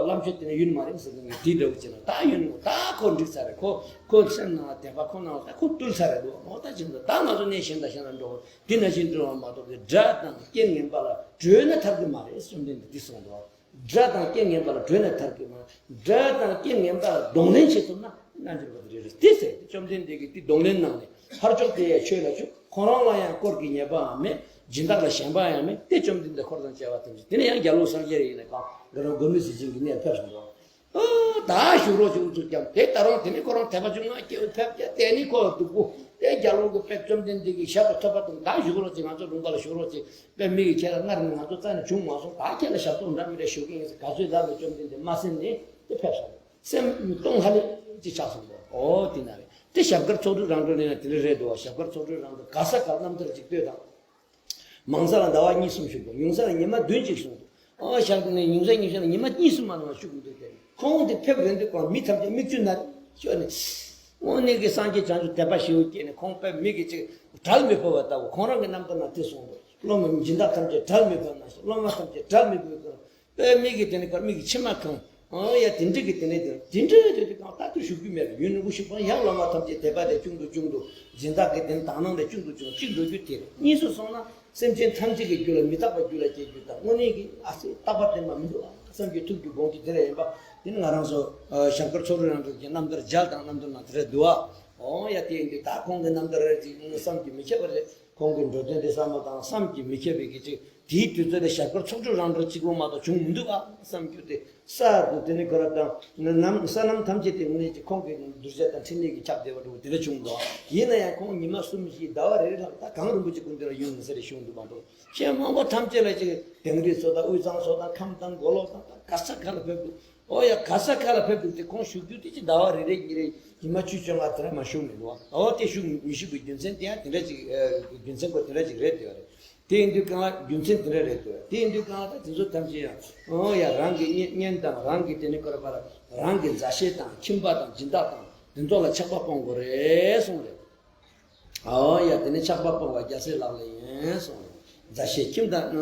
ལམ་ཆོད་དེ་ནས་ཡུན་མ་རིང་ཟེར་ནས་དེའི་འདྲ་བོ་བྱས་ན་ད་ཡུན་ད་ཁོ་འགྲིག་ཚར་རེད། ཁོ་ཁོ་སེམས་ནང་ལ་དད་པ་ཁོ་ནང་ལ་ད་ཁོ་བཏུལ་ཚར་རེད་འདུག་ཨོ་ད་ཅི་འདུག་ད་ང་ཚོ་གནས་གཞན་དང་གཞན་ལ་འགྲོ་དེ་ནང་བཞིན་འགྲོ་བ་མ་གཏོགས་ཀྱི་དགྲ་དང་རྐྱེན་ངན་པ་ལ་གྲོལ་ན་ཐར་གི་མ་རེད། བཅོམ་ལྡན་འདས་འདི་གསུངས་འདུག་དགྲ་དང་རྐྱེན་ངན་པ་ལ་གྲོལ་ན་ཐར་གི་མ་རེད། དགྲ་དང་རྐྱེན་ངན་པ་ལ་གདོང་ལེན་བྱེད་ཐུབ་ན་རྣལ་འབྱོར་པ་དེ་རེད་རེད་དེ་ཟེར། བཅོམ་ལྡན་འདས་ཀྱིས་དེ་གདོང་ལེན་གནང་ནས་ཕར་ཕྱོགས་དེ་ཡང་ཆོས་ལ་བཅུག་ཁོ་རང་ལ་ཡང་དཀོར་གྱི་ཉེས་པའང་མེད། སྦྱིན་བདག་ལ་ཞེན་པ་ཡང་མེད་དེ། བཅོམ་ལྡན་འདས་འཁོར་དང་བཅས་པ་ཐམས་ཅད་དེ་ནས་ཡང་རྒྱལ་པོ་སངས་རྒྱས་རེ་ཡིན་ན་གང་དགའ་རབ་མགོན་མེད་ཟས་སྦྱིན་གྱི་གནས་ཕེབས་སོང་འདུག་ཨ་ད་བཞུགས་རོགས་ཅིག་ཨུ་ཚུགས་ཀྱང་དེ་ད་རུང་དེ་ནས་ཁོ་རང་དད་པ་བཅུ་ལྔ་སྐྱེ་བའི་ཕེབས་ཀྱང་དེ་ནི་ཁོ་ལ་སྡུག་པོ་དེ་རྒྱལ་པོ་གི་དཔེ་བཅོམ་ལྡན་འདས་ཀྱི་ཞབས་ལ་ཐོབ་པ་དང་ད་བཞུགས་རོགས་ཅིག་ང་ཚོ་ལུང་པ་ལ་བཞུགས་རོགས་ཅིག་དཔེ་མི་གི་ཁྱེད་ལ་སྔར་ནས་ང་ཚོ་རྩ་ནས་བྱུང་མ་སོང་། ད་ཁྱེད་ལ་ཞབས་ཏོག་འདྲ་མི་འདྲ་ཞུ་གི་ཡིན་ཟེར་ག་ཚོད་ལབ་ནས་བཅོམ་ལྡན་འདས་མ་གསན་ནས་དེ་ཕེབས་སོང་། སེམས་སྟོང་ཧ་ལས་ཅིག་ཆགས་སོང་འདུག་ཨོ་དེ་ན་རེད་དེ་ཞབས་དཀར་ཚོགས་དྲུག་རང་གྲོལ་ནས་ན་དེ་འདྲ་རེད་འདུག་ཞབས་དཀར་ཚོགས་དྲུག་རང་གྲོལ་ག་ས་ག་རྣམ་ཐར་ཅིག་ལྟོས་དང་། མང་ས་ལ་ཟླ་བ་གཉིས་གསུམ་བཞུགས་འདུག་ཉུང་ས་ལ་ཉི་མ་བདུན་ཅིག་བཞུགས་འདུག་ཨོ་ཞག་དེ་ནས་ཉུང་ས་ཉུང་ས་ལ་ཉི་མ་གཉིས་གསུམ་མ་ནང་བཞུགས་འདུག་དེ་ཁོང་དེ་ཕེབས་རན་དུས་གང་མི་ཐམས་ཅད་མིག་ཆུ་ན་ཤོར་ནས་དངོས་གནས་ཀྱི་སངས་རྒྱས་བྱང་ཆུབ་དད་པ་ཞེ་པོ་སྐྱེས་ནས་ཁོང་དཔེ་མི་གི་ཅིག་བྲལ་མི་ཕོད་པ་ལྟ་བུ་ཁོང་རང་གི་རྣམ་ཐར་ན་དེ་གསུངས་འདུག་སློབ་མ་སྦྱིན་བདག་ཐམས་ཅད་བྲལ་མི་ཕོད་ན་ཞིང་སློབ་མ་ཐམས་ཅད་བྲལ་མི་ཕོད་ཀྱང་། དཔེ་མི་གི་དེ་ནི་ཁར་མི་གི་མཆི་མ་གང་། ཨང་ཡ་དེ་འདྲ་གི་དེ་ནི་དེ་དེ་འདྲ་དེ་དེ་གང་ལྟ་དུ་ཞུགས་རྒྱུ་མེད་ལ་ཡུན་རིང་པོ་ཞིག་པ་ཡང་བླ་མ་ཐམས་ཅད་དད་པ་དེ་ཆུང་དུ་ཆུང་དུ་སྦྱིན་བདག་གི་དེ་ནི་དག་སྣང་དེ་ཆུང་དུ་ཆུང་དུ་གཅིག་འགྲོ་རྒྱུ་དེ་རེད། གཉིས་སུ་སོང་ན་སེམས་ཅན་ཐམས་ཅད་ཀྱི་རྒྱུད་ལ་མི་རྟག་པ་རྒྱུད་ལ་སྐྱེ་རྒྱུ་དང་དངོས་གནས་ཀྱི་ཨ་སེ་རྟག་པ་བརྟན་པ་མི་འདུག་ཨ་བསམ་གྱི་ཐུགས་ཀྱི་དགོངས་ཀྱི་དེ་ལ་ཡིན་པ་དེ་ནི་ང་རང་ཚོ་ཞབས་དཀར་ཚོགས་དྲུག་རང་གྲོལ་གྱི་རྣམ་ཐར་མཇལ་དང་རྣམ་ཐར་ནང་དེ་རེད་འདུག་ཨ། ཨང་ཡ་དེ་ཡིན་དུས་ད་ཁོང་གི་རྣམ་ཐར་རེད་ཅིག་བསམ་གྱིས་མི་ཁྱབ་པ་རེད། ཁོང་གི་འགྲོ་དོན་དེ་བསམ་བློ་བཏང་བསམ་གྱིས་མི་ཁྱབ་པའི་གི་ཅིག་དེའི་དུས་ཚོད་ལ་ཞབས་དཀར་ཚོགས་དྲུག་རང་གྲོལ་གཅིག་པོ་མ་གཏོགས་བྱུང་མི་འདུག་ཨ་བསམ་རྒྱུ་དེ་གསར་དུ་དེ་ནི་ཁོ་ར་དང་ནམ་ས་ནམ་ཐམས་ཅད་དེ་དངོས་གནས་ཀྱི་ཁོང་གི་གདུལ་བྱ་དང་འཕྲིན་ལས་ཀྱི་ཁྱབ་བདེ་བ་འགྲོ་བ་དེ་འདྲ་བྱུང་འདུག་ཡིན་ན་ཡང་ཁོང་ཉི་མ་གསུམ་བཞི་ཟླ་བ་རེ་རེ་ལྷག་ད་གངས་རིན་པོ་ཆེ་སྐུ་མདུན་ལ་ཡོང་མི་ས་རེ་བྱུང་འདུག་མ་གཏོགས་གཞན་མང་པོ་ཐམས་ཅད་ལ་ཅིག་དིང་རི་ཚོ་དང་དབུས་གཙང་ཚོ་དང་ཁམས་དང་མགོ་ལོག་དང་ད་ག་ས་ག་ལ་ཕེབས་འདུག་ཨོ་ཡ་ག་ས་ག་ལ་ཕེབས་འདུག་སྟེ་ཁོང་བཞུགས་རྒྱུ་དེ་ཅི་ཟླ་བ་རེ་རེ་གཉིས་རེ་ཉི་མ་བཅུ་བཅོ་ལྔ་དེ་འདྲ་མ་བཞུགས་མི་འདུག་ཨོ་དེ་བཞུགས་མི་བཞུགས་པའི་རྒྱུ་མཚན་དེ་ཡང་དེ་འདྲ་ཅིག་རྒྱུ་མཚན་ཁོ་དེ་འདྲ་ཅིག་རེད་དེ་རེད། དེ་ཡིན་དུས་གང་ལ་རྒྱུ་མཚན་དེ་འདྲ་རེད་དེ་དེ་ཡིན་དུས་གང་ལ་ད་དེ་ཚོ་ཐམས་ཅད་ཡང་ཨོ་ཡ་རང་གི་གཉེན་དང་རང་གི་དེ་ནི་ཀོ་ར་པ་ར་རང་གི་མཛའ་བཤེས་དང་ཁྱིམ་པ་དང་སྦྱིན་བདག་དང་དེ་ཚོ་ལ་ཆགས་པ་སྤོང་དགོས་རེད་གསུངས་རེད། ཨོ་ཡ་དེ་ནི་ཆགས་པ་སྤོང་བ་རྒྱལ་སྲས་ལག་ལེན་ཡིན་གསུངས། མཛའ་བཤེས་ཁྱིམ་དང་།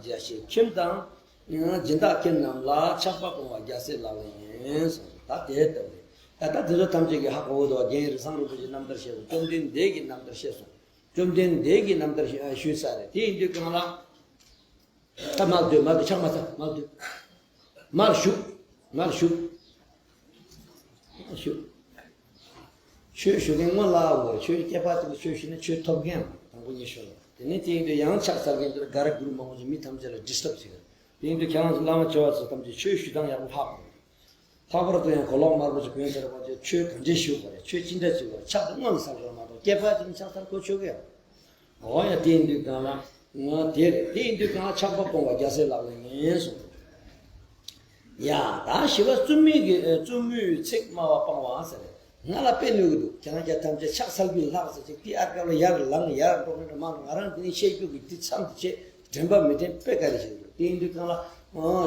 མཛའ་བཤེས་ཁྱིམ་དང་། སྦྱིན་བདག་ཁྱིམ་རྣམས་ལ་ཆགས་པ་སྤོང་བ་རྒྱལ་སྲས་ལག་ལེན་ཡིན་གསུངས། ད་དེ་ལྟ་བུ་རེད། ད་ལྟ་དེ་ཚོ་ཐམས་ཅད་ཀྱིས་ཧ་གོ་གི་འདུག་རྒན་རི་བཟང་རིན་པོ་ཆེའི་རྣམ་ཐར་བཤད་སོང་། བཅོམ་ལྡན་འདས་ཀྱི་རྣམ་ཐར་བཤད་སོང་། བཅོམ་ལྡན་འདས་ཀྱི་རྣམ་ཐར་ཞུས་ས་རེད། དེ་ཡིན་དུས་གང་ལ། ད་མ་སྡོད་མ་སྡོད་ཆགས་མ་ཚར་མ་སྡོད། མར་བཞུགས། མར་བཞུགས། མར་བཞུགས། ཆོས་ཞུ་མཁན་སྔོན་ལ་འོ་ཆོས་སྐྱེས་པ་དེ་ཚོ་ཆོས་ཞུས་ན་ཆོས་ཐོབ་མཁན་དང་པོ་ཉི་ཤུ་ལ། དེ་ནས་དེ་ཡིན་དུས་ཡང་ཕྱག་འཚལ་མཁན་དེ་ལ་ག་རེ་གུ་རུ་མང་པོ་ཅིག་མི་ཐམས་ཅད་ལ་ཌི་སི་ཊརབ་བྱེད་ཀྱི་རེད། དེ་ཡིན་དུས་ཁྱེད་རང་ཚོ་བླ་མ་བྱེ་བ་ཚོ་ཐམས་ཅད་ཆོས་ཞུ་སྟངས་ཡག་པོ་ཧ་གོ། ལྷག་པར་དུ་ཡང་གོས་ལོག་དམར་པོ་ཅིག་གོན་ཟེར་བ་ཅིག་ཆོས་ག་འདྲས་ཞུ་དགོས་རེད། ཆོས་ཅི་འདྲ་བྱེད་དགོས་རེད། ཕྱག་དེ་སྔོན་ལ་འཚལ་དགོས་རེད་མ་གཏོགས་སྐྱེས་པ་ཅིག་ནི་ཕྱག་འཚལ་གོ་ཆོད་ཀྱི་ཡོད། འོ་ཡ། དེ་ཡིན་དུས་གང་ལ་ང་དེ་རེད། དེ་ཡིན་དུས་གང་ལ་ཕྱག་པ་སྤོང་བ་རྒྱལ་སྲས་ལག་ལེན་ཡིན་གསུངས། ཡ། ད་ཞི་བ་བཙུན་མོའི་གི་བཙུན་མོའི་ཚིག་སྨྲ་བ་སྤང་བ་ཟེར། ང་ལ་དཔེ་གནོད་ཀྱི་འདུག་ཁྱེད་རང་ཅག་ཐམས་ཅད་ཕྱག་འཚལ་རྒྱུ་ལྷག་ཟེར་ཅིག་དེ་ཨར་སྐབས་ལ་ཡར་ལངས་ཡར་འགྲོ་མཁན་འགྲོ་མ་འགྲོ། ང་རང་དེ་ནས་བཤད་རྒྱུ་གི་དེ་མཚམས་དེ་བཅད་དྲན་པ་མི་དྲན་དཔེ་དཀའ་ལས་ཆེ་གི་འདུག་དེ་ཡིན་དུས་གང་ལ་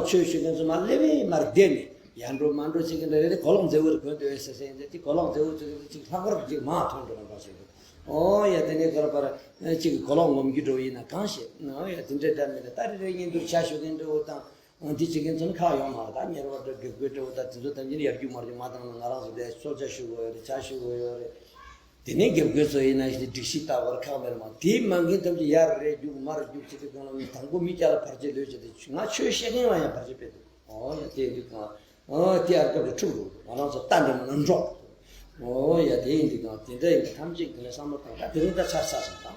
ཆོས་ཞུ་མཁན་ཚོ་མར་སླེབས་མར་བསྡད་ནས་ཡར་འགྲོ་མར་འགྲོ་བྱེད་ཀྱི་འདྲ་རེད། དེ་གོས་ལོག་མཛེས་པོ་རེ་གོན་འདུག་ཟེར་ཟེར་ཡིན་ཏེ་དེ་གོས་ལོག་མཛེས་པོ་ཚོ་གི་ཅིག་ལྷག་པར་ཅིག་མང་ཐོན་འགྲོ་མཁན་པ་ཞིག་འདུག་འོ་ཡ། དེ་ནས་ག་རེ་པར་ཅིག་གོས་ལོག་ངོམ་གྱི་འགྲོ་ཡིན་ན་གང་ཤེས། འོ་ཡ། དེ་འདྲའི་འདྲ་མི་འདྲ་ད་རེ་རེ་བརྙན་བསྡུར་བྱ་ཞུ་མཁན་འདྲ་བོ་དང་། འདི་བྱེད་མཁན་ཚོ་ནི་ཁག་ཡོང་མ་རེད། ད་གཉེར་བ་འདྲ་རྒྱབ་དགོས་འདྲ་བོ་ད་དེ་ཚོ་ཐམས་ཅད་ནི་ཡར་རྒྱུག་མར་རྒྱུག་མ་བཏང་ན་ང་རང་ཚོ་འདིར་གསོལ་ཇ་ཞུ་དགོས་ཡོད་རེད། ཇ་ཞུ་དགོས་ཡོད་རེད། དེ་ནས་རྒྱབ་དགོས་ཚོ་ཡིན་ན་ཞིག་སྒྲིག་གཞི་ལྟ་བུར་ཁག་མེད་རེད་མ། དེའི་མ་འགན་ཐམས་ཅད་ཡར་རེ་རྒྱུག་མར་རྒྱུག་བྱེད་དུས་གང་ལ་ནི་དང་པོ་མི་སྐྱ་ལ་བར་ཆད་ལོས་བྱེད་དུས་ང་ཆོས་བཤད་མཁན་ལ་ཡང་བར་ཆད་སྤེལ་འདུག་འོ་ཡ། དེ་འདི་གང་། འོ་དེ་ཨར་སྐབས་ཀྱི་ཕྲུག་རུ་ང་རང་ཚོ་ལྟ་འདྲ་མ་ན་འགྲོ། འོ་ཡ། དེ་ཡིན་འདི་གང་དེ་འདྲ་ཡིན་པ་ཐམས་ཅད་ཀྱི་ལ་བསམ་བློ་བཏང་། ད་དེ་རིང་ད་ཚར་ཚར་སོང་།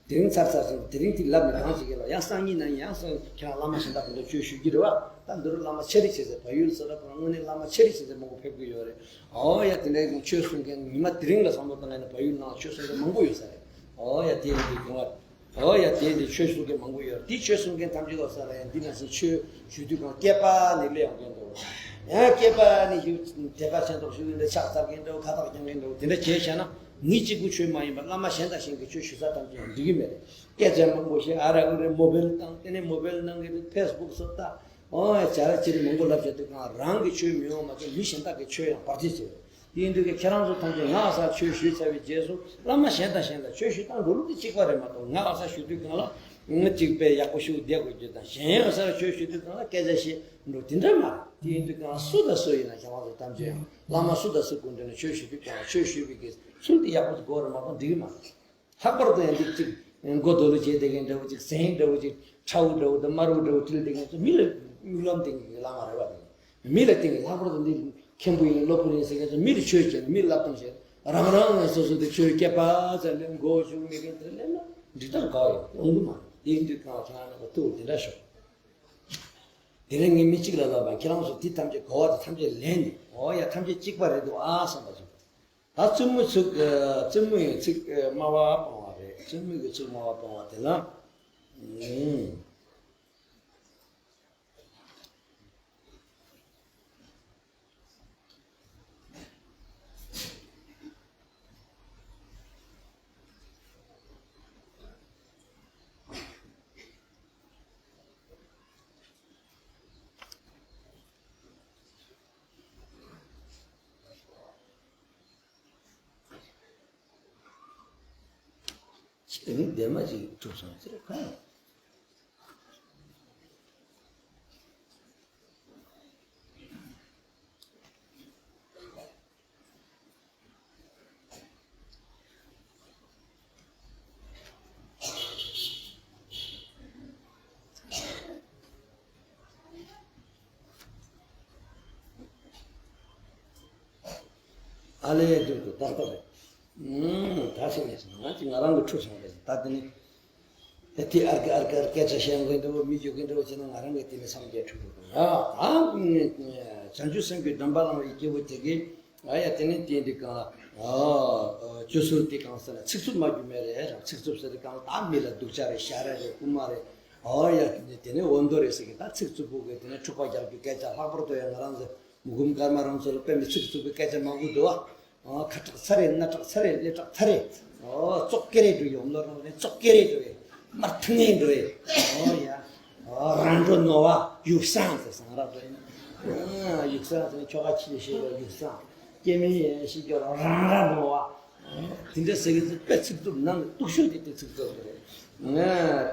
ད་དེ་རིང་ཚར་ཚར་སོང་། དེ་རིང་དེ་ལབ་ནས་གང་བྱེད་ཀྱི་ལ་ཡང་སང་ཉིན་ན་ཡང་སང་ཁྱེད་རང་བླ་མ་གཞན་དག་གི་འདྲ་ཆོས་ཞུ་རྒྱུ་རེད་བ། ད་འདི་རུ་བླ་མ་ཆེ་རིགས་བྱེད་ཟེར་བལ་ཡུལ་ས་ར་ཁོ་རང་དངོས་གནས་བླ་མ་ཆེ་རིགས་བྱེད་ཟེར་མང་པོ་ཕེབས་ཀྱི་ཡོད་རེད། འོ་ཡ། དེ་འདྲ་ཡིན་ཆོས་གསུང་མཁན་ཉི་མ་དེ་རིང་ལ་བསམ་བློ་བཏང་ཡིན་ན་བལ་ཡུལ་ནང་ཆོས་གསུང་མཁན་མང་པོ་ཡོད་ས་རེད། འོ་ཡ། དེ་ཡིན་འདི་གང་བ། འོ་ཡ། དེ་འདི་ཆོས་གསུང་མཁན་མང་པོ་ཡོད། དེ་ཆོས་གསུང་མཁན་ཐམས་ཅད་ལ་ས་ལ་ཡང་འདི་ནང་བཞིན་ཆོས་ཞུ་དུས་གང་སྐྱེས་པ་ནས་སླེབས་ཡོང་མཁན་འདུག་ཡང་སྐྱེས་པ་ནས་ཞུ་དད་པ་ཆེན་ཐོག་ཞུ་གིན་འདུག་ཕྱག་འཚལ་གིན་འདུག་ཁ་བཏགས་རྐྱང་གིན་འདུག་དེ་འདྲ་བྱས་བྱས་ན་ངེད་གཅིག་པུ་ཆོས་མ་ཡིན་པར་བླ་མ་གཞན་དང་གཞན་གྱིས་ཆོས་ཞུ་ས་ཐམས་ཅད་ཡང་འགྲིག་གི་མེད་རེད། སྐད་ཆ་མང་པོ་བཤད། ཨ་ར་ཨུ་རེ་མོ་བེལ་བཏང་། དེ་ནས་མོ་བེལ་ནང་གི་ཕེ་སི་བུག་སོགས་བལྟ། འོ་ཡ། བྱ་ར་ཅི་རེ་མང་པོ་ལབ་བྱས་དུས་གང་རང་གི་ཆོས་མི་ཡོང་མ་གཏོགས་མི་གཞན་དག་གི་ཆོས་ཡང་བར་ཆད་བྱེད། དེ་ཡིན་དུས་ཀྱི་ཁྱེད་རང་ཚོ་ཐམས་ཅད་ང་ཨ་ས་ཆོས་ཞུས་ཚར་བའི་རྗེས་སུ་བླ་མ་གཞན་དང་གཞན་ལ་ཆོས་ཞུ་སྟངས་འགྲོ་ལུགས་དེ་གཅིག་པ་རེད་མ་གཏོགས། ང་ཨ་ས་ཞུ་དུས་གང་ལ་ང་གཅིག་པས་ཡག་པོ་ཞུ་བསྡད་དགོས་རྒྱུ་དང་། གཞན་ཨ་ས་ཆོས་ཞུ་དུས་གང་ལ་སྐད་ཆ་བཤད་འགྲོ་དེ་འདྲ་མ་རེད། དེ་ཡིན་དུས་གང་སུ་དང་སུ་ཡིན་ན་ཁྱེད་རང་ཚོ་ཐམས་ཅད་ཡང་བླ་མ་སུ་དང་སུ་སྐུ་མདུན་ནས་ཆོས་ཞུ་དུས་གང་ཆོས་ཞུ་བའི་གི་ཚུལ་དེ་ཡག་པོ་དགོས་རེད་མ་གཏོགས་འགྲིག་གི་མ་རེད། ལྷག་པར་དུ་ཡང་འདི་གཅིག་མགོ་རྡོ་ལུ་བྱེད་བསྡད་མཁན་འདྲ་བོ་ཅིག་ཟན་འདྲ་བོ་ཅིག་ཁྲ་བོ་འདྲ་བོ་དང་དམར་བོ་འདྲ་བོ་དྲིལ་བསྡད་མཁན་ཚོ་མི་ལ་མིག་ལམ་སྟེང་གི་བླ་མ་རེད་བ། དེ་མི་ལ་སྟེང་གི་ལྷག་པར་དུ་འདི་མཁན་པོ་ཡིན་སློབ་དཔོན་ཡིན་ཟེར་མཁན་ཚོ་མི་ལ་ཆོས་བྱས་ནས་མི་ལ་བླ་བཏང་བྱས་རང་རང་སོ་སོ་དེ་ཆོས་སྐྱེས་པ་ཙམ་ལས་མགོ་བོ་གཞུག་མེད་མཁན་དེ་སླེབས་ན་འགྲིག་ཐབས་ག་ཡོད་ཡོང་གི་མ་རེད། དེ་ཡིན་དུས་གང་ཁྱེད་རང་ནང་གི་ཐུགས་དེ་འདྲ་ཤོག་དེ་རིང་ངས་མི་གཅིག་ལ་ལབ་པ་ཁྱེད་རང་ཚོ་དེ་ཐམས་ཅད་གོ་བ་དེ་ཐམས་ཅད་ལེན་ནས་འོ་ཡ་ཐམས་ཅད་གཅིག་པ་རེད་འདུག་ཨ་བསམ་པ་བྱུང་། ད་བཙུན་མོའི་ཚིག་ཨ། བཙུན་མོ་ཡི་ཚིག་ཨ། སྨྲ་བ་སྤོང་བ་རེད། བཙུན་མོ་གི་ཚིག་སྨྲ་བ་སྤོང་བ་དེ་ལ། ཨུམ། ཁྱེད་མི་བདེ་མ་ཅིག་ཐུག་སོང་ཟེར་གང་། ཨ་ལས་རྒྱུར་དུ་ཏག་ཏག་རེད། ཨུམ། ད་ཤེས་ནས་སོང་ང་ཅིག་ང་རང་གི་འཁྲུལ་སོང་རེད། ད་དེ་ནི་ཨེ་དེ་ཨར་ཀ་ཨར་ཀ་ཨར་སྐད་ཆ་བཤད་མཁན་འདྲ་བོ་མི་རྒྱུག་མཁན་འདྲ་བོ་བྱས་ན་ང་རང་གི་དེ་ནི་སངས་རྒྱས་འཁྲུལ་འགྲོ་གི་ཡ། ད་བྱང་ཆུབ་སེམས་ཀྱི་སྡོམ་པ་བླངས་པའི་སྐྱེས་བུ་དེ་གིས་ཨ་ཡ་དེ་ནི་དེ་འདི་གང་ཨ་སྤྱོད་ཚུལ་དེ་གང་ཟེར་ན་ཚིག་རྩུབ་སྨྲ་རྒྱུ་མེད་རེད། ཚིག་རྩུབ་ཟེར་དེ་གང་ད་མི་ལ་སྡུག་ཅག་རེད། ཞ་ར་རེད། རྐུ་མ་རེད། ཨོ་ཡ་དེ་ནི་དེ་ནི་འོ་མདོ་རེད་ཟེར་གི་ད་ཚིག་རྩུབ་པོ་གི་དེ་ནི་འཁྲུག་པ་རྒྱག་རྒྱུ་སྐད་ཆ། ལྷག་པར་དུ་ཡང་ང་རང་ཚོ་མུ་གུམ་ཀརྨ་རང་ཚོ་ལ་དཔེ་མི་ཚིག་རྩུབ་པའི་སྐད་ཆ་མང་པོ་འདུག་ཨ། ཨ་ཁ་གྲག་ཚ་རེད། སྣ་གྲག་ཚ་རེད། ལས་གྲག་ཚ་རེད། ཨོ་ཙོག་ཀེ་རེ་འགྲོ་ཡོང་ལོ་རང་རེད། ཙོག་ཀེ་རེ་འགྲོ་ཡེ་མར་ཐུང་ངེ་འགྲོ་ཡེ། ཨོ་ཡ། ཨོ་རང་འགྲོ་ནོ་བ་ཡུག་སང་ཟེར་སང་ར་འགྲོ་ཡེ་ན། ཨ་ཡུག་སང་ཟེར་ན་ཁྱོ་ག་ཁྱི་ལ་ཤེས་པ་ཡུག་སང་། སྐྱེ་མེད་ཡེ་ཤེས་ཀྱི་རང་ར་ནོ་བ། དེ་འདྲ་ཟེར་གི་ཚོ་དཔེ་ཚིག་རྩུབ་ནང་གི་སྡུག་ཤོས་དེ་དེ་ཚིག་རྩུབ་རེད། ང་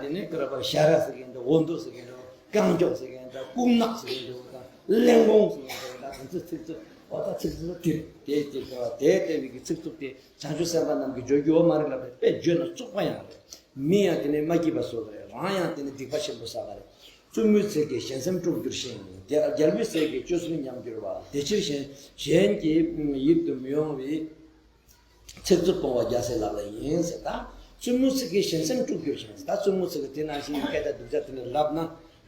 དེ་ནས་ཀ་ར་པར་ཞ་ར་ཟེར་གི་འདྲ། འོ་མདོ་ཟེར་གི་འདྲ། རྐང་མགྱོགས་ཟེར་གི་འདྲ། ལྐུགས་ནག་ཟེར་གི་འདྲ། ད་གླེན་གོང་ཟེར་གི་འདྲ། ད་དེ་ཚོ་ཚིག་རྩུབ་འོ་ད་ཚིག་རྩུབ་དེ་རེད། དེ་དེ་ཀ་དེ་དེ་བའི་གི་ཚིག་རྩུབ་དེ་བྱང་ཆུབ་སེམས་དཔའ་རྣམས་ཀྱིས་བརྗོད་རྒྱུ་ཡོད་མ་རེད་ལབ་པས། དཔེ་བརྗོད་ན་བཙོག་པ་ཡང་རེད། མི་ཡང་དེ་ནས་མ་སྐྱིད་པ་བཟོ་གི་རེད། རང་ཡང་དེ་ནས་སྡིག་པ་ཆེན་པོ་བསགས་གི་རེད། བཙུན་མོའི་ཚིག་གིས་གཞན་སེམས་དཀྲུགས་འགྱུར་ཞིང་། རྒྱལ་རྒྱལ་པོའི་སྲས་ཀྱི་སྤྱོད་ཚུལ་ཉམས་འགྱུར་བ། དེ་ཕྱིར་གཞན་གཞན་གྱི་ཡིད་དུ་མི་འོང་བའི། ཚིག་རྩུབ་སྤོང་བ་རྒྱལ་སྲས་ལག་ལེན་ཡིན་ཟེར། ད་བཙུན་མོའི་ཚིག་གིས་གཞན་སེམས་དཀྲུགས་འགྱུར་ཞིང་། ད་བཙུན་མོའི་ཚིག་གིས་དེ་ནང་བཞིན་སྐད་ཆ་སྡུག་ཅག་དེ་འདྲ་ལབ་ན།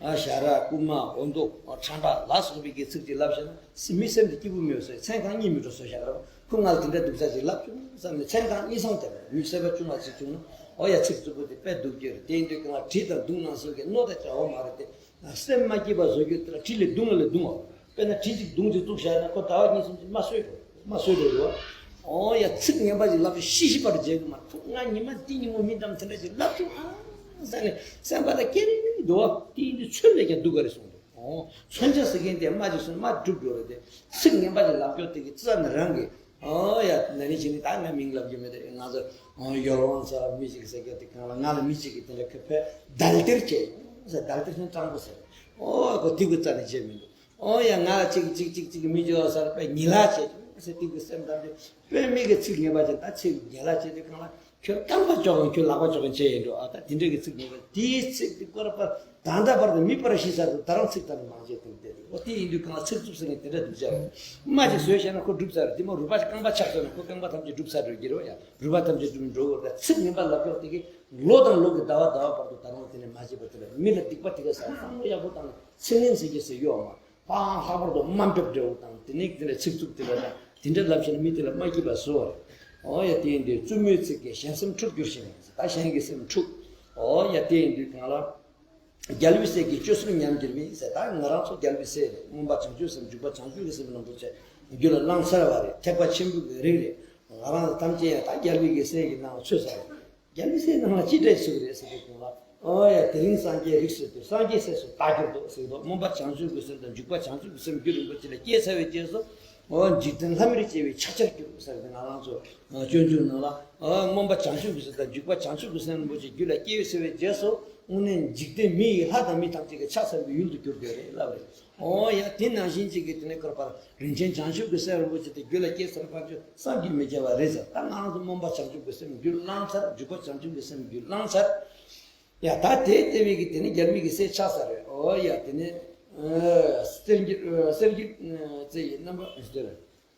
ཨ་ཞ་ར་རྐུན་མ་འོ་མདོག་ཁྲམ་པ་ལ་སོགས་པའི་གི་ཚིག་ཅིག་ལབ་ཤེས་ན་མི་སེམས་དེ་སྐྱིད་པོ་མེད་བཟོས། མཚན་གང་གཉིད་མི་འགྲོ་བཟོས་བཞག་ར། ཁོ་ང་ལ་དེ་འདྲ་སྡུག་ཅག་ཅིག་ལབ་བྱུང་བསམ་ནས་མཚན་གང་གཉིད་སང་དེ་ལ་མི་སེམས་པ་ཅུང་ང་ཚིག་བྱུང་ན། ཨོ་ཡ་ཚིག་རྩུབ་པོ་དེ་དཔེ་སྡུག་གི་རེད། དེ་ཡིན་དུས་གང་ལ་གྲི་དང་མདུང་ནང་བཟོས་ཀྱི་རྣོ་དང་བྱ་བ་མ་རེད་དེ། སེམས་མ་སྐྱིད་པ་བཟོ་རྒྱུ་དེ་ལ་གྲི་ལས་མདུང་ལ་ལས་མདུང་བ། དཔེར་ན་གྲི་གཅིག་མདུང་གཅིག་བཙུགས་བཞག་ན་ཁོ་ཟླ་བ་གཉིས་གསུམ་གཅིག་མ་གསོད་རོགས་མ་གསོད་རོགས་རེད་བ། ཨོ་ཡ་ཚིག་ངན་པ་ཞིག་ལབ་ཤི་ཤི་བར་བརྗེད་གི་མ་ཐུབ། ང་ཉི་མ་འདི་ཉིན་མོ་མི་འདམ་དེ་འདྲ་ཞིག་ལབ་བྱུང་ཨ་ཟེར་ནས་སེམས་པ་ལ་སྐྱེ་རིང་འདུག་བ། དེ་ཡིན་དུས་ཚུལ་ལས་ཀྱང་སྡུག་ག་རེད་གསུངས་འདུག། ཨོ་མཚོན་ཆ་ཟེར་མཁན་དེ་མ་ཅིག་སོང་མ་སྒྲུབ་འགྲོ་རེད་དེ། ཚིག་ངན་པ་ཞིག་ལབ་རྒྱུ་དེ་གི་རྩ་ནས་རང་གི། ཨོ་ཡ་ན་ནིང་ཕྱི་ནས་ད་ང་མིང་ལབ་རྒྱུ་མེད་དེ། ང་ཚོ་ཡོ་ལོང་ས་མི་ཞིག་ཟེར་རྒྱུ་དེ་གང་ལ་ང་ལ་མི་ཞིག་གིས་དེ་འདྲ་ཁོ་ཕེ་བརྡལ་གཏེར་བྱས་ཟེར། བརྡལ་གཏེར་ཤིང་སྤྲང་པོ་ཟེར། ཨོ་ཁོ་དེ་གི་རྩ་ནས་བྱས་མི་འདུག། ཨོ་ཡ་ང་ལ་ཅིག་ཅིག་ཅིག་ཅིག་མི་འཇོ་སར་པའི་ཉི་ལ་བྱས་ཟེར། དེ་གི་སེམས་དམ་དེ་དཔེ་མི་གི་ཚིག་ངན་པ་ཅན་ད་ཚིག་ཉི་ལ་བྱས་དེ་གང་ལ། ཁྱོད་རྐང་པ་ཅོག་གིན་ཁྱོད་ལག་པ་ཅོག་གིན་བྱས་ཡིན་འགྲོ། ཨ་ད་དེ་འདྲ་གི་ཚིག་ཉན་པ་དེའི་ཚིག་དེ་སྐོར་པ་ད་ལྟ་བར་དུ་མི་པར་ཤི་ས་དུ་ད་རང་ཚིག་ད་ནི་མང་བྱས་དུ་བསྡད་འདུག། ཨོ་དེ་ཡིན་དུས་གང་ཚིག་རྩུབ་ཟེར་ནས་དེ་འདྲ་འདུག་བྱ་བ། མ་ཅིག་བཟོས་བྱས་ན་ཁོ་འགྲུབ་ཚར། དེ་མོ་རུས་པ་རྐང་པ་ཆག་སོང་ན་ཁོ་རྐང་པ་ཐམས་ཅད་འགྲུབ་ཚར་འགྲོ་གི་རེད་བ། ཡ་རུས་པ་ཐམས་ཅད་འགྲུབ་འགྲོ་གི་རེད། ཚིག་ངན་པ་ལབ་ཀྱོག་དེ་གི་ལོ་དང་ལོ་གི་ཟླ་བ་ཟླ་བ་བར་དུ་ད་རང་དེ་ནས་མ་བྱས་པ་དེ་ལ་མི་ལ་སྡིག་པ་དེ་ག་ས་བསམ་བློ་ཡག་པོ་བཏང་ནས་ཚིག་ངན་ཟེར་གྱི་ཟེར་ཡོད་མ། པང་ལྷག་པར་དུ་དམའ་འབེབས་འདྲ་བོ་དང་དེ་ནས་དེ་ལ་ཚིག་རྩུབ་དེ་ལ་དང་དེ་འདྲ་ལབ་བྱས་ན་མི་དེ་ལ་མ་སྐྱིད་པ་བཟོ་བ་རེད། ཨོ་ཡ་དེ་ཡིན་དུས་བཙུན་མོའི་ཚིག་གིས་གཞན་སེམས་འཁྲུགས་འགྱུར་ཞིང་ཟེར། ད་གཞན་གྱི་སེམས་འཁྲུགས། ཨོ་ཡ་དེ་ཡིན་དུས་གང་ལ། རྒྱལ་བའི་སྲས་ཀྱི་སྤྱོད་ཚུལ་ཉམས་འགྱུར་བས་ཟེར། ད་ང་རང་ཚོ་རྒྱལ་བའི་སྲས་རེད། མངོན་པ་བྱང་ཆུབ་སེམས་འཇུག་པ་བྱང་ཆུབ་ཀྱི་སེམས་རིན་པོ་ཆེ་རྒྱུད་ལ་བླངས་ཚར་བ་རེད། ཐེག་པ་ཆེན་པོའི་རིགས་རེད། ང་རང་ཚོ་ཐམས་ཅད་ཡང་ད་རྒྱལ་བའི་གི་སྲས་ཀྱི་ནང་ལ་ཚུད་ཚར་རེད། རྒྱལ་བའི་སྲས་ནང་ལ་ཅི་འདྲས་ཚུད་རེད་ཟེར་དུས་གང་ལ། ཨོ་ཡ་དེ་རིང་སངས་རྒྱས་རིགས་སུ་གྱུར། སངས་རྒྱས་སྲས་སུ་བདག་གྱུར་ཏོ་ཟེར་དོ། སྨོན་པ་བྱང་ཆུབ་ཀྱི་སེམས་དང་འཇུག་པ་བྱང་ཆུབ་ཀྱི་སེམས་རྒྱུད་རིན་པོ་ཆེ་ལ་སྐྱེས་ཚར་བའི་རྗེས་སུ། ཨོ་འཇིག་རྟེན་ལྷ་མིར་སྐྱེ་བའི་ཕྱག་ཆར་གྱུར་ཟེར་ཏེ་ང་རང་ཚོ་སྤྱོད་འཇུག་ནང་ལ། ཨོ་སྨོན་པ་བྱང་ཆུབ་ཀྱི་སེམས་དང་འཇུག་པ་བྱང་ཆུབ་ཀྱི་སེམས་རིན་པོ་ཆེ་རྒྱུད་ལ་སྐྱེས་ཚར་བའི་རྗེས་སུ་དངོས་གནས་འཇིག་རྟེན་མི་ཡི་ལྷ་དང་མི་ཐམས་ཅད་ཀྱི་ཕྱག་འཚལ་བའི་ཡུལ་དུ་གྱུར་དགོས་རེད་ལབ་རེད། ཨོ་ཡ་དེ་ནང་བཞིན་གཅིག་གི་དེ་ནས་བསྐོར་པར་རིན་ཆེན་བྱང་ཆུབ་ཀྱི་སེམས་རིན་པོ་ཆེ་དེ་རྒྱུད་ལ་སྐྱེས་ཚར་བ་ཅིག་བསམ་གྱིས་མི་ཁྱབ་པ་རེད་ཟེར། ད་ང་རང་ཚོ་སྨོན་པ་བྱང་ཆུབ་ཀྱི་སེམས་རྒྱུད་བླངས་ཚར། འཇུག་པ་བྱང་ཆུབ་ཀྱི་སེམས་རྒྱུད་བླངས་ཚར། ཡ་ད་དེ་ལྟ་བུའི་གི་དེ་ནི་རྒྱལ་བའི་གི་སྲས་ཆགས་ས་རེད། ཨོ་ཡ་དེ་ནི་གསེར་འགྱུར་གསེར་འགྱུར་རྩེ་ཡི་རྣམ་པ་ཟེར།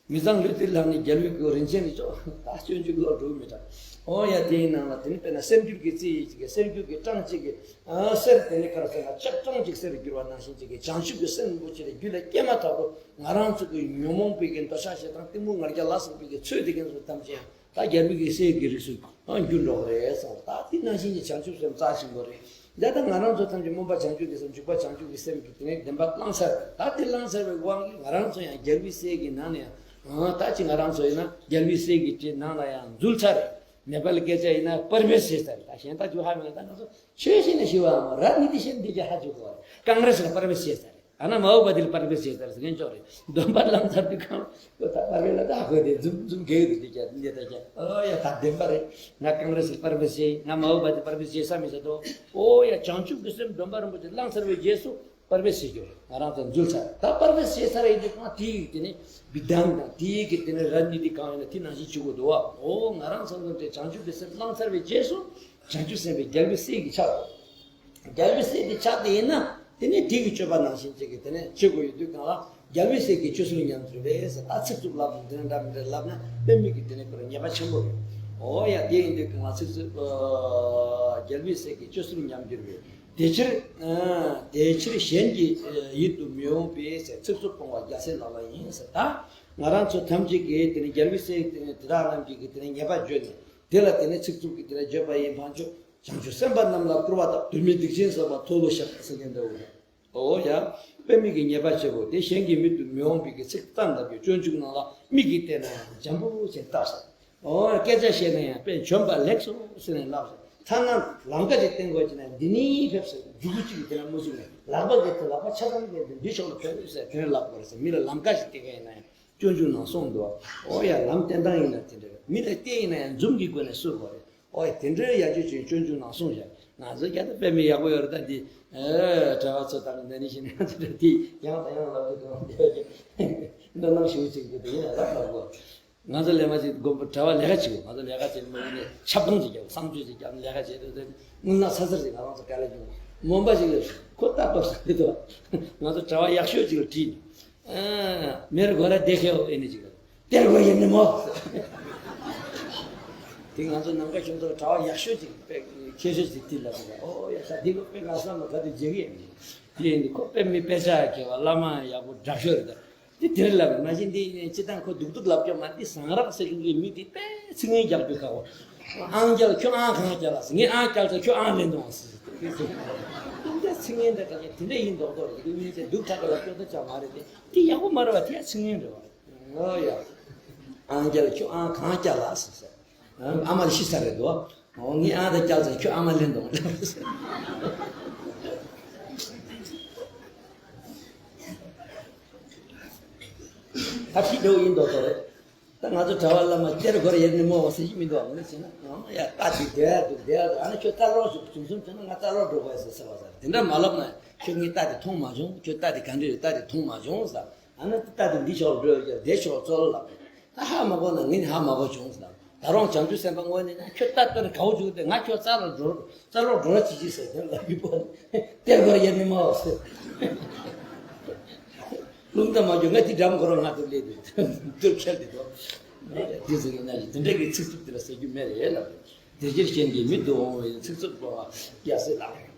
མི་ཚང་ལུས་དེ་ལ་ནི་རྒྱལ་བའི་གི་རིན་ཆེན་ནི་ཅོག་ད་སྤྱོད་འཇུག་ལོག་འགྲོ་མི་དྲག། ཨོ་ཡ་དེའི་ནང་ལ་དེ་ནི་དཔེར་ན་གསེར་འགྱུར་གྱི་རྩི་ཡི་གཅིག་གི་གསེར་འགྱུར་གྱི་སྤྲང་གཅིག་གི་གསེར་དེ་ནི་ག་རེ་ཟེར་ན་ལྕགས་སྤྲང་གཅིག་གསེར་གྱུར་བ་ནང་བཞིན་གཅིག་གི་བྱང་ཆུབ་ཀྱི་སེམས་རིན་པོ་ཆེ་རེ་རྒྱུད་ལ་སྐྱེས་མ་ཐག་ཏུ་ང་རང་ཚོ་གི་ཉོན་མོངས་པའི་གི་འདོད་ཆགས་ཞེ་སྡང་གཏི་མུག་ང་རྒྱལ་ལ་སོགས་པའི་གི་ཚོས་དེ་གན་སོགས་ཐམས་ཅད་ཡང་ད་རྒྱལ་བའི་གི་སྲས་ཀྱི་རིགས་སུ་འགྱུར་འགྲོ་གི་རེད་གསུངས། ད་དེ་ནང་བཞིན་གྱི་བྱང་ཆུབ་སེམས་རྩ་ཆེན་པོ་རེད། ད་ལྟ་ང་རང་ཚོ་ཐམས་ཅད་སྨོན་པ་བྱང་ཆུབ་ཀྱི་སེམས་འཇུག་པ་བྱང་ཆུབ་ཀྱི་སེམས་ཀྱི་དེ་ནས་བདེན་པ་བླངས་ཚར་རེད། ད་དེ་བླངས་ཚར་བའི་དབང་གིས་ང་རང་ཚོ་ཡང་རྒྱལ་བའི་སྲས་ཀྱི་ནང་ནས་ཡང་ད་ཅི་ང་རང་ཚོ་ཡིན་ན་རྒྱལ་བའི་སྲས་ཀྱི་དེ་ནང་ལ་ཡང་འཛུལ་ཚར་རེད། ནེ་པ་ལི་སྐད་ཆ་ཡིན་ན་པར་མེ་ཟེར་ཚར་རེད། ད་གཞན་ད་ཇུ་ཧ་མེད་ན་ད་ང་ཚོ་ཆོས་བཤད་ནས་ཤི་བའམ་ར་ནི་དེ་བཤད་འདི་ཀྱི་ཧ་ཇུ་གོ་བ་རེད། ཀང་རེ་སི་ལ་པར་མེ་ཟེར་ཚར་རེད། ཨ་ན་མ་འོ་བ་དེ་ལ་པར་མེ་ཟེར་ཚར་ཟེར་མཁན་ཅོག་རེད། སྡོམ་པ་བླངས་ཚར་དུས་གང་ལ་ད་པར་མེ་ལ་ད་ཧ་གོ་དེ་འཛུམ་འཛུམ་གེ་དུ་དེ་ཀྱ་འདི་ད་ཀྱ་ཨོ་ཡ་ད་བདེན་པ་རེད། ང་ཀང་རེ་སི་ལ་པར་མེ་ཟེར། ང་མ་འོ་བ་དེ་པར་མེ་ཟེར་ས་མི་ཟེར་དོ། ཨོ་ཡ་བྱང་ཆུབ་ཀྱི་སེམས་སྡོམ་པ་རིན་པོ་ཆེ་བླངས་ཚར་བའི་རྗེས་སུ་པར་མེ་ཟེར་རྒྱུ་རེད། ང་རང་ཚོ་འཛུལ་ཚར། ད་པར་མེ་ཟེར་ཚར་ཡིན་དུས་གང་དེ་ཡིག་དེ་ནི་བི་དམ་དང་དེ་ཡིག་གི་དེ་ནི་ར་ནི་དེ་གང་ཡིན་ན་དེ་ནང་བཞིན་བྱེད་དགོས་འདུག་བ། ཨོ་ང་རང་ཚོ་འཛུལ་ཏེ་བྱང་ཆུབ་ཀྱི་སེམས་བླངས་ཚར་བའི་རྗེས་སུ་བྱང་ཆུབ་སེམས་དཔའི་རྒྱལ་པོའི་སྲས་ཀྱི་ཆ་རེད། རྒྱལ་བའི་སྲས་དེ་ཆགས་དེ་ཡིན་ན་དེ་ནས་དེ་གི་སྤྱོད་པ་ནང་བཞིན་ཅིག་གི་དེ་ནས་བྱེད་དགོས་ཡོད་དུས་གང་ལ་རྒྱལ་བའི་སྲས་ཀྱི་སྤྱོད་ཚུལ་ཉམས་འགྱུར་བས་ཟེར། ད་ཚིག་རྩུབ་ལབ་དང་དེ་འདྲ་མི་འདྲ་ལབ་ན་དཔེ་མི་གི་དེ་ནས་ཁོ་རང་ཉེས་པ་ཆེན་པོ་རེད། ཨོ་ཡ་དེ་ཡིན་དུས་གང་ལ་ཚིག་རྩུབ་རྒྱལ་བའི་སྲས་ཀྱི་སྤྱོད་ཚུལ་ཉམས་འགྱུར་བས། དེ་ཕྱིར་དེ་ཕྱིར་གཞན་གྱི་ཡིད་དུ་མི་འོང་བས་ཟེར། ཚིག་རྩུབ་སྤོང་བ་རྒྱལ་སྲས་ལག་ལེན་ཡིན་ཟེར། ད་ང་རང་ཚོ་ཐམས་ཅད་ཀྱིས་དེ་ནས་རྒྱལ་བའི་སྲས་དེ་དག་རྣམས་ཀྱི་གི་དེ་ནས་ཉེས་པ་བརྗོད་ནས་དེ་ལ་དེ་ནས་ཚིག་རྩུབ་ཀྱི་དེ་ནས་བརྗོད་པ་ཡིན་ཕན་ཆོད། བྱང་ཆུབ་སེམས་དཔའ་རྣམས་ལ་བསྐུར་བ་དང་། དུར་མེད་སྡིག་ཅན་བསགས་པ་མཐོལ་ལོ་བཤགས་ཟེར་མཁན་འདྲ་བོ་རེད། ཨོ་ཡ། དཔེ་མི་གི་ཉེས་པ་ཆེ་བོ་དེ་གཞན་གྱི་མིག་ཏུ་མི་འོང་བའི་གི་ཚིག་བརྩམས་ལབ་ཀྱི་སྤྱོད་འཇུག་ནང་ལ་མིག་གིས་བལྟས་ན་ཡང་འཇམ་པོ་ཞིག་བལྟ་ཟེར། ཨོ་སྐད་ཆ་བཤད་ན་ཡང་དཔེ་འཇོན་པ་ལེགས་སོ་ཟེར་ནས་ལབ་ཟེར། ཐ་ན་ལམ་ཁ་ཅིག་བསྟན་དགོས་ཀྱི་ན་འདི་ནས་ཕེབས་ཟེར་མཇུག་གུ་གཅིག་གིས་དེ་ལ་མ་བཟུང་ནས་ལག་པ་གིས་དེ་ལག་པ་ཆ་ཚང་གིས་འདི་ཕྱོགས་ལ་ཕེབས་ཟེར་དེ་ནས་ལབ་དགོས་རེད་ཟེར། མི་ལ་ལམ་ཁ་ཞིག་བསྟན་མཁན་ཡིན་ན་ཡང་སྤྱོད་འཇུག་ནང་གསུངས་འདུག། ཨོ་ཡ་ལམ་བསྟན་སྟངས་ཡིན་ན་དེ་འདྲ་རེད། མི་ལ་བསྟན་ཡིན་ན་ཡང་འཛུམ་གྱི་སྒོ་ནས་གསོལ་དགོས་རེད། ཨོ་ཡ་དེ་འདྲའི་ཡ་ཅོ་ཅན་སྤྱོད་འཇུག་ནང་གསུངས་བཞག། ང་ཚོ་རྒྱ་ད་དཔེ་མི་ཡག་པོ་ཡོད་རེད། ད་འདི་གྲྭ་བ་ཚོ་དང་འདི་ནི་ཤི་ན་དེ་འདྲ་དེ་ཡང་དང་ཡང་ལབ་དུས་དང་དེ་བ་ཀྱང་འདོད་སྣང་ཞུ་ཅིག་འདུག། དེ་ཡིན་ན་ལབ་ལབ་དགོས། ང་ཚོ་ལས་མ་ཅིག་དགོན་པ་གྲྭ་བ་ལས་ཀ་བྱེད་དགོས། ང་ཚོ་ལས་ཀ་བྱེད་མ་ཡིན་ནས་ཆབ་ཁང་ཅིག་རྒྱབ་བསང་མཆོད་ཅིག་རྒྱབ་ལས་ཀ་བྱེད་དུས་དེ་དངུལ་ནག་ཚ་ཚར་ཅིག་ང་རང་ཚོ་ག་ལ་བྱུང་། མོན་པ་ཞིག་ལ་ཁོ་ལྟ་རྟོག་ས་རེད་དོ། ང་ཚོ་གྲྭ་བ་ཡག་ཤོས་ཅིག་ལ་དྲིས་ནས། མེར་གོ་ར་དེ་ཁེའོ་ཨེ་ནི་ཅིག་ལ་དེར་གོ་ཡིན་ནི་མོ། དེ་ང་ཚོ་ནམ་མཁའ་ཁྱུང་ཚོ་གྲྭ་བ་ཡག་ཤོས་ཅིག་དཔེ་མཁས་ཤོས་ཅིག་དེ་ལ་ཟེར། ཨོ་ཡ་ས་དེ་ལོ་དཔེ་ང་བསམ་ལ་ག་དུས་བརྗེད་གི་ཡིན། དེ་ཡིན་དུས་ཁོ་དཔེ་མི་དཔེ་ཆ་མཁས་པ་བླ་མ་ཡག་པོ་འདྲ་ཤོས་རེད་ད། དེ་དེར་ལབ་ན་བཞིན་འདི་ནས་སྤྱི་བཏང་ཁོ་སྡུག་སྡུག་ལབ་ཀྱང་མ་འདི་ཟངས་རག་ཟེར་མཁན་གྱི་མི་དེ་དཔེ་ཚིག་ངན་རྒྱག་རྒྱུ་ཁ་བོ། ཨང་རྒྱལ་ཁྱོད་ཨང་གང་རྒྱལ་ལ་ཟེར། ངས་ཨང་རྒྱལ་ཚེ་ཁྱོད་ཨང་ལེན་དང་ཟེར། དེ་ཟེར། དེ་འདྲ་ཚིག་ངན་འདྲ་ག་ནས་དེ་འདྲ་ཡིན་མདོག་མདོག་རེད། དེ་ངས་ཚེ་སྡུག་ཁྲག་ག་ལ་སྐྱོ་ད་ཅང་མ་རེད། དེ་དེ་ཡག་པོ་མ་རེད་བ། དེ་ཡ་ཚིག་ངན་རེད་བ། ཨོ་ཡ། ཨང་རྒྱལ་ཁྱོད་ཨང་གང་རྒྱལ་ལ་ཟེར་ཟེར། ཨ་མ་ལ་ཤི་ས་རེད་དོ། ཨོ་ངས་ཨང་དང་རྒྱལ་ཚེ་ཁྱོད་ཨ་མ་ལེན་དང་། ད་ཕྱི་འགྲོ་ཡིན་མདོག་མདོག་རེད། ད་ང་ཚོ་གྲྭ་བ་བླ་མ་གཏེར་སྒོར་ཡེར་ནས་མོ་བ་ཟེར་གྱི་མི་འདུག་ཨ་ནི་བྱས་ན་ཨང་ཡ་ད་དེ་བསྡད་འདུག་བསྡད་འདུག་ཨ་ནི་ཁྱོད་རྩ་ལོག་ཞིག་བྱུང་སོང་བྱས་ན་ང་རྩ་ལོག་འགྲོ་དགོས་ཟེར་ཟེར་བ་ཟེར། དེ་འདྲ་མ་ལབ་ན་ཁྱོད་ངས་རྟ་དེ་མཐོང་མ་བྱུང་། ཁྱོད་རྟ་དེ་ག་འདྲ་རེད། རྟ་དེ་མཐོང་མ་བྱུང་ཟེར། ཨ་ནི་རྟ་དེ་འདི་ཕྱོགས་འགྲོ་ཡོད་ཀྱང་དེ་ཕྱོགས་ཙོལ་ལབ། ད་ཧ་མ་གོ་ན་ངས་ནི་ཧ་མ་གོ་བྱུང་ཟེར། ད་རུང་བྱང་ཆུབ་སེམས་དཔའ་དངོས་གནས་ན་ཁྱོད་རྟ་སྟོན་གའུ་བྱུང་སྟེ་ང་ཁྱོད་རྩ་ལ་འགྲོ་རྩ་ལོག་འགྲོ་ར་བྱེད་ཀྱི་ཟེར། དེ་ལ་ཡི་པོ་གཏེར་སྒོར་ཡེར་ནི་མ་བ་ཟེར། རླུང་རྟ་མ་འགྱོ་ང་དེ་འགྲམ་ཁོ་རང་ང་དུ་སླེབས་དུས་འདུར་ཁྱེར་དེ་དོ། དེ་ཟེར་གྱི་ན་ཞིག་དེ་འདྲ་གི་ཚིག་རྩུབ་དེ་ལ་ཟེར་རྒྱུ་མེད་རེད་ལབ། དེ་ཕྱིར་གཞན་གྱིས་མི་སྡུག་འོང་བའི་ཚིག་རྩུབ་སྤོང་བ་སྐྱ་སེར་ལགས།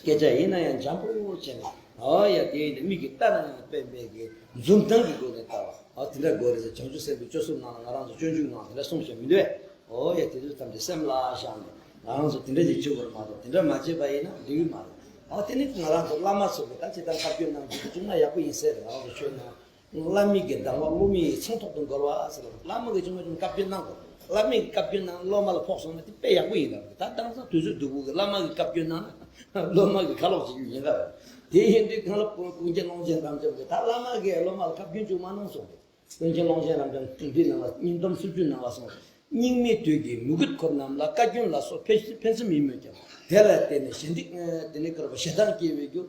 སྐད་ཆ་ཡིན་ན་ཡང་འཇམ་པོ་བྱས་ནས། ཨོ་ཡ་དེ་ཡིན་ན་མིག་གིས་ལྟ་ན་ཡང་སྤེན་པའི་གི་འཛུམ་མདངས་ཀྱི་སྒོ་ནས་ལྟ་བ། ཨོ་དེ་འདྲ་དགོས་རེད་ཟེར། བྱང་ཆུབ་སེམས་དཔའི་སྤྱོད་གསུམ་ནང་ལ་ང་རང་ཚོ་སྤྱོད་འཇུག་ནང་དེ་འདྲ་གསུངས་བཞག་མི་འདུག་ཨེ། ཨོ་ཡ་དེ་ཚོ་ཐམས་ཅད་སེམས་ལ་བཞག་ནས་ང་རང་ཚོ་དེ་འདྲ་ཅིག་བྱེད་དགོས་རེད་མ་གཏོགས་དེ་འདྲ་མ་བྱས་པ་ཡིན་ན་འགྲིག་གི་མ་རེད། ཨོ་དེ་ནི་ང་རང་ཚོ་བླ་མ་ཚོ་གི་ད་ཅི་ལྟར་བཀའ་བཀྱོན་གནང་རྒྱུ་དེ་བྱུང་ན་ཡག་པོ་ཡིན་ཟེར་རེད། ང་རང་ཚོ་ཆོས་ནང་བླ་མའི་གི་གདམས་ངག་སློབ་མའི་ཡིད་ཚིམ་ཐོག་ཏུ་འགོར་བ་ཟེར་བ། བླ་མ་གིས་ཅུང་མ་ཅུང་བཀའ་བཀྱོན་གནང་དགོས། བླ་མའི་གི་བཀའ་བཀྱོན་གནང་སློབ་མ་ལ་ཕོག་སོང་ན་དེ་དཔེ་ཡག་པོ་ཡིན་ལབ་རེད། ད་དེང་སང་དུས་ཚོད་སྡུག་པོ་གི་བླ་མ་གིས་བཀའ་བཀྱོན་གནང་ན་སློབ་མ་གིས་ཁ་ལོག་བྱེད་རྒྱུ་ཡིན་ལབ་རེད། དེ་ཡིན་དུས་གང་ལ་ཀུན་མཁྱེན་ཀློང་ཆེན་རབ་འབྱམས་ཀྱིས་ད་བླ་མ་གིས་སློབ་མ་ལ་བཀའ་བཀྱོན་ཅུང་མ་གནང་སོང་རེད། ཀུན་མཁྱེན་ཀློང་ཆེན་རབ་འབྱམས་འདི་ནང་ལ་སྙིང་གཏམ་སུམ་ཅུ་ནང་ལ་གསུངས། སྙིགས་མའི་དུས་ཀྱི་མོས་གུས་འཁོར་རྣམས་ལ། བཀའ་བཀྱོན་ལ་སོགས་ཕན་ཕན་སེམས་ཡིན་མོད་ཀྱང་། དེ་ལ་བརྟེན་ནས་ཞེ་འགྲིག་དེ་ནི་བསྐལ་པ་ཞེ་སྡང་སྐྱེ་བའི་རྒྱུ།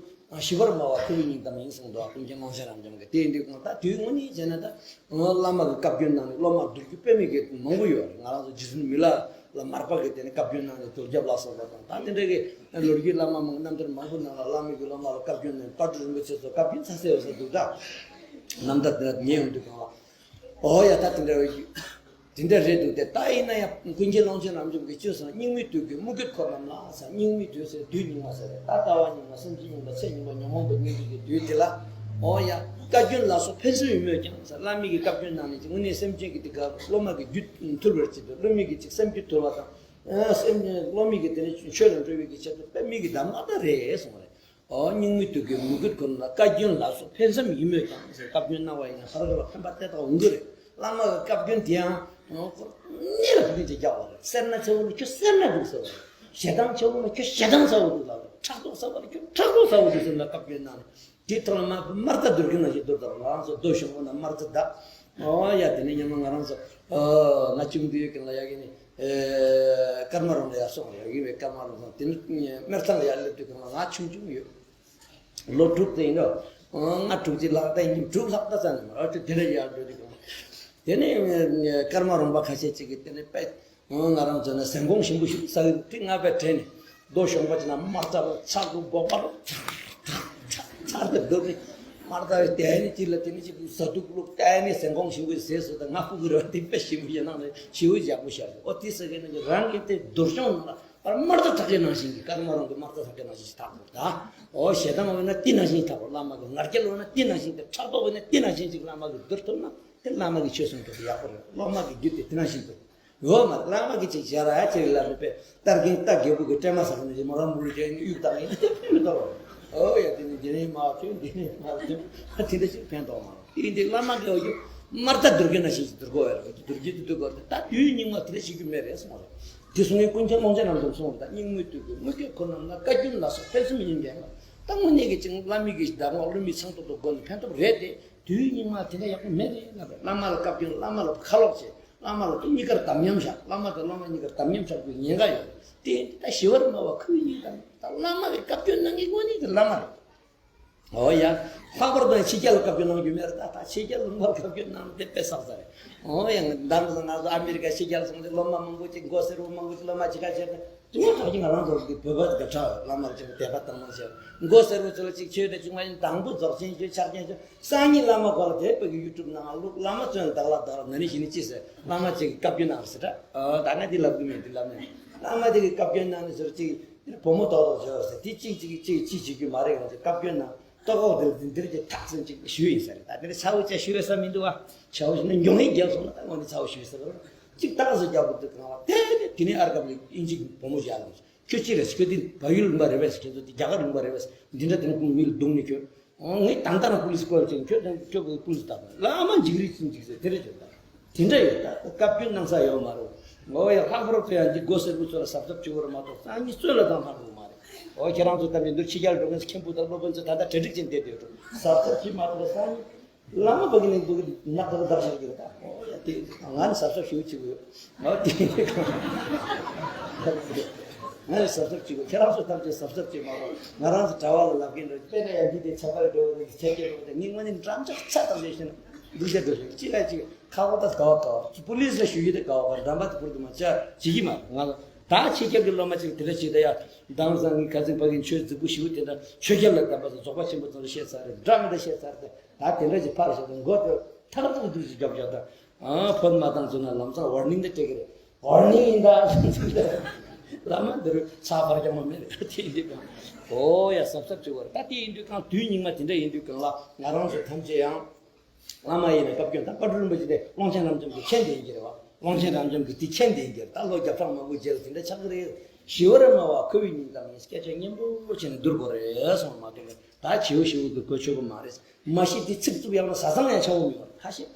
ཞི་བར་སྨྲ་བ་ཁོ་བོའི་སྙིང་གཏམ་ཡིན་གསུངས་འདུག་ཀུན་མཁྱེན་ཀློང་ཆེན་རབ་འབྱམས་ཀྱིས། དེ་ཡིན་དུས་གང་ལྟར་དུས་དངོས་གནས་བྱས་ན་ད་བླ་མ་གི་བཀའ་བཀྱོན་གནང་ནས་སློབ་མར་བསྡུར་རྒྱུ་དཔེ་མི་སྲིད་མང་པོ་ཡོད་རེད། ང་རང་ཚོ་རྗེ་བཙུན་མི་ལ་ལ་མར་པ་གིས་དེ་ནི་བཀའ་བཀྱོན་གནང་ནས་དོལ་རྒྱབ་ལ་སོགས་པ་དང་ད་དེ་འདྲ་གི་ལོ་རྒྱུས་བླ་མ་མང་རྣམ་ཐར་མང་པོ་ནང་ལ་བླ་མ་གིས་སློབ་མ་ལ་བཀའ་བཀྱོན་ནས་བཀའ་དྲིན་རིན་པོ་ཆེ་སོགས་བཀའ་བཀྱོན་ཚ་ས་ཡོད་ས་འདུག་ད་རྣམ་ཐར་དེ་ལ་ཉན་ཡོང་དུས་གང་ལ། ཨོ་ཡ་ད་དེ་འདྲ་བའི་དེ་འདྲ་རེད་འདུག་དེ་ད་ཡིན་ན་ཡང་ཀུན་མཁྱེན་ཀློང་ཆེན་རབ་འབྱམས་ཀྱིས་ཅི་གསུངས། སྙིགས་མའི་དུས་ཀྱི་མོས་གུས་འཁོར་རྣམས་ལ་ཟེར། སྙིགས་མའི་དུས་ཟེར་དུས་སྙིགས་མ་ཟེར་རེད། ད་ལྟ་བ་སྙིགས་མ་སེམས་ཅན་སྙིགས་མ་ཚེ་སྙིགས་མ་ཉོན་མོངས་པ་སྙིགས་པའི་གི་དུས་དེ་ལ། ཨོ་ཡ་བཀའ་བཀྱོན་ལ་སོགས་ཕན་སེམས་ཡིན་མོད་ཀྱང་ཟེར། བླ་མའི་གི་བཀའ་བཀྱོན་གནང་ནས་ཅིག་དངོས་གནས་སེམས་ཅན་གྱི་དེ་ག་སློབ་མ་གི་རྒྱུད་འཐུལ་བར་བྱེད་པའི་སློབ་མའི་གི་ཅིག་སེམས་རྒྱུད་འཐུལ་བ་དང་། སེམས་ཅན་སློབ་མའི་གི་དེ་ནས་ཆོས་ལ་འགྲོ་བའི་གི་ཆེད་དུ་དཔེ་མི་སྲིད་གདམས་ངག་ད་རེད་གསུངས་རེད། ཨོ་སྙིགས་མའི་དུས་ཀྱི་མོས་གུས་འཁོར་ལ། བཀའ་བཀྱོན་ལ་སོགས་ཕན་སེམས་ཡིན་མོད་ཀྱང་ཟེར། བཀའ་བཀྱོན་གནང་བ་ཡིན་ན་ཧ་ར་ག་ལ་ཕན་པ་དེ་དག་འོང་གི་རེད། བླ་མ་གི་བཀའ་བཀྱོན་དེ་ཡང་ཨོ་ཁོ་གནད་ལ་ཕན་ཅིག་རྒྱག་པ་རེད། སེར་སྣ་ཆེ་བོ་ལ་ཁྱོད་སེར་སྣ་འདུག་ཟེར་བ་རེད། ཞེ་སྡང་ཆེ་བོ་ལ་ཁྱོད་ཞེ་སྡང་ཚ་བོ་འདུག་ལབ་རེད། ཕྲག་དོག་ཚ་བོ་ལ་ཁྱོད་ཕྲག་དོག་ཚ་བོ་འདུག་ཟེར་ལ་བཀའ་བཀྱོན་གནང་རེད། དེའི་ཐོག་ལ་མར་དམར་རྟ་སྡུར་གྱི་ནང་བཞིན་སྡུར་དང་། ང་རང་ཚོ་རྡོ་གཞུང་པོ་ན་དམར་རྟ་བདའ། ཨོ་ཡ་དེ་ནས་ཉི་མ་ང་རང་ཚོ་ང་ཆུང་དུས་ཀྱི་ལ་ཡ་གི་ནི། ཀརྨ་རོང་ལ་ཡར་སོང་། ཡར་ཡིན་པའི་ཀརྨ་རོང་སོང་། དེ་ནི་སྨེ་ཐང་ལ་ཡར་སླེབས་དུས་སྒང་ལ་ང་ཆུང་ཆུང་ཡོད། ལོ་དྲུག་ཙམ་ཡིན་འགྲོ། ལྔ་དྲུག་ཅིག་ལྷག་ད་ཡིན། དྲུག་ལྷག་ད་ཙམ་ནས་མ་རེད། དེ་ལ་ཡར་འགྲོ་དུས་སྒང་། དེ་ནི་ཀརྨ་རོང་པ་ཁ་ཤས་ཅིག་གིས་དེ་ནི་དཔེ་ང་རང་ཚོ་ནི་ཟན་གོང་ཞིམ་པོ་ཞིག་ཟ་གི་འདུག་དེ་ང་དཔེ་དྲན་ནས་རྡོ་གཞུང་པ་ཅིག་ན་དམར་རྟ་ལ་ཚར་དུ་འབོག་པ་རུ་ཚར་དུ་འདུག་ནི་དམར་རྟ་བའི་དེ་ནི་ཅིག་ལ་དེ་ནི་ཅིག་ཟ་དུག་བླུགས་དེ་ནི་ཟན་གོང་ཞིམ་པོ་ཟས་སུ་དང་ང་ཕུག་གི་རེད་བ། དེ་དཔེ་ཞིམ་པོ་ཡིན་ནང་ནས་ཞེ་པོ་ཡག་པོ་ཤར་འདུག་ཨོ་དེ་ཟེར་གི་ནི་རང་གི་དེ་རྡོ་གཞུང་ནང་ལ། པར་དམར་རྟ་གྲགས་ཀྱི་ནང་བཞིན་གྱི། ཀརྨ་རོང་གི་དམར་རྟ་གྲགས་ཀྱི་ནང་བཞིན་ཞིག་ཐག་པོ་ད། ཨོ་ཞེ་སྡང་འོ་ན་དེ་ནང་བཞིན་ཐག་པོ་བླ་མ་གི། ང་རྒྱལ་འོ་ན་དེ་ནང་བཞིན་གྱི། ཕྲག་དོག་འོ་ན་དེ་ནང་བཞིན་ཅིག་བླ་མ་གི་བསྡུར་ཐུབ་ན་དེ་བླ་མ་གི་ཆོས་སུ་འགྲོ་གི་ཡག་པོ་རེད། སློབ་མ་གི་རྒྱུད་དེ་དེ་ནང་བཞིན་འདུག་ཡོད་མ་རེད། བླ་མ་གི་ཅིག་བྱས་ར་ཡ་ཅིག་ལ་རེད་པས། རྟ་རྒན་རྟ་རྒྱལ་པོ་གི་སྲན་མ་ཟ་ནས་མོ་རང་མུ་རུ་ཅན་གཡུག་བཏང་ཡིན་ན་དེ་ཕན་མི་ཐོགས་རེད། ཨོ་ཡ་དེ་ནི་འདི་ནས་མ་ཐོན་འདི་ནས་མ་ཐོན་དེ་འདྲ་ཞིག་ཕན་ཐོགས་མ་རེད། དེ་ཡིན་དུས་བླ་མ་གི་འོ་ཡོད་དམར་རྟ་བསྡུར་གི་ནང་བཞིན་ཞིག་བསྡུར་དགོས་ཡ་རེད། བསྡུར་གི་དེ་བསྡུར་དགོས་རེད། ད་དུས་སྙིགས་མ་དེ་འདྲ་ཞིག་གི་མེད་རེད་གསུངས་རེད། དེ་སོང་ངས་ཀུན་མཁྱེན་ཀློང་ཆེན་རྣམས་ཀྱིས་གསུངས་པ་དང་། སྙིགས་མའི་དུས་ཀྱི་མོས་གུས་འཁོར་རྣམས་ལ། བཀའ་བཀྱོན་ལ་སོགས་ཕན་སེམས་ཡིན་པས་ན། ད་དངོས་གནས་ཀྱི་ཅིག་བླ་མའི་གི་གདམས་ངག་སློབ་མའི་ཚིག་ཐོག་ཏུ་བཀོད་ནས་ཕན་ཐོགས་རེད་དེ། དུས་སྙིགས་མ་དེ་འདྲ་ཡག་པོ་མེད་རེད་ལབ་རེད། བླ་མ་ལ་བཀའ་བཀྱོན། བླ་མ་ལ་ཁ་ལོག་བྱེད། བླ་མ་ལ་གཉིས་ཀར་དམ་ཉམས་བཞག་བླ་མ་དང་སློབ་མ་གཉིས་ཀར་དམ་ཉམས་བཞག་རྒྱུའི་ཉེན་ཁ་ཡོད་རེད། དེ་ད་ཞི་བར་སྨྲ་བ་ཁོ་བོའི་སྙིང་གཏམ། ད་བླ་མ་གི་བཀའ་བཀྱོན་གནང་མཁན་དངོས་གནས་ཀྱི་བླ་མ་རེད། ཨོ་ཡ། ལྷག་པར་དུ་ཕྱི་རྒྱལ་ལ་བཀའ་བཀྱོན་གནང་རྒྱུ་མེད་རེད། ད་ད་ཕྱི་རྒྱལ་ལ་མར་བཀའ་བཀྱོན་གནང་དེ་དཔེ་བསགས་ས་རེད། ཨོ་ཡ། ང་ད་ང་ཚོ་ཨ་མེ་རི་ཀ་ཕྱི་རྒྱལ་སོང་སྟེ་སློབ་མ་མང་པོ་ཅིག་མགོ་སེར་པོ་མང་པོ་ཅིག་སློབ་མ་ཅིག་ཁ་བྱས་ཏེ་ དུ་བ་དྲག་གི་ང་རང་ཚོ་གི་བོད་པ་ག་ཁྲ་བླ་མར་ཅིག་དད་པ་དང་མ་བྱས་མགོ་སེར་པོ་ཚོ་ལ་ཅིག་ཆོས་དེ་ཅིག་མ་ཡིན་དང་པོ་རྫོགས་ཆེན་ཆོས་ཕྱག་ཆེན་ཆོས་སང་ཉིན་བླ་མ་གོ་ལ་དེ་བོད་ཀྱི་ཡུ་ཊུབ་ནང་བླུག་བླ་མ་བཙོན་བདག་ལ་བདག་ལ་ན་ནི་ཞི་ནི་ཅི་ཟེར་བླ་མ་ཅིག་གི་བཀའ་བཀྱོན་གནང་ཟེར་ད་ད་ང་འདི་ལབ་གི་མེད་འདི་ལབ་ནས་བླ་མ་དེ་གི་བཀའ་བཀྱོན་གནང་ནི་ཟེར་ཅིག་བུ་མོ་ཏོག་ཏོག་བྱོས་ཟེར་དེ་ཅིག་ཅིག་ཅིག་ཅིག་བྱེད་རྒྱུ་མ་རེད་ང་ཚོ་བཀའ་བཀྱོན་གནང་ལྟོ་གོག་དེ་འདིར་གྱི་ཐག་ཚུན་ཅིག་ཞུ་ཡིན་ཟེར་ད་དེ་ནི་ཚ་བོ་ཅག་ཞུ་ཡོད་ས་མི་འདུག་བ་ཚ་བོ་ཞུ་ན་འགྱོ་ངེས་རྒྱབ་སོང་ན་ད་ངོ་ནི་ཚ་བོ་ཞུ་ཟེར་བ། གཅིག་ཏག་ཟེར་རྒྱག་དགོས་འདུག་གང་ལ་དེ་དེ་དེ་ནས་ཨར་སྐབས་ལ་ཨིན་ཇི་བུ་མོ་བཞག་ནས་ཁྱོད་ཅི་རེད་ཁྱོད་དེ་བལ་ཡུལ་ལུང་པ་རེད་པས་ཁྱེད་ཚོ་དེ་རྒྱ་གར་ལུང་པ་རེད་པས་འདི་འདྲ་དེ་ནས་ཀུན་མི་ལ་རྡུང་ནས་ཁྱོད་ངས་ད་ལྟ་ན་པུ་ལི་སི་སྐོར་ཅན་ཁྱོད་དང་ཁྱོད་ཀྱི་པུ་ལི་སི་བཏང་ལ་ཨ་མ་འཇིགས་རིགས་ཚིན་འཇིགས་ཟེར་དེ་རེད་ཁྱོད་ད་དེ་འདྲ་ཡོད་ད་བཀའ་བཀྱོན་གནང་ས་ཡོད་མ་རེད། ངོ་ཡ་ལྷག་པར་དུ་ཡང་འདི་སྒོ་སེར་པོ་ཚོ་ལ་གཟབ་གཟབ་བྱེད་དགོས་རེད་མ་གཏོགས་སང་ཉིན་གསོད་ལ་བཏང་ཐང་དགོས་མ་རེད། འོ་ཁྱེད་རང་ཚོ་ད་མི་འདུག་ཕྱི་རྒྱལ་འགྲོ་མཁན་མཁན་པོ་དང་སློབ་དཔོན་ཚོ་ད་ལྟ་གྲ་སྒྲིག་ཅན་བསྡད་བསྡད་འགྲོ་གཟབ་གཟབ་བྱེད་མ་ཐུབ་པ་སང་ཉིན། བླ་མ་བ་གི་ནི་བུ་གི་ནག་ཏག་ཏག་ཤར་གྱི་རེད་ད། ཨོ་ཡ་དེ་ང་ནི་གཟབ་གཟབ་ཞུ་ཅིག་ཡོད། ཨོ་དེ་ང་ནི་གཟབ་གཟབ་ཅིག་ཡོད་ཁྱེད་རང་ཚོ་ཐམས་ཅད་གཟབ་གཟབ་ཅིག་མ་གཏོགས་ང་རང་ཚོ་གྲྭ་བ་ལ་ལབ་གིན་འགྲོ་དཔེར་ན་ཡ་འདི་དེ་ཆ་པར་འགྲོ་བ་དེ་ཆ་སྐྱེ་འགྲོ་བ་དེ་ངས་ངོ་ནི་འགྲམ་ལྕག་ཚ་དང་ལས་ཤེ་ན་འདུག་ཟེར་འགྲོ་ཤེ་ཅི་ལ་ཅིག་ཁ་བ་ད་དགའ་བ་དགའ་བ་པུ་ལིས་ལ་ཞུ་ཡི་དེ་དགའ་བ་ག་འགྲམ་པ་དེ་བུར་དུ་མ་ཆ་བྱེད་ཀྱི་མ་རེད་ང་ལ་ད་ཆེ་ཁྱབ་ཀྱི་སློབ་མ་ཅིག་དེ་འདྲ་བྱེད་ད་ཡ་དང་སང་ངའི་ཁ་སང་ཕ་གིན་ཆོས་རྫིག་པོ་ཞིག་དེ་འདྲ་ཆོས་རྒྱལ་ལ་དམ་པ་ཚོ་རྫོགས་པ་ཆེན་པོ་ཚོ་ལ་བཤད་ཚར་རེད་འདྲ་མི་འདྲ་བཤད་ཚར་ཏེ། ད་དེ་འདྲ་ཞིག་ཕར་བཞག་དང་མགོ་དེ་ཐག་ཐག་ཐུག་ཞིག་རྒྱབ་བཞག་དང་། ཨ་ཕོན་མ་བཏང་ཚུལ་ན་ལམ་སང་ཝར་ནིང་དེ་སྤྲད་ཀྱི་རེད། ཝར་ནིང་ཡིན་ད། བླ་མ་འདི་རུ་ཚགས་པར་རྒྱག་མ་མེད་རེད་དེ་ཡིན་དུས་གང་། ཨོ་ཡ་གཟབ་གཟབ་བྱེད་དགོས་རེད་ད་དེ་ཡིན་དུས་གང་དུས་སྙིགས་མ་དེ་འདྲ་ཡིན་དུས་གང་ལ་ང་རང་ཚོ་ཐམས་ཅད་ཡང་། བླ་མ་ཡིན་ན་བཀའ་བཀྱོན་དང་དཔལ་སྤྲུལ་རིན་པོ་ཆེ་དེ་ཀློང་ཆེན་རབ་འབྱམས་ཀྱི་མཁྱེན་དེ་ཡིན་གྱི་རེད་བ། ཀློང་ཆེན་རབ་འབྱམས་ཀྱི་དེ་མཁྱེན་དེ་ཡིན་གྱི་རེད་ད་ལོ་བརྒྱ་ཕྲག་མང་པོ་རྗེས་ལ་དེ་འདྲ་ཆགས་ཀྱི་རེད། ཞི་བ་ར་སྨྲ་བ་ཁོ་བོའི་སྙིང་གཏམ་ཡིན་སྐད་ཆ་སྙན་པོ་བྱས་ནས་བསྡུར་དགོས་རེད་གསུངས་མ་གཏོགས་ད་བྱིའུ་ཞི་བོ་གི་གོ་ཆོད་གི་མ་རེད། མ་གཞི་དེ་ཚིག་རྩུབ་ཡག་ན་བཟའ་ཚང་ཡང་ཆགས་འོང་མི་ཡོང་ཁ་ཤས་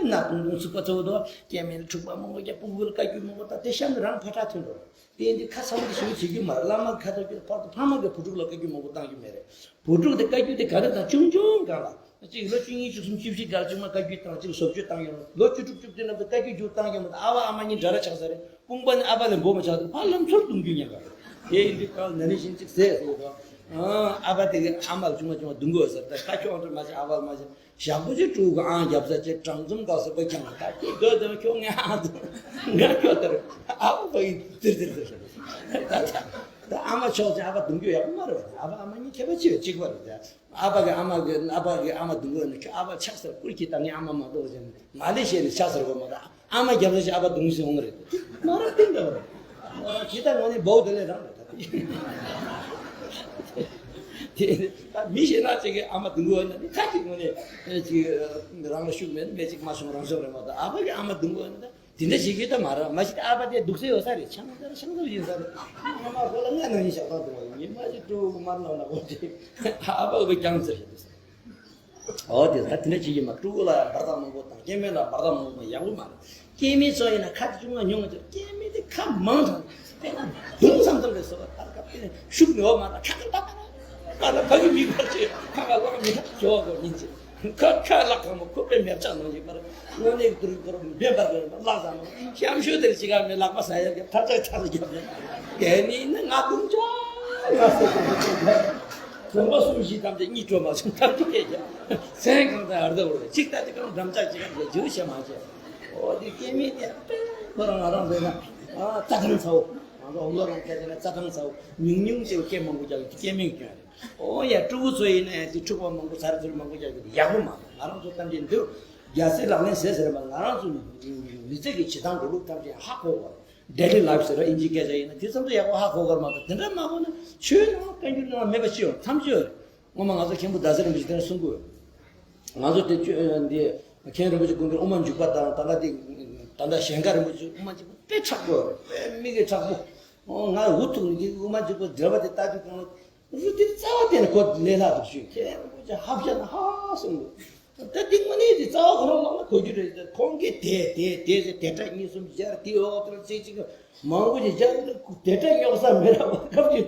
ཕན་ན་ཀུང་ཀུང་ཚུགས་པ་གཙོ་བོ་དོ་སྐྱེ་དམན་ལ་འཁྲུག་པ་མང་པོ་རྒྱབ་སྤུ་གུ་ལ་བཀའ་བཀྱོན་མང་པོ་ད་དེ་བཤམས་ནས་རང་ཕ་ཁྲག་ཐོན་འགྲོ་དེ་འདི་ཁ་ཚ་མོ་དེ་ཞི་བོ་བྱེད་རྒྱུ་མ་རེད་བླ་མ་ཁ་ཚ་རྒྱུ་དེ་ཕར་དུ་ཕ་མ་གི་བུ་ཕྲུག་ལ་བཀའ་བཀྱོན་མང་པོ་བཏང་རྒྱུ་མེད་རེད། བུ་ཕྲུག་དེ་བཀའ་བཀྱོན་དེ་ག་རེ་དང་ཆུང་ཆུང་སྒང་ལ། གཅིག་ལོ་བཅུ་གཉིས་བཅུ་གསུམ་བཅུ་བཞི་སྒང་ལ་གཅིག་མ་བཀའ་བཀྱོན་བཏང་གཅིག་བཟོ་བཅོས་བཏང་ཡོང་ལོ་བཅུ་དྲུག་བཅུ་བདུན་ལ་བཀའ་བཀྱོན་རྒྱུ་བཏང་ཡོང་མ་ཨ་བ་ཨ་མ་གཉིས་འདྲ་ར་ཆགས་ས་རེད། དཔུང་པ་ནི་ཨ་ཕ་ལས་འབོ་མ་ཆགས་དུས་ཕ་ལམ་ཚུར་རྡུང་རྒྱུ་ཉན་པ་རེད། དེ་ཡིན་དུས་ཕར་ན་ནིང་ཞིག་ཅིག་ཟས་ཟེར་དང་། ཨ་ཕ་དེ་གི་ཨ་མ་ལ་ཆུང་མ་ཆུང་མ་རྡུང་གི་ཡོད་ཟེར་ད་ཁ་ཁྱོག་འདྲ་མ་བྱེད་ཨ་ཕ་ལ་མ་བྱེད། ཞག་པོ་ཅིག་ཕྲུ་གུ་ཨང་རྒྱབ་ས་ཅིག་གྲང་འཛོམས་དགའ་ས་པ་ཁྱང་ད་ཁྱོད་སྡོད་དང་ཁྱོད་ངའི་ཨང་དང་ང་ཁྱོད་ལྟར་ཨ་ཕ་ཕ་གི་ཙིར་ཙིར་ཙིར་ད་ད་ཨ་མ་ཆོག་ཅིག་ཨ་ཕ་རྡུང་རྒྱུ་ཡག་པོ་མ་རེད་བ། ཨ་ཕ་ཨ་མ་གཉིས་ཁྱད་པར་ཆེ་བ་གཅིག་པ་རེད་ད། ཨ་ཕ་གི་ཨ་མ་གི་ཨ་ཕ་གི་ཨ་མ་སྡུག་གོ་ནི་ཁྱོད་ཨ་ཕ་ཆགས་ཟེར་བཀུར་གྱིས་ད་ངའི་ཨ་མ་མ་གཏོགས་ཟེར་ནས་མ་ལེ་ཤེས་ནས་ཆགས་ཟེར་གོ་མ་ད་ཨ་མ་རྒྱབ་ལ་ཞིག་ཨ་ཕ་སྡུག་ཟེར་འོང་རེད། མ་ར་ཏིང་འདྲ་བ་རེད། མ་ར་ཇི་ལྟར་ངོ་ནས་བོའུ་དེ་ལས་རང་རེད་ད། དེ་ད་མི་ཤེས་ན་ཅིག་གི་ཨ་མ་སྡུག་གོ་ན་ནི་ཁ་ཅིག་ངོ་ནས་ཅིག་རང་ལ་ཤུགས་མེད་མེད་ཅིག་མ་བྱུང་རང་བྱུང་རེད་མ་ད་ཨ་ཕ་གི་ཨ་མ་སྡུག་གོ་ན་ད། དེ་འདྲ་བྱེད་རྒྱུ་ད་མ་རེད། མ་གཞི་ཨ་ཕ་དེ་སྡུག་ས་ཡོད་ས་རེད། ཆང་ས་རེད་ཆང་ས་ཡིན་ས་རེད། ཨ་མ་ཁོ་ལ་ང་ནང་བཞིན་ཞབས་ཐང་དུ་བ་ཡིན་ཉི་མ་ཞིག་ཕྲུ་གུ་མར་ནང་ན་གོ་དེ་ཨ་ཕ་གི་ཀྱང་ཟེར་ཞིག་འདུག་ས། ཨོ་དེ་ད་དེ་འདྲ་བྱེད་ཀྱི་མ་ཕྲུ་གུ་ལ་ཡང་བར་ཐག་མང་པོ་དང་སྐྱེ་དམན་ལ་བར་ཐག་མང་པོ་ཡག་པོ་མ་རེད། སྐྱེ་དམན་ཚོ་ཡིན་ན་ཁ་ཆུང་ང་ཉུང་ང་ཆུང་སྐྱེ་དམན་དེ་ཁ་མང་དང་དཔེར་ན་དུང་སམ་སམ་རེད་ཟེར་བ་ལྟར་སྐབས་དེ་ནས་ཤུགས་ནུས་པ་མ་དང་ཁ་ཁ་ཏག་ཏག་ང་ལ་ཕ་གི་མིག་བར་ཆད་ཁ་ཁ་ལག་མི་ཁ་ཇོ་བ་གོ་ཉིན་ཅིག་ཁ་ཁ་ལག་ཁ་མོ་ཁུ་པའི་མེར་ཆག་ནང་ཞིག་པར་དངོས་གནས་དུར་དུར་འབེན་པར་ལག་ཟ་མོ་ཤམ་ཤུ་དེར་ཅི་ག་མེ་ལག་པ་ཟ་ཡར་གྱི་ཐར་ཆག་ཆག་རྒྱབ་ནས་དེ་ནི་ནི་ང་དུང་ཅག་ང་ཟེར་གྱི་འདུག་ཟོམ་པ་གསུམ་བཞི་ཐམས་ཅད་གཉིད་སྤྲོ་མ་སོང་ཐབས་ཀྱི་སྐད་ཀྱང་སེང་གང་དང་ཨར་ད་འོར་ཅིག་ལྟ་དེ་གང་འགྲམ་ལྕག་ཅིག་གང་དེ་ཇུ་ཤ་མ་བྱས་ཨོ་དེ་སྐྱེ་མེད་དེ་ཁོ་རང་ང་རང་ཟེར་ན་རྩ་ཁང་ཚ་བོ་ང་ཚོ་ཨོ་ལོ་རང་སྐད་ཆ་ན་རྩ་ཁང་ཚ་བོ་ཉུང་ཉུང་ཅིག་སྐད་མང་པོ་རྒྱག་གི་སྐྱེ་མེད་སྐྱོན་རེད། ཨོ་ཡ་ཕྲུ་གུ་ཚོ་ཡིན་ན་དེ་འཁྲུག་པ་མང་པོ་ཚར་ཚུར་མང་པོ་རྒྱག་གི་ཡག་པོ་མ་རེད། ང་རང་ཚོ་གཏམ་གྱི་འདིར་རྒྱལ་སྲས་ལག་ལེན་ཟེར་ཟེར་བ་ང་རང་ཚོ་མི་ཚེ་གི་བྱེད་སྟངས་འགྲོ་ལུགས་ཐམས་ཅད་ཧ་གོ་བ་daily life་ཟེར་བ་ཨིན་ཇི་སྐད་ཆ་ཡིན་ན་དེ་ཙམ་དུ་ཡག་པོ་ཧ་གོ་གར་མ་གཏོགས་དེ་འདྲ་མ་གོ་ན་ཆོས་ནང་བཀའ་འགྱུར་ནང་མེད་པ་ཅི་ཡོད་ཐམས་ཅད་ཡོད་རེད། ངོ་མ་ང་ཚོ་མཁན་པོ་ཟླ་ཟེར་རིན་པོ་ཆེ་དེ་འདྲ་གསུང་གི་ཡོད། ང་ཚོ་དེ་ཆོས་འདི་མཁན་རིན་པོ་ཆེ་དགོངས་འགྲེལ་དབུ་མ་འཇུག་པ་དང་ད་ལྟ་དེ་ད་ལྟ་གཞན་དགའ་རིན་པོ་ཆེ་དབུ་མ་འཇུག་པ་དཔེ་མཁྲེགས་པོ་ཡོད་རེད། དཔེ་མིག་གིས་མཁྲེགས་པོ། ང་འུ་ཐུག་ནས་དབུ་མ་འཇུག་པ་འགྲེལ་པ་དེ་ལྟ་དུས་གང་ལ། རུ་དེ་རྩ་བ་དེ་ནས་ཁོ་ལས་སླ་འདུག་ཞུས། ཁྱེད་རང་ཚོ་ཧབ་ཤ་ན་ཧ་གསུངས་འདུག་ད་དེ་དངོས་གནས་དེ་རྩ་བ་ཁོ་རང་ལག་ན་གོ་རྒྱུ་རེད། ཁོང་གིས་དེ་དེ་དེ་ཟེར་དེ་སྒྲ་གཉིས་གསུམ་སྦྱར་དེ་འོག་དེར་ཚིག་གཅིག་མང་པོ་ཞིག་སྦྱར་དེ་སྒྲ་རྙོག་ས་མེད་ར་བ་སྐབས་ཀྱི་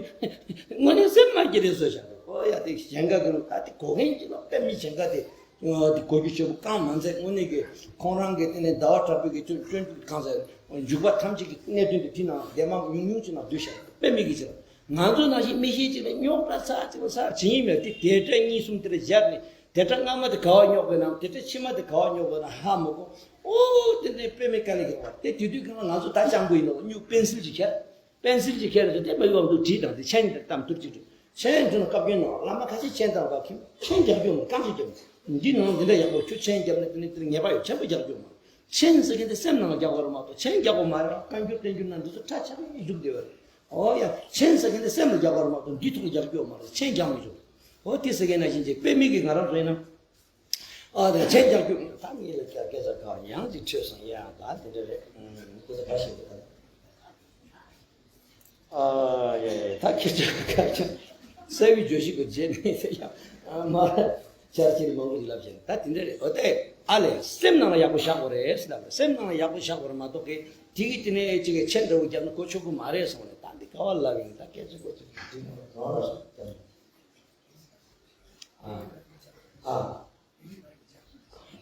དངོས་གནས་སེམས་མ་སྐྱིད་རེད་བཟོ་བཞག་འདུག་ཨོ་ཡ་དེ་གཞན་དགའ་གི་རུ་ད་དེ་གོ་མཁན་གྱི་ལོ་དཔེ་མི་གཞན་དགའ་དེ་དེ་གོ་རྒྱུ་ཆེ་པོ་གང་མ་ཚད་དངོས་གནས་ཀྱི་ཁོང་རང་གི་དེ་ནས་ཟླ་བ་གྲགས་པའི་གི་སྤྱོད་སྤྱོད་འཇུག་གང་ཟེར་འཇུག་པ་ཐམས་ཅད་ཀྱི་གནད་དོན་དེ་དེ་ནང་ལྡེ་མ་ཉུང་ཉུང་ཅིག་ནང་བསྡུས་བཞག་དཔེ་མི་གི་ཆེ་ལ། ང་ཚོ་ནང་བཞིན་མི་ཤེས་ཅིག་ལ་རྙོག་དྲ་ཚ་ཅིག་ལ་ཚ་བྱེད་ཡིན་མེད་དེ་དེ་འདྲ་གཉིས་གསུམ་དེ་འདྲ་སྦྱར་ནས་དེ་འདྲ་སྔ་མ་དེ་ག་བ་རྙོག་པའི་ནང་དེ་འདྲ་ཕྱི་མ་དེ་ག་བ་རྙོག་པའི་ནང་ཧ་མ་གོ། ཨོ་དེ་འདྲའི་དཔེ་མེད་དཀའ་ལས་ཀྱི་བར་དེ་དུས་དུས་གང་ལ་ང་ཚོ་ད་སྤྱང་པོ་ཡིན་ནོ་སྨྱུག་པེན་སིལ་ཅིག་ཁྱེར། པེན་སིལ་གྱི་ཁྱེར་ཏེ་དེ་མ་ཡོང་དུ་བྲིས་དང་དེ་མཆན་དེ་གཏམ་ཐུར་གཅིག་བྲིས། མཆན་བྲིས་ན་བཀའ་བཀྱོན་གནང་། བླ་མ་ཁ་ཤས་མཆན་བཏང་བ་ཁྱིམ་མཆན་རྒྱག་རྒྱུ་མ་རྐང་ཞིག་རྒྱབ། འདི་ནང་འདི་འདྲ་ཡག་པོ་ཁྱོད་མཆན་རྒྱབ་ན་དེ་ནི་དེར་ངེས་པ་ཡོད། མཆན་པོ་རྒྱག་རྒྱུ་མ་རེད། མཆན་ཟེར་མཁན་དེ་སེམས་ནང་ལ་རྒྱག་པ་རེད་མ་གཏོགས་མཆན་རྒྱག་པ་མ་རེད། བཀའ་འགྱུར་བསྟན་འགྱུར་ན་འདི་ཚོ་ཁྲ་ཆག་ནས་བཞུགས་བསྡད་པ་རེད། ཨོ་ཡ། མཆན་ཟེར་མཁན་དེ་སེམས་ལ་རྒྱག་པ་རེད་མ་གཏོགས་འདི་ཐོག་ལ་རྒྱག་རྒྱུ་མ་རེད། མཆན་རྒྱག་མི་ཆོག། ཨོ་དེ་ཟེར་མཁན་ན་བཞིན་ཅིག་དཔེ་མི་གི་ང་རང་ཚོ་ཡིན་ན། ཨ་དེ་མཆན་རྒྱག་རྒྱུ་ད་མི་ལ་རྒྱག་སྐད་ཆ་གང་ཡང་ཅིག་འཕྲོས་སོང་ཡ། ད་དེ་འདྲ་རེད། ཨུམ། སྐད་ཆ་ག་ཤེས་འདུག་ད། ཨ་ཡ་ཡ། ད་ཁྱེད་ཚོས་ཁ་ཆེ་གསལ་བའི་བརྗོད་གཞི་གི་རྗེས་ནས་ཡ། ཨ་མ་ཆར་ཆེར་མང་པོ་ཞིག་ལབ་བྱས། ད་དེ་འདྲ་རེད། འོ་དེ་ཨ་ལས་སེམས་ནང་ལ་ཡག་པོ་བཞག་དགོས་རེད་ཟེར་ལབ་རེད། སེམས་ནང་ལ་ཡག་པོ་བཞག་དགོས་རེད་མ་གཏོགས་གི་དེ་གི་དེ་ནས་ཅིག་གི་མཆན་འདྲ་བོ་བརྒྱབ་ན་གོ་ཆོད་གི་མ་རེད་གསུངས་རེད། ད་འདི་ག་བ་ལབ་ཡིན། ད་སྐད་ཆ་གོ་ཆོད་གི་འདི་ནང་ལ་རང་རང་སོ། ཨ་ཨ་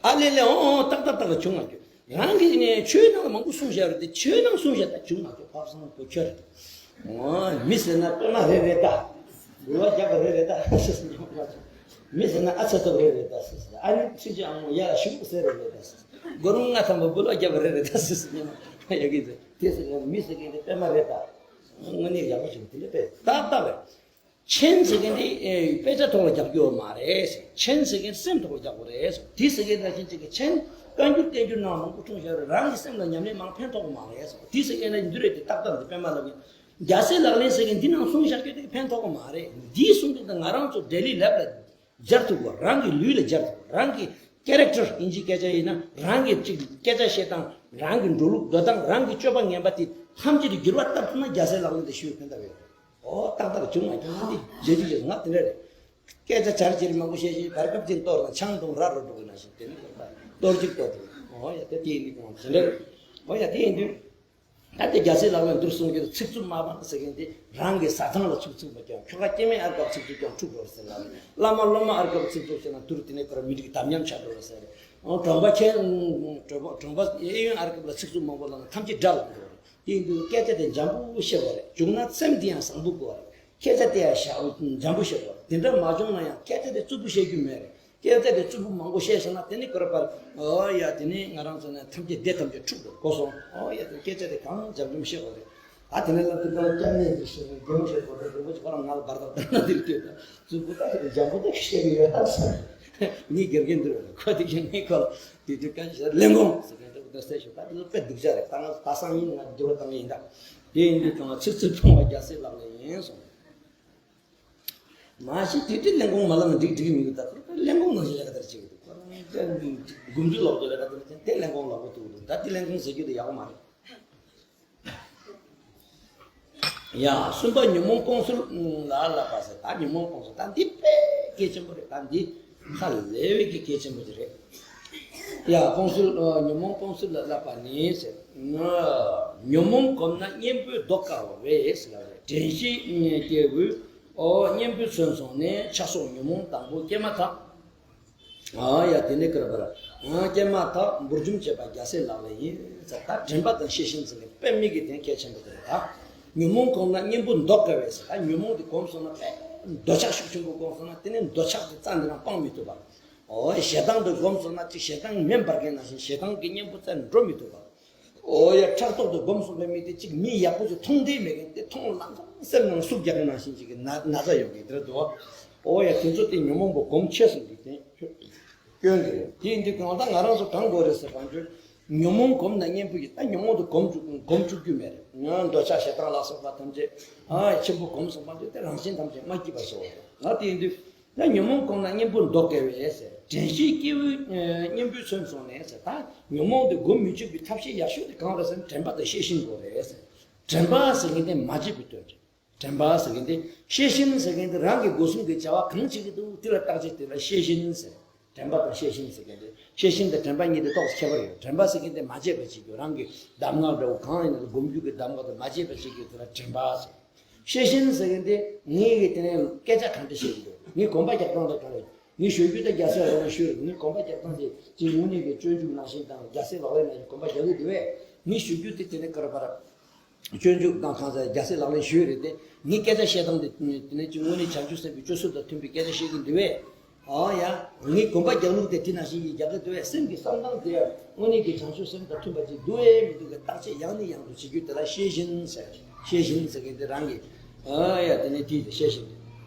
ཨ་ལེ་ལེ། ཨོ་ཨོ། ཏག་ཏག་ཏག་ཏག་བྱུང་མ་བྱུང་། རང་གིས་ནས་ཆོས་ནང་ལ་མང་པོ་གསུངས་བཞག་རེད་དེ། ཆོས་ནང་གསུངས་བཞག་ད་བྱུང་མ་བྱུང་། ཕག་སང་པོ་ཁྱོད་རེད། ཨོ་མི་ཟེར་ན་པད་མ་རེད་རེད་ད། འབུལ་བ་བརྒྱབ་པ་རེད་རེད་ད་ཟེར་ཟེར་ཉོ་མ་བྱུང་། མི་ཟེར་ན་ཨ་ཚ་ཐོབ་རེད་རེད་ད་ཟེར་ཟེར། ཨ་ནི་ཚིག་ཅིག་ཨང་མོ་ཡ་ལ་ཞུགས་ཟེར་རེད་རེད་ད་ཟེར་ཟེར། སྒོར་མོ་ལྔ་ཐམ་པ་འབུལ་བ་བརྒྱབ་པ་རེད་རེད་ད་ཟེར་ཟེར་ཉོ་མ་ཡ་གི་ཟེར། དེ་ཟེར་ན་མི་ཟེར་མཁན་དེ་པད་མ་རེད་ད། དངོས་གནས་ཡག་པོ་བྱུང་། དེ་འདྲ་པས་ཏག་ཏག་རེད། མཆན་ཟེར་མཁན་དེ་ཨེ་དཔེ་ཆ་ཐོག་ལ་རྒྱག་རྒྱུ་མ་རེད། མཆན་ཟེར་མཁན་སེམས་ཐོག་ལ་རྒྱག་དགོས་རེད། དེ་ཟེར་མཁན་ནང་བཞིན་གཅིག་གི་མཆན་བཀའ་འགྱུར་བསྟན་འགྱུར་ནང་མང་པོ་འཁྲུངས་བཞག་རེད། རང་གི་སེམས་ལ་ཉམས་ལེན་མང་ཕན་ཐོགས་མ་རེད། དེ་ཟེར་མཁན་ན་འདི་རེད་དེ་ཏག་ཏག་འདི་པད་མ་ལབ་ཡིན། རྒྱལ་སྲས་ལག་ལེན་ཟེར་མཁན་འདི་ནང་གསུངས་བཞག་རྒྱུ་དེ་ཕན་ཐོགས་མ་རེད། འདིའི་གསུང་དེ་ད་ང་རང་ཚོ་daily life་ལ་སྦྱར་ཐུབ་དགོས། རང་གི་ལུས་ལ་སྦྱར་ཐུབ་དགོས། རང་གི་character་ཨིན་ཇིའི་སྐད་ཆ་ཡིན་ན་རང་གི་ཅིག་སྐད་ཆ་བཤད་སྟངས། རང་གི་འགྲོ་ལུགས་འགྲོ་སྟངས། རང་གི་སྤྱོད་པ་ངན་པ་དེ་ཐམས་ཅད་དུ་འགྱུར་བ་བཏབ་ཐུབ་ན་རྒྱལ་སྲས་ལག་ལེན་དེ་ཞུ་ཕན་ཐོགས་ཡོད། ཨོ་ཏག་ཏག་བྱུང་མ་བྱུང་ན་འདི་བརྗེད་རྒྱུ་ཡོད། ང་དེ་འདྲ་རེད། སྐད་ཆ་འཆར་ཅིག་མང་པོ་བཤད་བཞིན་བར་སྐབས་ཅིག་གཏོར་ན་ཆང་འཐུང་ར་རོ་འགྲོ་གི་ན་ཞིག་དེ་ནི་གཏོར་གཅིག་གཏོར་འགྲོ། ཨོ་ཡ་དེ་དེ་ཡིན་དུས་གང་དེ་འདྲ་རེད། ཨོ་ཡ་དེ་ཡིན་དུས། ད་དེ་རྒྱལ་སྲས་ལག་ལེན་འདིར་གསུང་རྒྱུ་དེ་ཚིག་རྩུབ་མ་སྤངས་ཟེར་མཁན་དེ་རང་གི་བཟའ་ཚང་ལ་ཚིག་རྩུབ་མ་སྐྱོན། ཁྱོ་ག་སྐྱེ་དམན་ཨར་སྐབས་ཚིག་རྩུབ་ཀྱང་འཁྲུག་འགྲོ་ཟེར་ལ། བླ་མ་སློབ་མ་ཨར་སྐབས་ཚིག་རྩུབ་བྱས་ན་དུར་དེ་ནས་ཁོ་ར་མི་རིགས་དམ་ཉམས་ཆགས་འགྲོ་ཟེར། གྲོང་པ་ཁྱེད་གྲོང་པ་གྲོང་པ་གཡས་གཡོན་ཨར་སྐབས་ལ་ཚིག་རྩུབ་མང་པོ་ལབ་ན་ཐམས་ཅད་དགྲ་ལ་འགྲོ་རེད། དེ་ཡིན་དུས་སྐད་ཆ་དེ་འཇམ་པོ་བཤད་དགོས་རེད། བྱུང་ན་སེམས་དེ་ཡང་བཟང་པོ་དགོས་རེད། སྐད་ཆ་དེ་ཡང་ཞག་འཇམ་པོ་བཤད་དགོས་རེད། དེ་འདྲ་མ་བྱུང་ན་ཡང་སྐད་ཆ་དེ་རྩུབ་པོ་བཤད་རྒྱུ་མེད་རེད། སྐད་ཆ་དེ་རྩུབ་པོ་མང་པོ་བཤད་སོང་ན་དེ་ནི་ཁོ་ར་པར་ཨོ་ཡ་དེ་ནི་ང་རང་ཚོ་ནི་ཐམས་ཅད་སྡེ་ཐམས་ཅད་འཁྲུག་འགྲོ་གོ་སོང་། ཨོ་ཡ་དེ་སྐད་ཆ་དེ་གང་འཇམ་འཇམ་བཤད་དགོས་རེད། ཨ་དེ་ནས་ལ་དེ་ལ་སྐྱབས་གནས་ཀྱི་ཞེས་པའི་དགེ་བ་བཤད་དགོས་རེད། རིན་པོ་ཆེ་ཁོ་རང་ང་ལ་བར་ཐག་ལྟ་ན་དེ་ལྟོས་དང་རྩུབ་པོ་ད་དེ་འཇམ་པོ་ད་བཤད་གི་ཡོད་ཨ་ས། ངའི་དགེ་རྒན་འདུག་རེད། ཁོ་དེ་གི་ངའི་ཁོ་ལ་དེ་དུས་སྐད་ཆ་ལེན་དགོངས་ཟེར་མཁན་དེ་ད་གསལ་ཞུ། ད་དེ་ཚོ་དཔེ་སྡུག་ཅག་རེད། ད་ང་ད་སང་ཉིན་ང་འགྱུར་བ་བཏང་གི་ཡིན། ད་དེ་ཡིན་དུས་ཀྱང་ཚིག་རྩུབ་སྤོང་བ་རྒྱལ་སྲས་ལག་ལེན་ཡིན་གསུངས། མ་གཞི་དེ་དུས་ལེན་དགོངས་མ་ལབ་ན་འགྲིག་འགྲིག་གི་མི་འདུག་ད་ཁོ་ལེན་དགོངས་ནང་བཞིན་ལས་ཀ་དེར་བྱེད་ཀྱི་འདུག་ཁོ་རང་དགུ་མཇུག་ལོག་ཏུ་ལས་ཀ་དེར་བྱེད་དེ་ལེན་དགོངས་ལབ་དགོས་ཐུག་འདུག་ད་དེ་ལེན་དགོངས་ཟེར་རྒྱུ་དེ་ཡག་པོ་མ་རེད། ཡ་གསུམ་པ་ཉོན་མོངས་སྤོང་ཚུལ་ལ་བསླབ་པ་ཟེར། ད་ཉོན་མོངས་སྤོང་ཚུལ་ད་འདི་དཔེ་གལ་ཆེན་པོ་རེད། ད་འདི་ཧ་ལས་པའི་གི་གལ་ཆེན་པོ་ཅིག་རེད། ཡ་སྤོང་ཚུལ་ཨ་ཉོན་མོངས་སྤོང་ཚུལ་ལ་བསླབ་པ་ནི་ཟེར། ཨ་ཉོན་མོངས་གོམས་ན་གཉེན་པོས་བཟློག་དཀའ་བས་ཟེར་བ་རེད། དྲན་ཤེས་སྐྱེ་བོས་ཨོ་གཉེན་པོའི་མཚོན་བཟུང་ནས་ཆགས་སོགས་ཉོན་མོངས་དང་པོ་སྐྱེས་མ་ཐག་ཨ་ཡ་དེ་ནས་ཀར་བར་ཨ་སྐྱེས་མ་ཐག་འབུར་འཇོམས་བྱེད་པ་རྒྱལ་སྲས་ལག་ལེན་ཡིན་ཟེར། ད་དྲན་པ་དང་ཤེས་བཞིན་ཟེར་ནས་དཔེ་མི་གི་དོན་གལ་ཆེན་པོ་དེ་རེད། ད་ཉོན་མོངས་གོམས་ན་གཉེན་པོས་བཟློག་དཀའ་བས་ཟེར། ད་ཉོན་མོངས་དེ་གོམས་སོང་ན་དཔེ་འདོད་ཆགས་ཤུགས་ཆེན་པོ་གོམས་སོང་ན་དེ་ནས་འདོད་ཆགས་དེ་རྩ་འདི་རང་སྤང་མི་ཐུབ་པ། ཨོ་ཞེ་སྡང་དུ་གོམས་སོང་ན་ཅིག་ཞེ་སྡང་མེ་འབར་མཁན་ནང་བཞིན་ཞེ་སྡང་གི་གཉེན་པོ་རྩ་ནས་འགྲོ་མི་ཐུབ་པ། ཨོ་ཡ་ཕྲག་དོག་ཏུ་གོམས་སོང་བའི་མི་དེ་ཅིག་མི་ཡག་པོ་ཅིག་མཐོང་འདོད་མེད་མཁན་དེ་མཐོང་ལམ་སང་སེམས་ནང་ཟུག་རྒྱག་མཁན་ནང་བཞིན་ཅིག་གི་ན་ན་ཚ་ཡོད་མཁན་དེ་འདྲ་འདུག་ཨོ་ཡ་དེ་ཚོ་དེ་ཉོན་མོངས་པ་གོམས་ཆེ་སོང་གི་དེ་སྐྱོན་དེ་རེད། དེ་ཡིན་དུས་གང་ལྟར་ང་རང་ཚོ་གང་དགོས་རེད་ཟེར་བ་འདྲ། ཉོན་མོངས་གོམས་ན་གཉེན་པོ་ཡིན། ད་ཉོན་མོངས་དེ་གོམས་བཅུག་གོམས་བཅུག་རྒྱུ་མེད་རེད། ང་འདོད་ཆགས་ཞེ་སྡང་ལ་སོགས་པ་ཐམས་ཅད་ཨ་ཆེན་པོ་གོམས་སོང་བ་འདྲ་དེ་རང་བཞིན་ཐམས་ཅད་མ་སྐྱིད་པ་བཟོ་བ་རེད། ང་དེ་ཡིན་དུས། ད་ཉོན་མོངས་གོམས་ན་གཉེན་པོས་བཟློག་དཀའ་བས་ཟེར། དྲན་ཤེས་སྐྱེ་བོས་གཉེན་པོའི་མཚོན་བཟུང་ནས་ཟེར། ད་ཉོན་མོངས་དེ་སྒོམ་མི་བཅུག་པའི་ཐབས་ཤེས་ཡག་ཤོས་དེ་གང་རེད་ཟེར་ན་དྲན་པ་དང་ཤེས་བཞིན་དགོས་རེད་ཟེར། དྲན་པ་ཟེར་མཁན་དེ་མ་བརྗེད་པའི་དོན་རེད། དྲན་པ་ཟེར་མཁན་དེ་ཤེས་བཞིན་ཟེར་མཁན་དེ་རང་གི་སྒོ་གསུམ་གྱི་བྱ་བ་གང་བྱེད་ཀྱི་འདུག་དེ་ལ་བརྟག་དཔྱད་དེ་ལ་ཤེས་བཞིན་ཟེར། དྲན་པ་དང་ཤེས་བཞིན་ཟེར་མཁན་དེ་ཤེས་བཞིན་དང་དྲན་པ་གཉིས་དེ་ཏོག་ཙམ་ཁྱད་པར་ཡོད། དྲན་པ་ཟེར་མཁན་དེ་མ་བརྗེད་པ་བྱེད་རྒྱུ། རང་གི་གདམས་ངག་འདྲ་བོ་གང་ཡིན་ན་སྒོམ་རྒྱུ་གི་གདམས་ངག་དེ་མ་བརྗེད་པ་བྱེད་རྒྱུ་དེ་ལ་དྲན་པ་ཟེར། ཤེས་བཞིན་ཟེར་མཁན་དེ་ངས་ཀྱི་དེ་ནས་སྐད་ཆ་གང་འདྲ་བཤད་ཀྱི་འདུག་ངས་གོམ་པ་རྒྱག་སྟངས་དེ་གང་རེད། ངས་ཞུ་རྒྱུ་དེ་རྒྱལ་སྲས་ལག་ལེན་ཞུས་རེད། ངས་གོམ་པ་རྒྱག་སྟངས་དེ་ཅིག་དངོས་གནས་ཀྱི་སྤྱོད་འཇུག་ནང་བཞིན་དང་རྒྱལ་སྲས་ལག་ལེན་ནང་བཞིན་གོམ་པ་རྒྱག་གི་འདུག་བས། ངས་ཞུ་རྒྱུ་དེ་དེ་ནས་ཀར་བར་སྤྱོད་འཇུག་དང་གང་ཟག་རྒྱལ་སྲས་ལག་ལེན་ཞུས་རེད་དེ། ངས་སྐད་ཆ་བཤད་སྟངས་དེ་དེ་ནས་ཅིག་དངོས་གནས་བྱང་ཆུབ་སེམས་དཔའི་སྤྱོད་ཚུལ་དང་མཐུན་པའི་སྐད་ཆ་བཤད་ཀྱི་འདུག་བས། ཨོ་ཡ། ངས་གོམ་པ་རྒྱག་ལུགས་དེ་དེ་ནང་བཞིན་གྱི་རྒྱག་གི་འདུག་བས། སེམས་ཀྱི་བསམ་སྟངས་དེ་དངོས་གནས་ཀྱི་བྱང་ཆུབ་སེམས་དང་མཐུན་པ་ཅིག་འདུག་བས་མི་འདུག་གི་བརྟག་དཔྱད་ཡང་ནས་ཡང་དུ་བྱེད་རྒྱུ་དེ་ལ་ཤེས་བཞིན་ཟེར། ཤེས་བཞིན་ཟེར་མཁན་དེ་རང་གི། ཨོ་ཡ། དེ་ནས་དེ་ཤེས་བཞིན་དུ།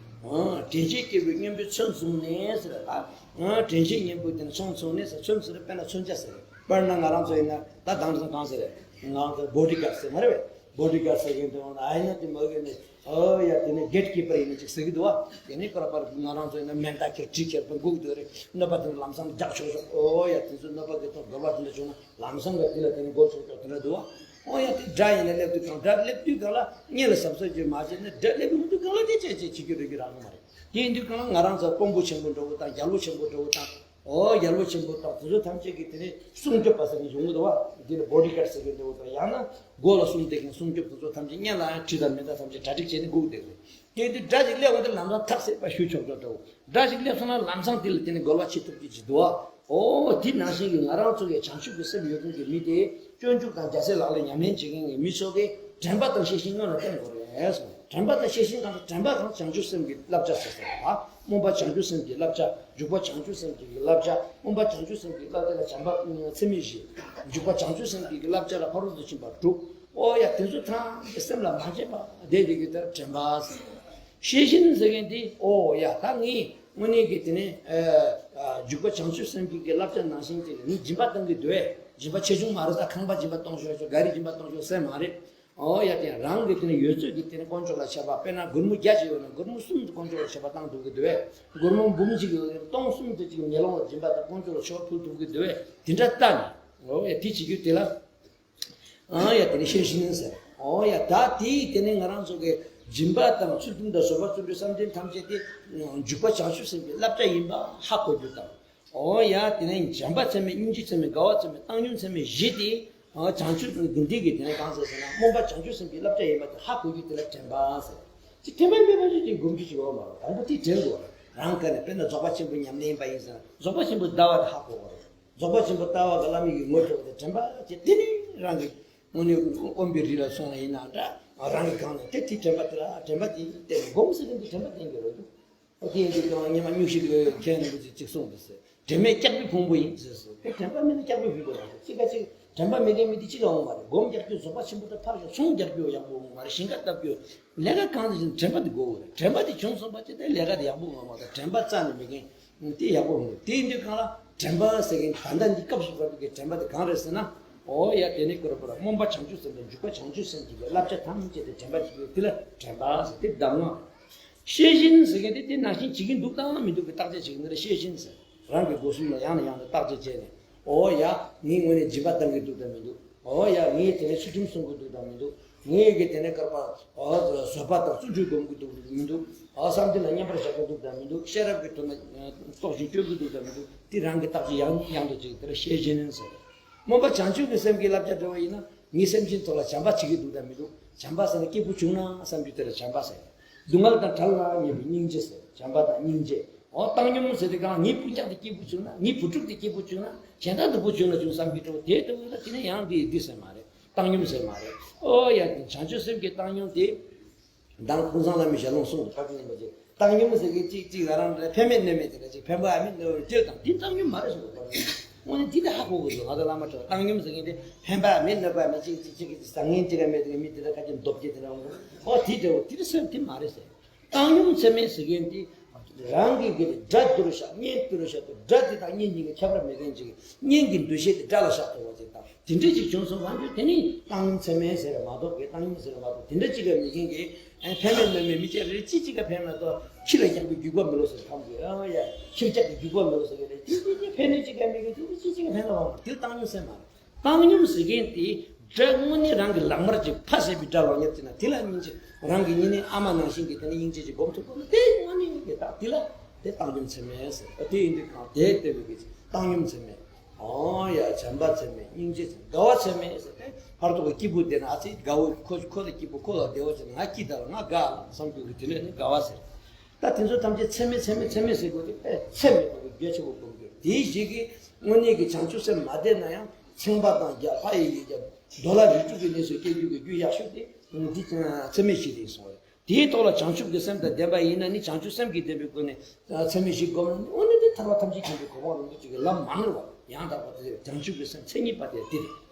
ཨོ། དྲན་ཤེས་སྐྱེས་བུའི་གཉེན་པོས་མཚོན་བཟུང་ནས་ཟེར་ལ། ཨོ། དྲན་ཤེས་གཉེན་པོས་དེ་ནས་མཚོན་བཟུང་ནས་ཟེར། མཚོན་ཟེར་དཔེར་ན་མཚོན་ཆ་ཟེར། དཔེར་ན་ང་རང་ཚོ་ཡིན་ན་ད་དེང་སང་གང་ཟེར་རེད། ང་རང་ཚོ་བོ་ཌི་གཱཌ་ཟེར་མ་རེད་བས། བོ་ཌི་གཱཌ་ཟེར་མཁན་དེ་འོ་ན་ཨ་ཡིན་ན་དེ་མ་གི་ནས། ཨོ་ཡ། དེ་ནས་གེ་ཊི་ཀི་པར་ཡིན་ན་ཅིག་ཟེར་གི་འདུག་བ། དེ་ནས་ཁོ་ར་པར་ང་རང་ཚོ་ཡིན་ན་མེ་མདའ་ཁྱེར་གྲི་ཁྱེར་པ་སྒུག་འདུག་རེད། གནོད་པ་དེ་ལམ་སང་རྒྱག་ཆོག་ཆོག་ཨོ་ཡ། དེ་ཚོ་གནོད་པ་གི་ཐོག་འགལ་བ་དེ་འདྲ་བྱུང་ན་ལམ་སང་གི་དེ་ལ་དེ་ནས་འགོག་ཆོག་ཆོག་དེ་འདྲ་འདུག་བ། ཨོ་ཡ། དེ་དགྲ་ཡིན་ན་སླེབས་དུས་གང་། དགྲ་སླེབས་དུས་གང་ལ་གཉེན་ལ་གཟབ་གཟབ་ཅིག་མ་བྱས་ན། དགྲ་སླེབས་ཡོང་དུས་གང་ལ་དེ་བྱས་བྱས་བྱེད་རྒྱུ་རེད་ཀྱི་རག་གི་མ་རེད། དེ་ཡིན་དུས་གང་ལ་ང་རང་ཚོ་དཔོན་པོ་ཆེན་པོ་འདྲ་བོ་དང་རྒྱལ་པོ་ཆེན་པོ་འདྲ་བོ་དང་། ཨོ། རྒྱལ་པོ་ཆེན་པོ་དང་དེ་ཚོ་ཐམས་ཅད་ཀྱིས་དེ་ནས་སྲུང་སྐྱོབ་པ་ཟེར་ནས་ཡོང་གི་འདུག་བ། འདི་ལ་བོ་ཌི་གཱཌ་ཟེར་གྱི་འདུག་དང་། ཡང་ན་སྒོ་ལ་སྲུང་སྡེ་གི་སྲུང་སྐྱོབ་དེ་ཚོ་ཐམས་ཅད་གཉེན་ལ་ཡང་གྲི་དང་མེ་མདའ་ཐམས་ཅད་གྲ་སྒྲིག་བྱས་ནས་སྒུག་བསྡད་དགོས། དེ་དུས་དགྲ་ཞིག་སླེབས་འོང་དུས་ལམ་སང་ཐག་སེ་པ་ཞུ་ཆོག་ཆོག་འདྲ་བོ། དགྲ་ཞིག་སླེབས་སོང་ན་ལམ་སང་དེ་ལ་དེ་ནས་འགོག་པ་བྱེད་ཐུབ་ཀྱི་ཅིག་འདུག་བ། ཨོ། དེ་ནང་བཞིན་གྱི་ང་རང་ཚོ་གི་བྱང་ཆུབ་ཀྱི་སེམས་ཡོད་མཁན་གྱི་མི་དེ། སྤྱོད་འཇུག་དང་རྒྱལ་སྲས་ལག་ལེན་ཉམས་ལེན་བྱེད་མཁན་གྱི་མི་ཚོ་གིས་དྲན་པ་དང་ཤེས་བཞིན་སྔོན་ལ་བསྟེན་དགོས་རེད་གསུངས། དྲན་པ་དང་ཤེས་བཞིན་གང་དུ། དྲན་པ་གང་། བྱང་ཆུབ་སེམས་ཀྱི་བསླབ་བྱ་ཟེར་ཟེར་བ། སྨོན་པ་བྱང་ཆུབ་སེམས་ཀྱི་བསླབ་བྱ། འཇུག་པ་བྱང་ཆུབ་སེམས་ཀྱི་བསླབ་བྱ། སྨོན་པ་བྱང་ཆུབ་སེམས་ཀྱི་བསླབ་བྱ་ལ་བྱམས་པ་ཚད་མེད་བཞི། འཇུག་པ་བྱང་ཆུབ་སེམས་ཀྱི་བསླབ་བྱ་ལ་ཕ་རོལ་ཏུ་ཕྱིན་པ་དྲུག་ཨོ་ཡ། དེ་ཚོ་ཐམས་ཅད་སེམས་ལ་མ་བརྗེད་པ་བསྡད་དེ་གི་དེར་དྲན་པ་ཟེར། ཤེས་བཞིན་ཟེར་མཁན་དེ། ཨོ་ཡ། ད་ངས་དངོས་གནས་ཀྱི་དེ་ནས་ཨ་ཨ་འཇུག་པ་བྱང་ཆུབ་སེམས་ཀྱི་གི་བསླབ་བྱ་ནང་བཞིན་དེ་ངས་སྦྱིན་པ་གཏང་གི་འདུག་བས། སྦྱིན་པ་ཆེ་ཆུང་མ་རེད། ད་ཁང་པ་སྦྱིན་པ་གཏོང་ཤོག་ཤོག་ག་རེ་སྦྱིན་པ་གཏོང་ཤོག་ཟེར་མ་རེད། ཨོ་ཡ། དེ་རང་གི་དེ་ནས་ཡོད་ཚད་ཀྱི་དེ་ནས་དཀོན་མཆོག་ལ་ཆད་པ། དཔེར་ན་སྒོར་མོ་བརྒྱ་ཅིག་ཡོད་ན་སྒོར་མོ་གསུམ་དཀོན་མཆོག་ལ་ཆད་པ་བཏང་ཐུབ་ཀྱི་འདུག་བས། སྒོར་མོ་འབུམ་གཅིག་ཡོད་ན་སྟོང་གསུམ་དེ་གཅིག་མེ་ལོང་ལ་སྦྱིན་པ་དང་དཀོན་མཆོག་ལ་ཆད་པ་ཕུལ་ཐུབ་ཀྱི་འདུག་བས། དེ་འདྲ་ལྟ་ནས། ཨོ་ཡ། དེ་བྱེད་རྒྱུ་དེ་ལ། ཨང་ཡ། དེ་ནས་ཤེས་བཞིན་ཟེར། ཨོ་ཡ། ད་དེའི་དེ་ནས་ང་རང་ཚོ་གི་སྦྱིན་པ་དང་ཚུལ་ཁྲིམས་དང་བཟོད་པ་བརྩོན་འགྲུས་བསམ་གཏན་ཐམས་ཅད་དེ་འཇུག་པ་བྱང་ཆུབ་སེམས་ཀྱི་བསླབ་བྱ་ཡིན་པ་ཧ་གོ་རྒྱུ་དང་། ཨོ་ཡ། དེ་ནས་བྱམས་པ་ཚད་མེད། སྙིང་རྗེ་ཚད་མེད། དགའ་བ་ཚད་མེད། བཏང་སྙོམས་ཚད་མེད་བཞི་དེ། ཨ། བྱང་ཆུབ་དགེ་འདུན་གྱི་དེ་ནས་གང་ཟེར་ཟེར་ན་སྨོན་པ་བྱང་ཆུབ་སེམས་ཀྱི་བསླབ་བྱ་ཡིན་པ་དེ་ཧ་གོ་རྒྱུ་དེ་ལ་དྲན་པ་ཟེར། ཅིག་དྲན་པ་མེད་པ་ཅིག་ཅིག་སྒོམ་རྒྱུ་ཅིག་ཡོད་མ་རེད། དང་པོ་དེ་དྲན་དགོས་རེད། རང་དཀའ་ནས། དཔེར་ན་རྫོགས་པ་ཆེན་པོ་ཉམས་ལེན་ཡིན་པ་ཡིན་ཟེར་ན་རྫོགས་པ་ཆེན་པོ་ལྟ་བ་དེ་ཧ་གོ་དགོས་རེད། རྫོགས་པ་ཆེན་པོ་ལྟ་བ་གི་བླ་མ་གིས་ངོ་སྤྲོད་པ་དེ་དྲན་པ་ཅིག་དེ་ནི་རང་གི་དངོས་གནས་དབེན་པའི་རི་ལ་སོང་ན་ཡིན་ན་འདྲ། རང་གི་སྒང་ནས་དེ་དེ་དྲན་པ་དེ་ལ་དྲན་པ་དེ་བསྟེན་ནས་སྒོམ་ཟེར་མཁན་དེ་དྲན་པ་བསྟེན་དགོས་རེད། ཨོ། དེ་ཡིན་དུས་ཀྱང་ཉི་མ་སྨྱོ་ཤུལ་གྱི་མཁན་རིན་པོ་ཆེས་ཅིག་གསུངས་འདུག་ཟེར། དྲན་པས་སྐྱག་པའི་ཕུང་པོ་ཡིན་ཟེར་ཟེར། དེ་དྲན་པ་མེད་ན་སྐྱག་པའི་ཕུང་པོ་རེད། ཅི་ག་ཅིག་དྲན་པ་མེད་མཁན་མི་དེ་ཅི་ག་འོང་མ་རེད། སྒོམ་རྒྱག་རྒྱུ་རྫོགས་པ་ཆེན་པོ་དང་ཕར་ཞོག་ཚོང་རྒྱག་རྒྱུ་ཡག་པོ་འོང་མ་རེད། ཞིང་ཁ་བཏབ་རྒྱུ། ལས་ཀ་གང་དེ་བཞིན་དྲན་པ་དེ་དགོས་རེད། དྲན་པ་དེ་བྱུང་སོང་པ་ཅི་དེ་ལས་ཀ་དེ་ཡག་པོ་འོང་མ་རེད། དྲན་པ་རྩ་ནས་མེད་མཁན་དེ་ཡག་པོ་འོང་། དེ་ཡིན་དུས་གང་ལ་དྲན་པ་ཟེར་མཁན་ད་ལྟ་འདི་སྐབས་སུ་བབས་པའི་དྲན་པ་དེ་གང་རེད་ཟེར་ན། ཨོ་ཡ། དེ་ནས་ཀུ་རུ་པུ་ར་སྨོན་པ་བྱང་ཆུབ་སེམས་དང་འཇུག་པ་བྱང་ཆུབ་སེམས་ཀྱི་བསླབ་བྱ་ཐམས་ཅད་དེ་དྲན་པ་བྱེད་དགོས། དེ་ལ་དྲན་པ་ཟེར། དེ་གདམས་ངག་ཤེས་བཞིན་ཟེར་མཁན་དེ་དེ་ནང་བཞིན་བྱེད་ཀྱི་འདུག་དང་མི་འདུག་གི་བརྟག་དཔྱད་བྱེད་ཀྱི་འདུག་ལ། ཤེས་བཞིན་ཟེར། རང་གི་སྒོ་གསུམ་ལ་ཡང་ནས་ཡང་དུ་བརྟག་དཔྱད་བྱས་ནས། ཨོ་ཡ། ངས་དངོས་གནས་སྦྱིན་པ་གཏང་གི་འདུག་དང་མི་འདུག་ཨོ་ཡ། ངས་དེ་ནས་ཚུལ་ཁྲིམས་སྲུང་གི་འདུག་དང་མི་འདུག་ངས་གི་དེ་ནས་ཀར་པ། ཨོ། བཟོད་པ་དང་བརྩོན་འགྲུས་སྒོམ་གི་འདུག་མི་འདུག་ཨོ། བསམ་གཏན་ལ་མཉམ་པར་བཞག་གི་འདུག་དང་མི་འདུག་ཤེས་རབ་ཀྱི་དོན་ལ་རྟོག་ཅིང་དཔྱོད་ཀྱི་འདུག་དང་མི་འདུག་དེ་རང་གི་བརྟག་དཔྱད་ཡང་ཡང་དུ་བྱེད་ཀྱི། དེ་ལ་ཤེས་བཞིན་ཟེར། སྨོན་པ་བྱང་ཆུབ་ཀྱི་སེམས་ཀྱི་བསླབ་བྱ་འགྲོ་བ་ཡིན་ན། ངའི་སེམས་ཅན་ཚོ་ལ་བྱམས་པ་བྱེད་ཀྱི་འདུག་དང་མི་འདུག་བྱམས་པ་ཟེར་ན་སྐྱིད་པོ་བྱུང་ན་བསམ་རྒྱུ་དེ་ལ་བྱམས་པ་ཟེར། སྡུག་བསྔལ་དང་བྲལ་བ་མེད་པའི་སྙིང་རྗེ་ཟེར། བྱམས་པ་དང་སྙིང་རྗེ། འོ། བཏང་སྙོམས་ཟེར་དེ་གང་། ངའི་སྤུན་ཀྱག་དེ་སྐྱིད་པོ་བྱུང་ན། ངའི་བུ་ཕྲུག་དེ་སྐྱིད་པོ་བྱུང་ན། གཞན་དག་སྡུག་པོ་བྱུང་ན་བྱུང་བསམ་གྱི་འགྲོ། དེ་ལྟ་བུ་ལ་དེ་ནས་ཡང་འདི་འདི་ཟེར་མ་རེད། བཏང་སྙོམས་ཟེར་མ་རེད། ཨོ་ཡ། དེ་བྱང་ཆུབ་སེམས་ཀྱི་བཏང་སྙོམས་དེ། མདང་ཀུན་བཟང་བླ་མའི་ཞལ་ལུང་གསུངས་འདུག་ཕ་གི་ཡིན་པ་ཅིག་བཏང་སྙོམས་ཟེར་གི་ཅིག་ཅིག་ལ་རང་རེ་ཕན་མེད་གནོད་མེད་དེ་འདྲ་ཅིག་ཕན་པ་ཨ་མེད་གནོད་པ་སྤྱིར་བཏང་དེ་བཏང་སྙོམས་མ་རེད་གསུངས་འདུག་དངོས་གནས་དེ་ལ་ཧ་གོ་དགོས་འདུག་ང་ཚོ་བླ་མ་ཁྲོད་བཏང་སྙོམས་ཟེར་མཁན་དེ་ཕན་པ་ཨ་མེད་གནོད་པ་ཨ་མེད་ཅིག་ཅིག་ཅིག་གི་བཟང་ངན་ཅིག་ཨ་མེད་དེ་མི་དེ་འདྲ་ཁ་ཅིག་འདོབ་ཀྱི་དེ་འདྲ་འོང་འདུག་ཨོ་དེ་འདྲ་བོ་དེ་རེད་ཟེར་དེ་མ་རེད་ཟེར། བཏང་སྙོམས་ཚད་མེད་ཟེར་མཁན་དེ་རང་གི་གི་དགྲ་འདུལ་བྱ་གཉེན་འདུལ་བྱ་དེ་དགྲ་དེ་དང་གཉེན་གཉིས་ཀྱི་ཁྱད་པར་མེད་མཁན་ཅིག་གཉེན་གྱི་འདུ་ཤེས་དེ་དགྲ་ལ་བཞག་ཐུབ་པ་ཅིག་དང་། དེ་འདྲ་ཅིག་བྱུང་སོང་ལབ་རྒྱུ་དེ་ནི་བཏང་སྙོམས་ཚད་མེད་ཟེར་ར་མ་གཏོགས་ཀྱི་བཏང་སྙོམས་ཟེར་ར་མ་གཏོགས་དེ་འདྲ་ཅིག་ག་མི་མཁན་གྱི་ཕན་མེད་གནོད་མེད་མི་ཅིག་རེད། ཅི་ཅིག་ག་ཕན་མ་གཏོགས་ཁྱི་ལ་རྒྱག་པའི་རྒྱུག་པ་མི་ལོ་ཟེར་ཁམས་ཀྱི་ཨ་ཡ་ཁྱི་རྒྱག་པའི་རྒྱུག་པ་མི་ལོ་ཟེར་གི་རེད། དེ་དེ་དེ་ཕན་གནོད་ཅིག་ག་མི་དགོས། དེ་དེ་ཅི་ཅིག་ག་ཕན་ཐོགས་མ་དེ་བཏང་སྙོམས་ཟེར་མ་རེད། བཏང་སྙོམས་ཟེར་མཁན་དེ་དགྲ་དངོས་གནས་རང་གི་ལག་དམར་གྱིས་ཕ་བསད་པའི་དགྲ་ལོག་ཉེར་བྱས་ན་དེ་ལ་སྙིང་རྗེ་རང་གི་སྙིང་ནི་ཨ་མ་ནང་བཞིན་གྱི་དེ་ནི་སྙིང་རྗེ་ཅིག་སྒོམ་ཐུབ་དགོས་ན་དེ་དངོས་གནས་ཀྱི་ད་དེ་ལ་དེ་བཏང་སྙོམས་ཚད་མེད་ཟེར། དེ་ཡིན་དུས་གང་དེ་ལྟ་བུའི་གི་བཏང་སྙོམས་ཚད་མེད། ཨོ་ཡ། བྱམས་པ་ཚད་མེད། སྙིང་རྗེ་ཚད་མེད། དགའ་བ་ཚད་མེད་ཟེར་ཏེ་ཕར་ཐོག་གི་སྐྱིད་པོ་དེ་ན་ཨ་ཙི་དགའ་བོ་ཁོ་ཁོ་ལ་སྐྱིད་པོ་ཁོ་ལ་བདེ་བ་ཟེར་ན་ང་སྐྱིད་ད་ལ་ང་དགའ་ལ་བསམ་རྒྱུ་གི་དེ་ནས་ནི་དགའ་བ་ཟེར། ད་དེ་ཚོ་ཐམས་ཅད་ཚད་མེད་ཚད་མེད་ཚད་མེད་ཟེར་དགོས་ཏེ་ཨེ་ཚད་མེད་པ་གི་རྒྱ་ཆེ་བོ་སྒོམ་རྒྱུ་དེའི་གཞི་གི་དངོས་གནས་ཀྱི་བྱང་ཆུབ་སེམས་མ་བསྡད་ན་ཡང་ཚེངས་པ་དང་རྒྱ་ལྷ་ཡི་ཡི་རྒྱ་འདོད་ལྷ་རིགས་དྲུག་གི་གནས་སུ་སྐྱེ་རྒྱུ་གི་རྒྱུ་ཡག་ཤོས་དེ་འདི་ཚད་མེད་བཞི་དེ་ཡིན་གསུངས་པ་རེད། དེའི་ཐོག་ལ་བྱང་ཆུབ་ཀྱི་སེམས་དང་ལྡན་པ་ཡིན་ན་ནི་བྱང་ཆུབ་སེམས་ཀྱིས་ལྡན་པའི་སྒོ་ནས་ཚད་མེད་བཞི་བསྒོམས་ན་ནི་དངོས་ ཐར་པ་ཐམས་ཅད་མཁྱེན་པའི་གོ་འཕང་རིན་པོ་ཆེ་གི་ལམ་མང་རུ་བ་ཡང་དག་པར་ཐོས་པའི་བྱང་ཆུབ་ཀྱི་སེམས་མཚན་ཉིད་པ་དེ་འདི་རེད།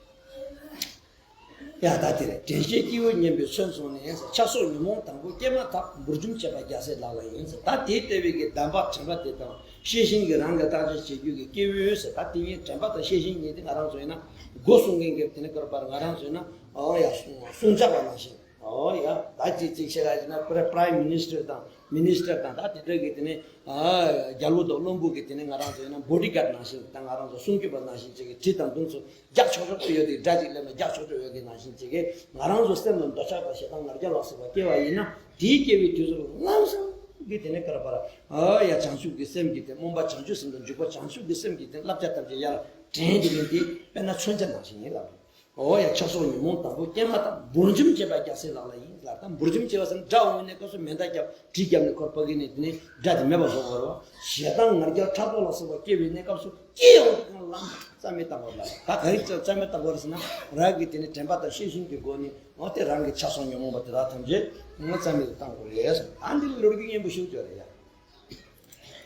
ཡ་ད་དེ་རེད། དྲན་ཤེས་སྐྱེ་བོ་ཉན་པའི་མཚོན་སོང་ནས། ཆགས་སོགས་ཉོན་མོངས་དང་པོ་སྐྱེས་མ་ཐག་འབུར་འཇོམས་བྱེད་པ་རྒྱལ་སྲས་ལག་ལེན་ཡིན་ཟེར། ད་དེ་ལྟ་བུའི་གི་གདམས་པ་དྲན་པ་དེ་དང་ཤེས་བཞིན་གྱི་རང་གི་བརྟག་དཔྱད་བྱེད་རྒྱུ་གི་སྐྱེ་བོའི་ཟེར། ད་དེ་གཉིས་དྲན་པ་དང་ཤེས་བཞིན་གཉིས་དེ་ང་རང་ཚོ་ཡིན་ན་སྒོ་སྲུང་མཁན་གྱི་དེ་ནི་ཀར་པར་ང་རང་ཚོ་ཡིན་ན་ཨོ་ཡ་སྲུང་སྐྱོབ་པ་ནང་བཞིན། ཨོ་ཡ། ད་ཅིག་ཅིག་བཤད་ཡ་ཡིན་ན་པྲ་པྲའིམ་མི་ནིས་ཊར་དང་མི་ནིས་ཊར་དང་ད་དེ་འདྲ་གི་དེ་ནས་ཨ་རྒྱལ་པོ་དང་བློན་པོ་གི་དེ་ནས་ང་རང་ཚོ་ཡིན་ན་བྷོ་ཌི་གཱཌ་ནང་བཞིན་དང་ང་རང་ཚོ་སྲུང་སྐྱོབ་པ་ནང་བཞིན་ཅིག་གི་གྲི་དང་མདུང་ཚོ་རྒྱག་ཆོག་ཆོག་ཏུ་ཡོད་དེ་དགྲ་ཅིག་སླེབས་ན་རྒྱག་ཆོག་ཆོག་ཡོད་དེ་ནང་བཞིན་ཅིག་གི་ང་རང་ཚོ་སེམས་ལ་འདོད་ཆགས་དང་ཞེ་སྡང་ང་རྒྱལ་ལ་སོགས་པ་སྐྱེ་བ་ཡིན་ན་དེའི་སྐྱེ་བའི་དུས་སུ་ལམ་སང་གི་དེ་ནས་ཀར་པར་ཨ་ཡ་བྱང་ཆུབ་ཀྱི་སེམས་ཀྱི་དེ་སྨོན་པ་བྱང་ཆུབ་སེམས་དང་འཇུག་པ་བྱང་ཆུབ་ཀྱི་སེམས་ཀྱི་དེ་བསླབ་བྱ་ཐམས་ཅད་ཡར་དྲན་དེ་ཡིན་དེ་དཔེར་ན་མཚོན་ཆ་ནང་བཞིན་ཡིན་ལབ་རེད། འོ་ཡ། ཆགས་སོགས་ཉོན་མོངས་དང་པོ་སྐྱེས་མ་ཐག་འབུར་འཇོམས་བྱེད་པ་རྒྱལ་སྲས་ལག་ལེན་ཡིན་ལ། ད་འབུར་འཇོམས་བྱེད་པ་ཟེར་ན་དགྲ་འོང་ནས་སྐབས་སུ་མེ་མདའ་རྒྱབ་གྲི་རྒྱབ་ནས་ཁོར་ཕབ་གིན་ནས་དེ་ནས་དགྲ་དེ་མེད་པ་བཟོ་དགོས་རེད་བ། ཞེ་སྡང་ང་རྒྱལ་ཕྲག་དོག་ལ་སོགས་པ་སྐྱེ་བའི་གནས་སྐབས་སུ་སྐྱེ་ཡོང་དུས་གང་ལམ་རྩ་མེད་བཏང་དགོས་རེད་ལ། ད་ག་རེ་རྩ་མེད་བཏང་དགོས་རེད་ཟེར་ན་རང་གི་དེ་ནས་དྲན་པ་དང་ཤེས་བཞིན་གྱི་སྒོ་ནས་འོ་དེ་རང་གི་ཆགས་སོགས་ཉོན་མོངས་པ་དེ་དག་ཐམས་ཅད་ངོ་རྩ་མེད་དུ་བཏང་དགོས་རེད། ད་འདི་ལ་ལོ་རྒྱུས་སྙན་པོ་ཞིག་ཡོད་རེད་ཡ།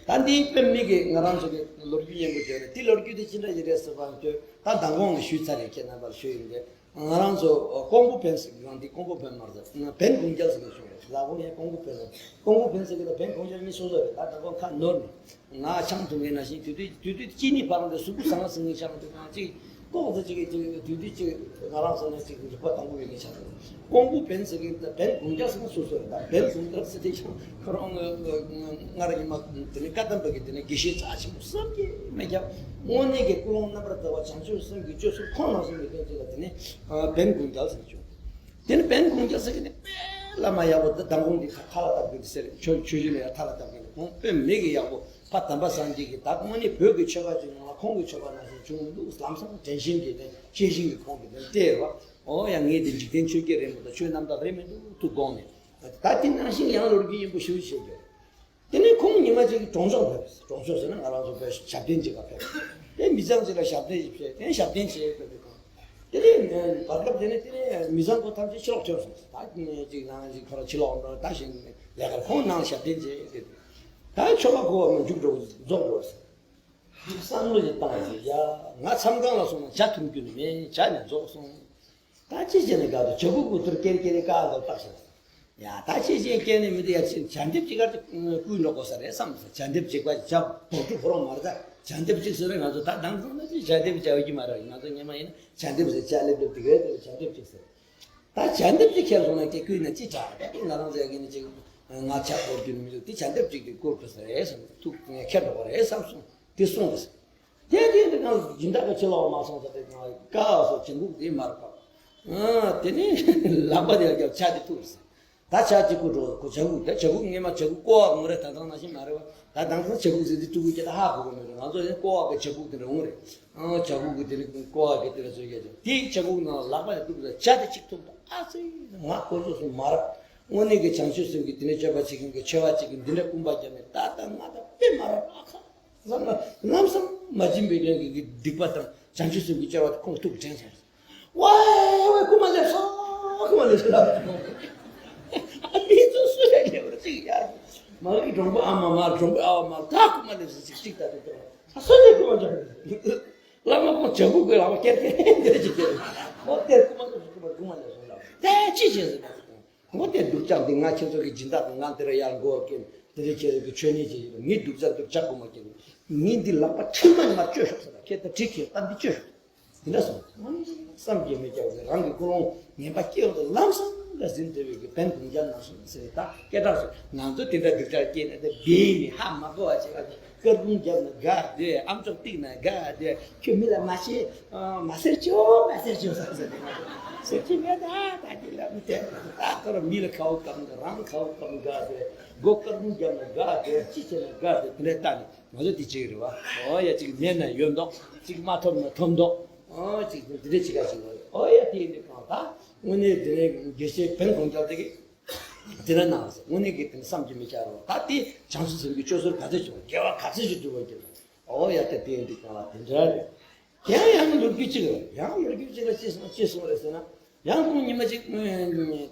ད་འདི་དཔེ་མི་སྲིད་ང་རང་ཚོ་གི་ལོ་རྒྱུས་སྙན་པོ་བརྗོད་རེད། དེ་ལོ་རྒྱུས་དེ་ཅི་འདྲ་ཞིག་རེད་ཟེར་བ་ཡིན་དུས་ད་མདང་དགོང་གི་ཞུས་ཚར་རེད། ཁྱེད་རྣམ་པར་ཞུས་ཡིན་ཏེ། ང་རང་ཚོ་ཀོང་པོ་བན་ཟེར་གི་རང་འདི་ཀོང་པོ་བན་མ་རེད། བན་གུང་རྒྱལ་ཟེར་གི་བྱུང་རེད། ལ་ཀོང་ཡང་ཀོང་པོ་བན་ཟེར། ཀོང་པོ་བན་ཟེར་གི་ད་བན་གུང་རྒྱལ་གཉིས་སོ་སོ་རེད། ད་མདང་དགོང་ཁ་ནོར་ནས་ང་ཆང་འཐུང་མཁན་ནང་བཞིན་དུས་དུས་དུས་དུས་གཅིག་གཉིས་བར་དུ་གཟུགས་པོ་ཟང་ཟིང་གི་ཆགས་འདུག་གང་ཅིག་ལྐོག་ཏུ་ཅིག་གིས་ཅིག་དུས་དུས་ཅིག་ང་རང་ཚོ་ནས་ཅིག་རིག་པ་དང་པོ་ཡོད་མཁན་ཆགས་འདུག་ཀོང་པོ་བན་ཟེར་གི་ད་བན་གུང་རྒྱལ་ཟེར་ན་སོ་སོ་རེད། ད་བན་གུང་རྒྱལ་ཟེར་དེ་ཀྱང་ཁོ་རང་སྔར་ཉི་མ་དེ་ནས་བཀའ་གདམས་པ་གི་དེ་ནས་དགེ་བཤེས་རྩ་ཆེན་པོ་བསམ་གྱིས་མི་ཁྱབ། དངོས་གནས་ཀྱི་ཀུན་སློང་རྣམ་པར་དག་པ་བྱང་ཆུབ་སེམས་ཀྱི་སྤྱོད་ཚུལ་ཁོང་རང་བཞིན་གྱི་དོན་ཅིག་ལ་དེ་ནས་བན་གུང་རྒྱལ་ཟེར་བྱུང་། དེ་ནས་བན་གུང་རྒྱལ་ཟེར་གི་ནས་དཔེ་བླ་མ་ཡག་པོ་འདི་མདང་དགོང་འདི་ཁ་ལ་བཏབ་གི་འདི་ཟེར། ཆོས་ཆོས་བཞིན་ལ་ཡང་ཁ་ལ་བཏབ་གི་འདི་ཁོང་དཔེ་མི་སྲིད་གི་ཡག་པོ་ཕ་དམ་པ་སངས་རྒྱས་ཀྱི་ད་དངོས་གནས་བོད་ཀྱི་ཆོས་པ་ཅིག་ཡོང་ལ་ཁོང་གི་ཆོས་པ་ནང་བཞིན་བྱུང་མི་འདུག་ལམ་སང་དྲན་ཤེས་ཀྱི་དེ་ཤེས་བཞིན་གྱི་ཁོང་གི་དེ་བལྟས་རོགས། ཨོ་ཡ། ངས་འདི་འཇིག་རྟེན་ཆོས་བརྒྱད་རེད་མོད། ད་ཆོས་རྣམ་དག་རེད་མི་འདུག་ཐུགས་དགོངས་ནས། ད་དེ་ནང་བཞིན་ཡང་ལོ་རྒྱུས་སྙན་པོ་ཞུ་བྱེད་དགོས། དེ་ནས་ཁོང་ཉི་མ་གཅིག་གི་གྲོང་ཆོག་ཕེབས། གྲོང་ཆོག་ཟེར་ན་ང་རང་ཚོ་བོད་ཞབས་བརྟན་བྱེད་ག་ཕེབས། དེ་མི་ཚང་གཅིག་ལ་ཞབས་བརྟན་ཞིག་ཕེབས། དེ་ཞབས་བརྟན་བྱེད་ཕེབས་པའི་ཁོང་། དེ་ནས་བར་སྐབས་དེ་ནས་དེ་ནས་མི་ཚང་ཁོ་ཐམས་ཅད་ཕྱི་ལོགས་ཐོན་སོང་། ད་གཅིག་ནང་གཅིག་ཁོ་རང་ཕྱི་ལོགས་འགྲོ། ད་གཞན་ལས་ཀར་ཁོང་ནང་ཞབས་བརྟན་བྱེད་དེ། ད་ཆོ་ག་གོ་བ་མ་མཇུག་འགྲོ་རྫོགས་འགྲོ་ཟེར། བསམ་བློ་ཞིག་བཏང་ཟེར། ཡ། ང་མཚམས་ཁང་ལ་སོང་ན་ཇ་འཐུང་རྒྱུ་ནི་མེད། ཇ་ནི་རྫོགས་སོང་། ད་ཅི་བྱས་ནས་དགའ་འདུག་ཇ་ཁུག་གུ་ཐུར་ཀེར་ཀེར་ཀ་འདུག་བཏགས་ཤིང་། ཡ། ད་ཅི་བྱས་སྐྱེལ་ནས་མི་འདུག་ཡ། ཅི་ཇ་འདེབས་ཅིག་གར་དུ་བསྐུལ་འགྲོ་དགོས་ས་རེད་བསམ་སོང་། ཇ་འདེབས་ཅིག་པ་ཇ་བོ་ཀྲུ་ཕོ་རོག་མ་རེད། ད་ཇ་འདེབས་ཅིག་ཟེར་ན་ང་ཚོ་ད་དང་ཐོག་ན་ཅི་ཇ་འདེབས་ཇ་ཡོད་ཀྱི་མ་རེད། ང་ཚོ་སྔོན་མ་ཡིན་ན་ཇ་འདེབས་ཟེར། ཇ་ལེབ་ལེབ་དེ་གའི་དེ་ཇ་འདེབས་ཅིག་ཟེར། ད་ཇ་འདེབས་ཅིག་ཁྱེར་སོང་ན་ཀྱེ་བསྐུལ་ན་ཅི་དྲག་རེད། ང་རང་ཚོ་ཡ་གི་ནི་ཅིག་ང་ཇ་བོར་རྒྱུ་ནི་མི་འདུག་དེ་ཇ་འདེབས་ཅིག་དེ་བསྐུར་དགོས་ས་རེད་བསམ། ཐུགས་ཁྱེར་འགྲོ་གི་རེད་བསམ་སོང་། དེ་སོང་རེད། དེ་དེ་དེ་ང་སྦྱིན་བདག་གི་ཕྱི་ལོགས་མ་སོང་ས་དེ་ང་ཀ་སོ་ཇ་ཁུག་དེ་མར་བབས། ཨ། དེ་ནས་ལག་པ་དེ་རྒྱབ་ཇ་དེ་ཐུག་རེད། ད་ཇ་གཅིག་པུ་འགྲོ་ཁོ་ཇ་ཁུག་དེ་ཇ་ཁུག་སྔོན་མ་ཇ་ཁུག་ཀོ་བ་ངོ་རེ་ད་ཐང་ནང་བཞིན་མ་རེད་བ། ད་དང་ཐང་ཇ་ཁུག་ཟེར་དེ་ཕྲུ་གུ་སྐྱེ་ད་ཧ་གོ་གི་མེད་རེད། ང་ཚོ་ཡང་ཀོ་བ་གི་ཇ་ཁུག་དེ་འདྲ་འོང་རེད། ཨ། ཇ་ཁུག་གི་དེ་ནི་ཀོ་བ་གི་དེ་འདྲ་བཟོས་རྒྱ་ཇ་དེ་ཇ་ཁུག་ནང་ལག་པ་དེ་བླུགས་ད་ཇ་དེ་གཅིག་འཐུང་ད། ཨ་ཙི། ང་ཁོ་ཚོ་སུ་མ་རབས། དངོས་གནས་ཀྱི་བྱང་ཆུབ་སེམས་ཀྱི་དེ་ནི་སྤྱོད་པ་བྱེད་མཁན་གྱི་ཆོས་པ་གཅིག་གིས་འདི་འདྲ་སྐུམ་པ་བརྒྱབ་ནས་ད་ལྟ་ང་ད་དཔེ་མ་རབས། ཨ་ཁ། བསམ་ན་ལམ་སང་མ་བྱིན་པའི་དོན་གྱི་སྡིག་པ་དང་བྱང་ཆུབ་སེམས་ཀྱི་སྐྱེ་བ་དེ་ཁོང་ཐུགས་དྲན་སོང་། ཝའི་ཝའི་རྐུ་མ་སླེབས་སོང་། རྐུ་མ་སླེབས་སོང་ལབ། ཨ་མི་ཚོ་སུ་ལས་སླེབས་ར་ཅིག་ཡ། མ་གི་གྲོང་པ་ཨ་མ་མ་གྲོང་པ་ཨ་བ་མ་ད་རྐུ་མ་སླེབས་སོང་ཅིག་ཅིག་ད་དེ་དེ་ཨ་སུ་ལས་རྐུ་མ་འཇོག་བླ་མ་ཁོང་བྱ་ཕུག་གི་ལག་པ་ཀེར་ཀེར་འདིར་ཅིག་ཀེར། ཨོ་དེར་རྐུ་མ་སླེབས་སོང་། རྐུ་མ་རྐུ་མ་སླེབས་སོང་ལབ། དེ་ཅི་བྱེད་ཟེར་ན། འོ་དེ་སྡུག་ཅག་འདི་ང་ཁྱེད་ཚོ་གི་སྦྱིན་བདག་གི་ང་འདི་ར་ཡར་མགོ་བ་སྐྱེས་འདི་རེ་ཁྱེད་རེ་གི་ཆོས་ཉིད་ཅིག་ཡིན་པ། ངའི་སྡུག་ཅག་འདིར་ཇ་རྐུ་མ་སྐྱེས་ངས་འདི་ལག་པ་ཁྲིམས་མ་ཡིན་པར་གཅོད་ཤོག་ཟེར་ལ། ཁྱེད་ད་གྲི་ཁྱེར་ད་འདི་གཅོད་ཤོག་འདི་འདྲ་སོང་། བསམ་གྱིས་མི་ཁྱབ་པའི་རང་གི་ཀུན་སློང་ངན་པ་སྐྱེ་བ་དང་ལམ་སང་ལ་ཟིན་བྲལ་བའི་གི་བན་གུང་རྒྱལ་ནང་སོང་ཟེར་ད་སྐད་གྲགས་སུ་ང་ཚོ་དེ་འདྲ་སྡུག་ཅག་སྐྱེས་ན་དེ་བེའི་ནི་ཧ་མ་གོ་བ་བྱེད་ལ། སྐར་ཁུང་བརྒྱབ་ན་དགའ་སྡོད། ཨམ་ཅོག་བཏིགས་ན་དགའ་སྡོད། ཁྱོད་མི་ལ་མ་བཤད། ཨ། མ་ཟེར་ཆོག་མ་ཟེར་ཆོག་ཟེར་ཟེར་ཟེར་གྱི་མེད། ད་ད་དེ་ལ་མི་དེ་ད་ཁོ་རང་མི་ལ་ཁ་བ་སྐམ་དང་རང་ཁ་བ་སྐམ་དགའ་སྡོད། མགོ་སྐར་ཁུང་བརྒྱབ་ན་དགའ་སྡོད། ཅི་བྱས་ན་དགའ་སྡོད། དེ་འདྲའི་ལྟ་ནས་ང་ཚོ་དེ་བྱེད་ཀྱི་རེད་བ། ཨོ་ཡ། ཅིག་མེད་ན་ཡོད་མདོག་ཅིག་མ་ཐོབ་ན་ཐོབ་མདོག་ཨོ་ཅིག་དེ་འདྲ་བྱེད་ཀ་ཞིག་ཡོད་རེད། ཨོ་ཡ། དེ་ཡིན་དུས་གང་ད་དངོས་གནས་དེ་ནས་དགེ་བཤེས་བན་གུང་རྒྱལ་དེ་གིས། དེ་ལ་ནང་ཟེར་དངོས་གནས་ཀྱི་དེ་ནི་བསམ་གྱིས་མི་ཁྱབ་རོགས། ད་དེ་བྱང་ཆུབ་སེམས་ཀྱི་སྤྱོད་ཚུལ་ག་ཚོད་བྱུང་བ། དགེ་བ་ག་ཚོད་ཞིག་བསྒྲུབས་པ་ཀྱི་རེད། ཨོ་ཡ། དེ་དེ་འདི་གང་ལ་དེ་འདྲ་རེད། དེ་ཡང་ཡང་ལོ་རྒྱུས་གཅིག་རེད། ཡང་ལོ་རྒྱུས་གཅིག་ལ་ཅི་གསུང་ཅི་གསུང་རེད་ཟེར་ན། ཡང་ཁོང་ཉི་མ་གཅིག་ད་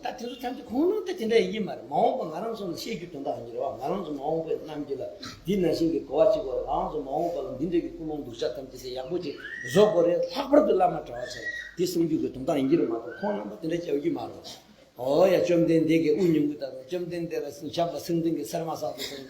དེ་ཚོ་ཐམས་ཅད་ཁོང་རྣམ་ད་དེ་འདྲ་ཡིན་གྱི་མ་རེད། མ་འོངས་པ་ང་རང་ཚོ་ལ་བཤད་རྒྱུ་དོན་དག་ཡིན་གྱི་རེད་བ། ང་རང་ཚོ་མ་འོངས་པའི་རྣམ་འགྱུར་ལ་འདི་ནང་བཞིན་གྱི་གོ་བ་གཅིག་པ་རེད། ང་རང་ཚོ་མ་འོངས་པ་ལ་འདི་འདྲ་གི་ཀུན་སློང་སྡུག་ཅག་ཐམས་ཅད་དེ་ཡག་པོ་ཅིག་བཟོ་དགོས་རེད། ལྷག་པར་དུ་བླ་མ་གྲྭ་བ་ཚོ་ལ་དེ་གསུང་རྒྱུ་གི་དོན་དག་ཡིན་གྱི་རེད་མ་གཏོགས། ཁོང་རྣམ་པ་དེ་འདྲ་བྱ་རྒྱུ་མ་རེད། ཨོ་ཡ། བཅོམ་ལྡན་འདས་ཀྱིས་དབུ་སྙུང་གི་དང་། བཅོམ་ལྡན་འདས་ལ་ཞབས་ལ་སེང་ལྡེང་གི་སེར་མ་ཟགས་ཏེ་སོང་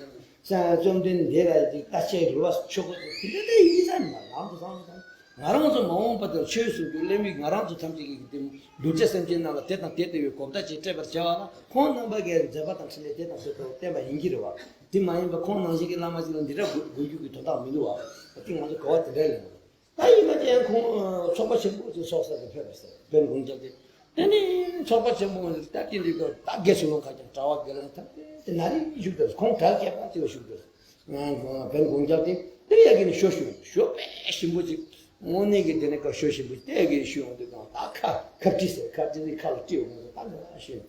ཙང་། བཅོམ་ལྡན་འདས་ལ་ཅིག་ལྟ་ཆེ་རུ་བ་ཆོག་གི་འདུག་དེ་འདྲ་དེ་ཡིན་ས་མ་རེད། ང་ཚོ་བསམ་བློ་བཏང་། ང་རང་ཚོ་མ་འོངས་པ་དེར་ཆོས་གསུང་རྒྱུ་གླེང་མི་ང་རང་ཚོ་ཐམས་ཅད་ཀྱིས་དེ་གདུལ་བྱ་སེམས་ཅན་རྣམས་ལ་དེ་དང་དེ་ལྟ་བུའི་གོ་བརྡ་ཅིག་སྤྲད་པར་བྱ་བ་ན། ཁོང་རྣམ་པ་གིས་མཛད་པ་དང་འཕྲིན་ལས་དེ་དང་དེ་ལྟ་བུ་བསྟན་པ་ཡིན་གྱི་རེད་བ། དེ་མ་ཡིན་པ་ཁོང་ནང་བཞིན་གྱི་བླ་མ་ཅིག་ལ་འདི་འདྲ་དགོས་དགོས་རྒྱུ་གི་དོན་དག་མི་འདུག་བ། དེ་ང་ཚོ་གོ་བ་དེ་འདྲ་ལེན་དགོས། ད་ཡིན་ན་ཀྱང་ཁོང་ཚོགས་པ་ཆེན་པོ་ཅིག་ཚོགས་ས་དེ་ཕེབས་པ་ཟེར། བན་དགོངས་འཇགས་དེ། དེ་ནས་ཚོགས་པ་ཆེན་པོ་ད་དེ་འདྲའི་སྐབས་ད་དགེ་ཚུལ་སློང་ཁ་རྐྱང་གྲྭ་པ་དགེ་སློང་ཐམས་ཅད་དེ་ན་རེ་བཞུགས་དེར། ཁོང་གྲྭ་མཁས་པ་ཅིག་ལ་བཞུགས་དེར། བན་དགོངས་འཇགས་དེ་དེ་ཡ་གི་ནས་ཞོ་ཞུ། ཞོ་དཔེ་ཞིམ་པོ་ཅིག་དངོས་གནས་ཀྱི་དེ་ནས་ཀ་ཞོ་ཞིམ་པོ་ཅིག་དེ་ཡ་གི་ནས་ཞུ་ཡོང་དུས་ཀྱང་ད་ཁ་ཁ་བཀྲི་ཟེར། ཁ་བཀྲི་ཟེར། ཁ་ལ་བཀྲི་ཡོང་དུས་ད་ང་ཞུ།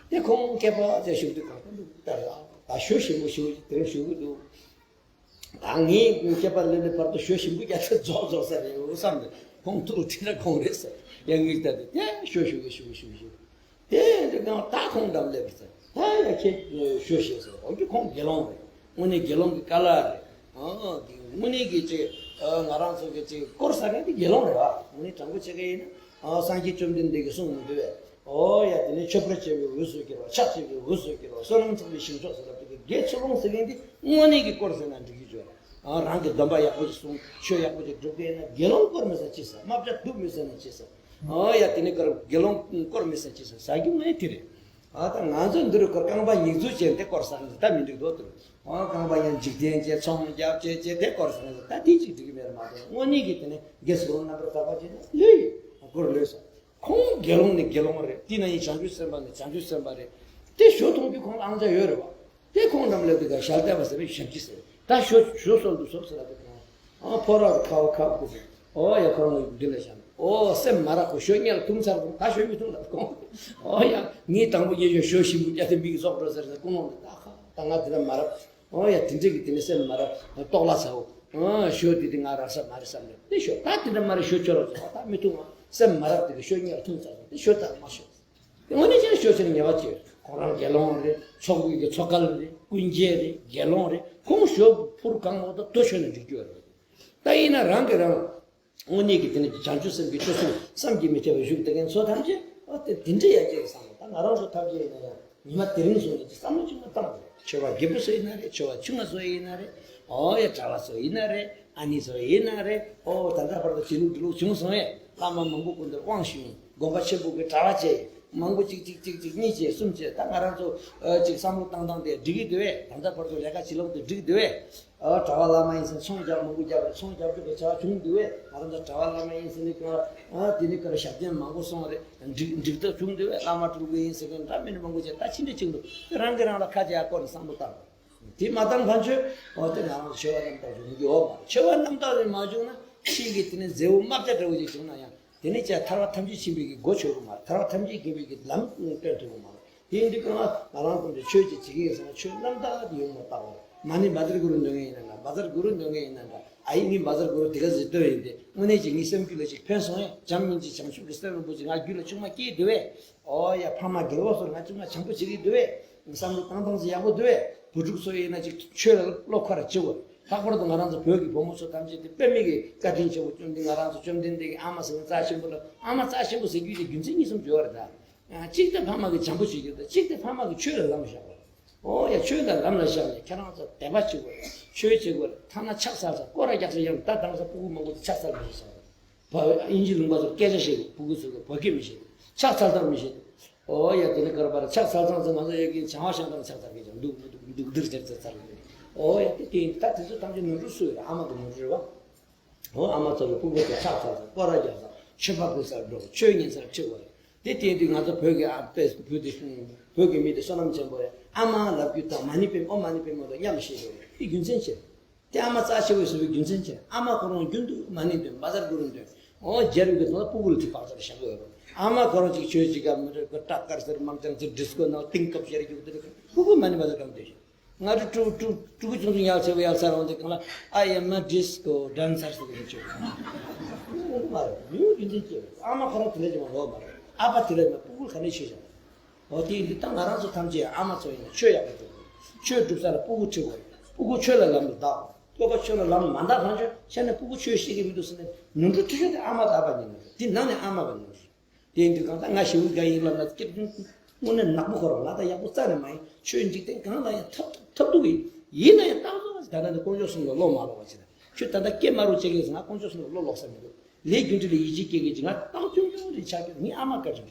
དེ་ཁོང་མཁས་པ་ཅིག་བཞུགས་དུས་ཀྱང་ད་ཞོ་ཞིམ་པོ་ཞིམ་པོ་ཅིག་དེ་རིང་ཞུ་གི་འདུག་ད་ངས་སྐྱེས་པ་ལོན་པའི་བར་དུ་ཞོ་ཞིམ་པོ་རྒྱ་ཆེ་རྫོགས་རྫོགས་ས་རེད་འོ་བསམ་ནས། ཁོང་ཐུགས་ལ་དྲན་ན་ཁོང་རེད་ཟེར། ཡང་ངས་ལྟ་དུས་དེ་ཞོ་ཞུ་གི་ཞུ་གི་ཞུ་གི་ཞུ། དེ་འདྲ་གང་ད་ཁོང་འགྲམ་སླེབས་པ་ཟེར། ད་ཡ་ཁྱེད་ཞོ་ཞེས་ཟེར། འོ་དེ་ཁོང་དགེ་སློང་རེད། དངོས་གནས་དགེ་སློང་གི་བཀའ་སློབ་རེད། ཨ་དེ་དངོས་གནས་ཀྱི་ཅིག་ང་རང་ཚོ་གི་ཅིག་སྐོར་ཟ་མཁན་དེ་དགེ་སློང་རེད་བ། དངོས་གནས་དྲང་པོ་བྱེད་མཁན་ཡིན་ན། ཨ་སངས་རྒྱས་བཅོམ་ལྡན་འདས་ཀྱིས་གསུངས་མི་འདུག་བས། ཨོ་ཡ། དེ་ནས་མཆོད་པར་བྱ་བའི་འོས་སུ་གྱུར་པ། ཕྱག་བྱ་བའི་འོས་སུ་གྱུར་པ། བསོད་ནམས་ཚོགས་པའི་ཞིང་མཆོག་ཟེར་ལབ་དུས་ཀྱི་དགེ་ཚུལ་སློང་ཟེར་མཁན་དེ་དངོས་གནས་ཀྱི་སྐོར་ཟེར་ན་འགྲིག་གི་བརྗོད། ཨ་རང་གི་སྡོམ་པ་ཡག་པོ་ཞིག་སྲུང་། ཆོས་ཡག་པོ་ཞིག་སྒྲུབ་མཁན་ཡིན་ན་དགེ་སློང་སྐོར་མི་ཟ་ཅི་ཟ། རྨ་བྱ་དུག་མི་ཟ་ན་ཅི་ཟ། ཨོ་ཡ། དེ་ནས་ཀར་དགེ་སློང་སྐོར་མི་ཟ་ཅི་ཟ། ཟ་རྒྱུ་ངའི་དེ་རེད། ཨ་ད་ང་ཚོ་འདི་རུ་ཀར་རྐང་པ་ཉིག་འཛུགས་བྱས་དེ་སྐོར་ཟ་ནས་ད་མི་འགྲིག་དོ་དེ་རུ། ཨ་རྐང་པ་ཡང་འཇིག་རྟེན་བྱས་ཚོང་རྒྱབ་བྱས་བྱས་དེ་སྐོར་ཟ་ནས་ད་དེ་གཅིག་འགྲིག་གི་མེད་རེད་མ་གཏོགས། དངོས་གནས་ཀྱི་དེ་ནས་དགེ་ཚུལ་སློང་རྣམ་པར་དག་པ་བྱས་ན་ལོས་ཡོད། སྐོར་ལོས་ཟ། ཁོང་དགེ་སློང་ནས་དགེ་སློང་རེད། དེ་ན་ཡིན་བྱང་ཆུབ་སེམས་དཔའ་ནས་བྱང་ཆུབ་སེམས་དཔའ་རེད། དེ་ཞོ་འཐུང་རྒྱུ་ཁོང་ལ་ཨང་ཅག་ཡོད་རེད་བ། དེ་ཁོང་འགྲམ་སླེབས་དུས་ཀ་ཞལ་བལྟས་པ་ཟེར་བའི་ཞབས་ཀྱི་ཟེར། ད་ཞོ་ཞོ་སོལ་དུ་སོབ་ཟེར་ལ་དེ་ཁོང་། ཨ་ཕོ་ར་རུ་ཁ་བ་ཁ་བ་ཁུག་ཟེར། ཨོ་ཡ། ཁོང་ལ་འདི་ལ་བཞག་ཨོ་སེམས་མ་རག་གོ། ཞོ་ཉལ་འཐུང་ཚར་གོ། ད་ཞོ་མི་འཐུང་ལ་ཁོང་། ཨོ་ཡ། ངས་དང་པོ་ཉལ་ཞོ་ཞོ་ཞིམ་པོ་རྒྱ་དེ་མིག་གིས་སོག་འགྲོ་ཟེར་ཟེར། ཀུན་སློང་དེ་ད་ཁ་ད་ང་དེ་འདྲ་མ་རག་ཨོ་ཡ། དེ་འདྲ་གི་དེ་ནས་སེམས་མ་རག་ལྟོགས་ལ་ཚ་བོ། ཨ་ཞོ་དེ་དེ་ང་རག་ས་མ་རེད་བསམ་ནས་དེ་ཞོ་ད་དེ་འདྲ་མ་རེད། ཞོ་ཁྱོད་རང་ཚོ་ད་མི་འཐུང་ཨ། སེམས་མ་རག་དེ་གི་ཞོ་ཉལ་འཐུང་ཚར་སོང་། དེ་ཞོ་ད་མ་ཞོ། དངོས་གནས་བྱས་ན་ཞོ་ཆེ་ན་ཉེས་པ་ཆེ། ཁོ་རང་དགེ་སློང་རེད། ཚོགས་ཀྱི་ཚོགས་ཀ་རེད། ཀུན་མཁྱེན་རེད། དགེ་སློང་རེད། ཁོང་ཞོ་ཕུར་གང་མོ་ད་དོ་ཞོ་ནས་འགྲིག་རྒྱུ་རེད། ད་ཡིན་ན་རང་གིས་རང་དངོས་གནས་ཀྱི་དེ་ནི་བྱང་ཆུབ་སེམས་ཀྱི་སྤྱོད་གསུམ་བསམ་གྱིས་མི་ཁྱབ་པའི་བཞུགས་དེ་མཁན་ཚོ་ཐམས་ཅད་ཨ་དེ་དེ་འདྲ་ཡ་གྱལ་བསམ་ད་ང་རང་ཚོ་ཐམས་ཅད་ཡིན་ན་ཡང་ཉི་མ་དེ་རིང་བཟུང་ནས་ཀྱི་བསམ་བློ་གཅིག་མ་བཏང་དགོས། ཆོས་པ་རྒད་པོ་ཚོ་ཡིན་ན་རེད། ཆོས་པ་ཆུང་ང་ཚོ་ཡིན་ན་རེད། ཨོ་ཡ། གྲྭ་བ་ཚོ་ཡིན་ན་རེད། ཨ་ནི་ཚོ་ཡིན་ན་རེད། ཨོ་ད་ལྟ་བར་དུ་བྱེད་ལུགས་འགྲོ་ལུགས་བྱུང་སོང་ངས། བླ་མ་མང་པོ་སྐུ་མདུན་དབང་ཞུས་ཡིན། དགོན་པ་ཆེན་པོ་གི་གྲྭ་བ་བྱས་ཡིན། མང་པོ་གཅིག་གཅིག་གཅིག་གཅིག་གཉིས་བྱས་གསུམ་བྱས། ད་ང་རང་ཚོ་ཨ་ཅིག་བསམ་བློ་བཏང་སྟངས་དེ་འགྲིག་གི་འདུག་བས། ད་ལྟ་བར་དུ་ལས་ཀ་བྱེད་ལུགས་དེ་འགྲིག་གི་འདུག་བས། ཨ་གྲྭ་བ་བླ་མ་ཡིན་ཟེར་ཚོང་རྒྱག་མང་པོ་རྒྱབ་རེད། ཚོང་རྒྱབ་རྒྱུ་གི་བྱ་བ་བྱུང་འདུག་བས། ང་རང་ཚོ་གྲྭ་བ་བླ་མ་ཡིན་ཟེར་ནས་ཀྱང་ཨ་དེ་ནི་ཀར་ཞབས་བརྟན་མང་པོ་སོང་རེད། འགྲིག་འགྲིག་ཐབས་བྱུང་འདུག་བས། བླ་མ་སྤྲུལ་སྐུ་ཡིན་ཟེར་མཁན་འདྲ་མིན་མང་པོ་བྱས། ད་ཕྱི་འདྲ་བྱུང་འདུག་རང་གིས་རང་ལ་ཁ་རྒྱག་སྐོར་ནས་བསམ་བློ་བཏང་། དེ་མ་བཏང་ཕན་ཆོད། འོ་དེ་ང་རང་ཚོ་ཆོས་པ་རྣམ་དག་བྱུང་གི་ཡོད་མ་རེད། ཆོས་པ་རྣམ་དག་ལས་མ་བྱུང་ན་ཕྱིས་ཀྱི་དེ་ནས་མཛེ་བོ་རྨ་བྱ་འདྲ་བོ་ཅིག་བྱུང་ན་ཡང་དེ་ནས་ཀྱང་ཐར་པ་ཐམས་ཅད་མཁྱེན་པའི་གི་སྒོ་ཆོད་གི་མ་རེད། ཐར་པ་ཐམས་ཅད་མཁྱེན་པའི་གི་ལམ་སྟོན་ཐུབ་གི་མ་རེད། དེ་ཡིན་དུས་ཀྱང་ང་རང་ཚོ་འདི་ཆོས་ཅིག་བྱེད་ཀྱི་ཡིན་ཟེར་ན་ཆོས་རྣམ་དག་དེ་ཡོང་མ་བཏང་བ་མ་ཎི་བཛྲ་གུ་རུ་འདོན་མཁན་ཡིན་ན་འདྲ། བཛྲ་གུ་རུ་འདོན་མཁན་ཡིན་ན་འདྲ། ཨ་ཡིན་ངས་བཛྲ་གུ་རུ་དེ་ག་ཟིག་བཏོན་ཡིན་ཏེ་དངོས་གནས་ཀྱི་ངའི་སེམས་རྒྱུད་ལ་ཅིག་ཕན་སོང་ངས། བྱམས་སྙིང་རྗེ་བྱང་ཆུབ་ཀྱི་སེམས་རིན་པོ་ཆེ་ང་རྒྱུད་ལ་ཆུང་མ་སྐྱེས་འདུག་བས། ཨོ་ཡ། ཕ་མ་རྒན་པོ་ཚོ་ང་ཅུང་མ་བྱམས་པོ་བྱེད་ཀྱི་འདུག་བས། བསམ་བློ་བཏང་སྟངས་ཅིག་ཡག་པོ་འདུག་བས། བུ་ཕྲུག་ཚོ་ཡིན་ན་ཅིག་ཆོས་ལ་བློ་ཁ་ར་བྱེད་དགོས། ལྷག་པར་དུ་ང་རང་ཚོ་བོད་ཀྱི་བུ་མོ་ཚོ་ཐམས་ཅད་དེ་དཔེ་མེད་ཀྱི་བཀའ་དྲིན་ཆེ་བོ་བཅོམ་ལྡན། ང་རང་ཚོ་བཅོམ་ལྡན་འདས་ཀྱི་ཨ་མ་ཟེར་མཁན་རྩ་ཆེན་པོ་ལ་ཨ་མ་རྩ་ཆེན་པོ་ཟེར་རྒྱུ་དེ་རྒྱུ་མཚན་གཉིས་གསུམ་ཡོད་རེད་ད། གཅིག་དེ་ཕ་མ་གི་བྱམས་པོ་བྱེད་རྒྱུ་དང་། གཅིག་དེ་ཕ་མ་གི་ཆོས་ལ་ལམ་བཞག་པ། ཨོ་ཡ། ཆོས་ལ་ལམ་ལ་བཞག་ནས་ཁྱེད་རང་ཚོ་དད་པ་བྱེད་དགོས་རེད། ཆོས་བྱེད་དགོས་རེད། ཐ་ན་ཕྱག་འཚལ་ས་སྐོར་ར་རྒྱག་ས་ཡང་ད་དང་ས་སྤུ་གུ་མང་པོ་དེ་ཕྱག་འཚལ་མི་ཤེས་ས་རེད། བ་དབྱིན་ཇི་ལུང་པ་ཚོ་སྐད་ཆ་བཤད་དགོས། སྤུ་གུ་ཚོ་གི་བོད་སྐད་མི་ཤེས། ཕྱག་འཚལ་སྟངས་མི་ཤེས། ཨོ་ཡ། དེ་ནི་ཀར་པར་ཕྱག་འཚལ་སྟངས་ཚོ་ང་ཚོ་ཡ་གི་བྱང་བ་ཤང་ཏང་ཕྱག་འཚལ་གི་ཅང་འདུག་མི་འདུག་འདུག་འདིར་ཅར་ཚར་ཚར་གི་རེད། ཨོ་ཡ། དེ་དེ་ད་དེ་ཚོ་ཐམས་ཅད་ནོར་འཁྲུལ་སུ་ཡོད་རེད། ཨ་མ་གི་ནོར་འཁྲུལ་རེད་བ། ཨོ་ཨ་མ་ཚོ་གི་སྤུ་གུ་ཚོ་ཕྱག་འཚལ་ས་སྐོར་ར་རྒྱག་ས་མཆོད་པ་ཕུལ་སར་འགྲོ། ཆོས་ཉན་སར་ཁྲིད་དགོས་རེད། དེ་དེ་དུས་ང་ཚོ་བོད་ཀྱི་ཨ་དཔེ་བོད་དེ་བོད་ཀྱི་མི་དེ་བསོད་ནམས་ཆེན་པོ་རེད། ཨ་མ་ལབ་རྒྱུ་དང་མ་ཎི་པདྨེ་ཨོཾ་མ་ཎི་པདྨེ་དང་མཉམ་ཤེས་དགོས་རེད། དེ་རྒྱུ་མཚན་ཆེ། དེ་ཨ་མ་རྩ་ཆེ་བོ་ཟེར་བའི་རྒྱུ་མཚན་ཆེ། ཨ་མ་ཁོ་རང་རྒྱུན་དུ་མ་ཎི་འདོན། བཛྲ་གུ་རུ་འདོན། ཨོ་རྒྱལ་བའི་གི་ཐོག་ལ་སྤུ་གུ་ལ་དེ་བག་ཚར་བཞག་གི་ཡོད་རེད། ཨ་མ་ཁོ་རང་ཅིག་ཆོས་ཅིག་ག་མི་འདྲ་གི་སྐྲ་དཀར་སེར་མང་ཅང་ཅིག་ཌིས་ཀོ་ནང་སྟེང་སྐབས་བཤད་རྒྱུ་དེ་རེད། སྤུ་གུ་མ་ཎི་བཛྲ་གུ་རུ་འདོན་ཤོག་ང་ཚོ་ཕྲུ་གུ་ཕྲུ་གུ་ཕྲུ་གུ་ཆུང་ཆུང་ཡར་ཆེ་བ་ཡར་ཚར་འོང་དེ་གང་ལ་I am a disco dancer ཟེར་གི་ཆོས་མ་རེད། ཡོད་རྒྱུ་མཚན་ཅི་རེད། ཨ་མ་ཁོ་རང་དེ་འདྲ་ཅིག་མ་ལོག་མ་རེད། ཨ་ཕ་དེ་ལ་ན་སྤུ་གུ་ག་ནས་ཆོས་བྱ། འོ་དེ་ཡིན་དུས་ད་ང་རང་ཚོ་ཐམས་ཅད་ཨ་མ་ཚོ་ཡིན་ན་ཆོས་ཡག་པོ་སྒྲུབ་དགོས། ཆོས་སྒྲུབ་ས་ལ་སྤུ་གུ་ཁྲིད་དགོས། སྤུ་གུ་ཆོས་ལ་ལམ་དུ་བདག་དགོས། སྤུ་གུ་ཆོས་ལ་ལམ་མ་འདག་གང་བྱུང་བྱས་ནས་སྤུ་གུ་ཆོས་ཤེས་ཀྱི་མི་འདུག་ཟེར་ནས་ནོར་འཁྲུལ་ཆེ་ཤོས་དེ་ཨ་མ་དང་ཨ་ཕ་གཉིས་ནོར་འཁྲུལ། དེ་ནང་ནས་ཨ་མ་གི་ནོར་འཁྲུལ། དེ་ཡིན་དུས་གང་ལྟར་ང་ཞེ་པོ་དགའ་ཡིན་ལབ་ན་སྐྱིད་དོན་དངོས་གནས་ནག་པོ་ཁོ་རང་ང་དང་ཡག་པོ་རྩ་ནས་མ་ཡིན། ཆོས་འཇིག་རྟེན་གང་ལ་ཡང་ཐབས་ཐབས་སྡུག་ཡིན། ཡིན་ན་ཡང་རྟག་ཏུ་ད་ལྟ་འདི་དཀོན་མཆོག་གསུམ་ལ་བློ་མ་ལོག་པ་བྱེད། ཁྱོད་ད་ལྟ་སྐད་དམའ་རུ་བྱེད་མཁན་ཟེར། ང་དཀོན་མཆོག་གསུམ་ལ་བློ་ལོག་ས་མི་འདུག་ལས་རྒྱུ་འབྲས་ལ་ཡིད་ཆེས་སྐྱེ་མཁན་ཅིག་ང་སྟོང་ཆུང་ཆུང་རེད་ཆགས་ཀྱི། ངའི་ཨ་མ་བཀའ་དྲིན་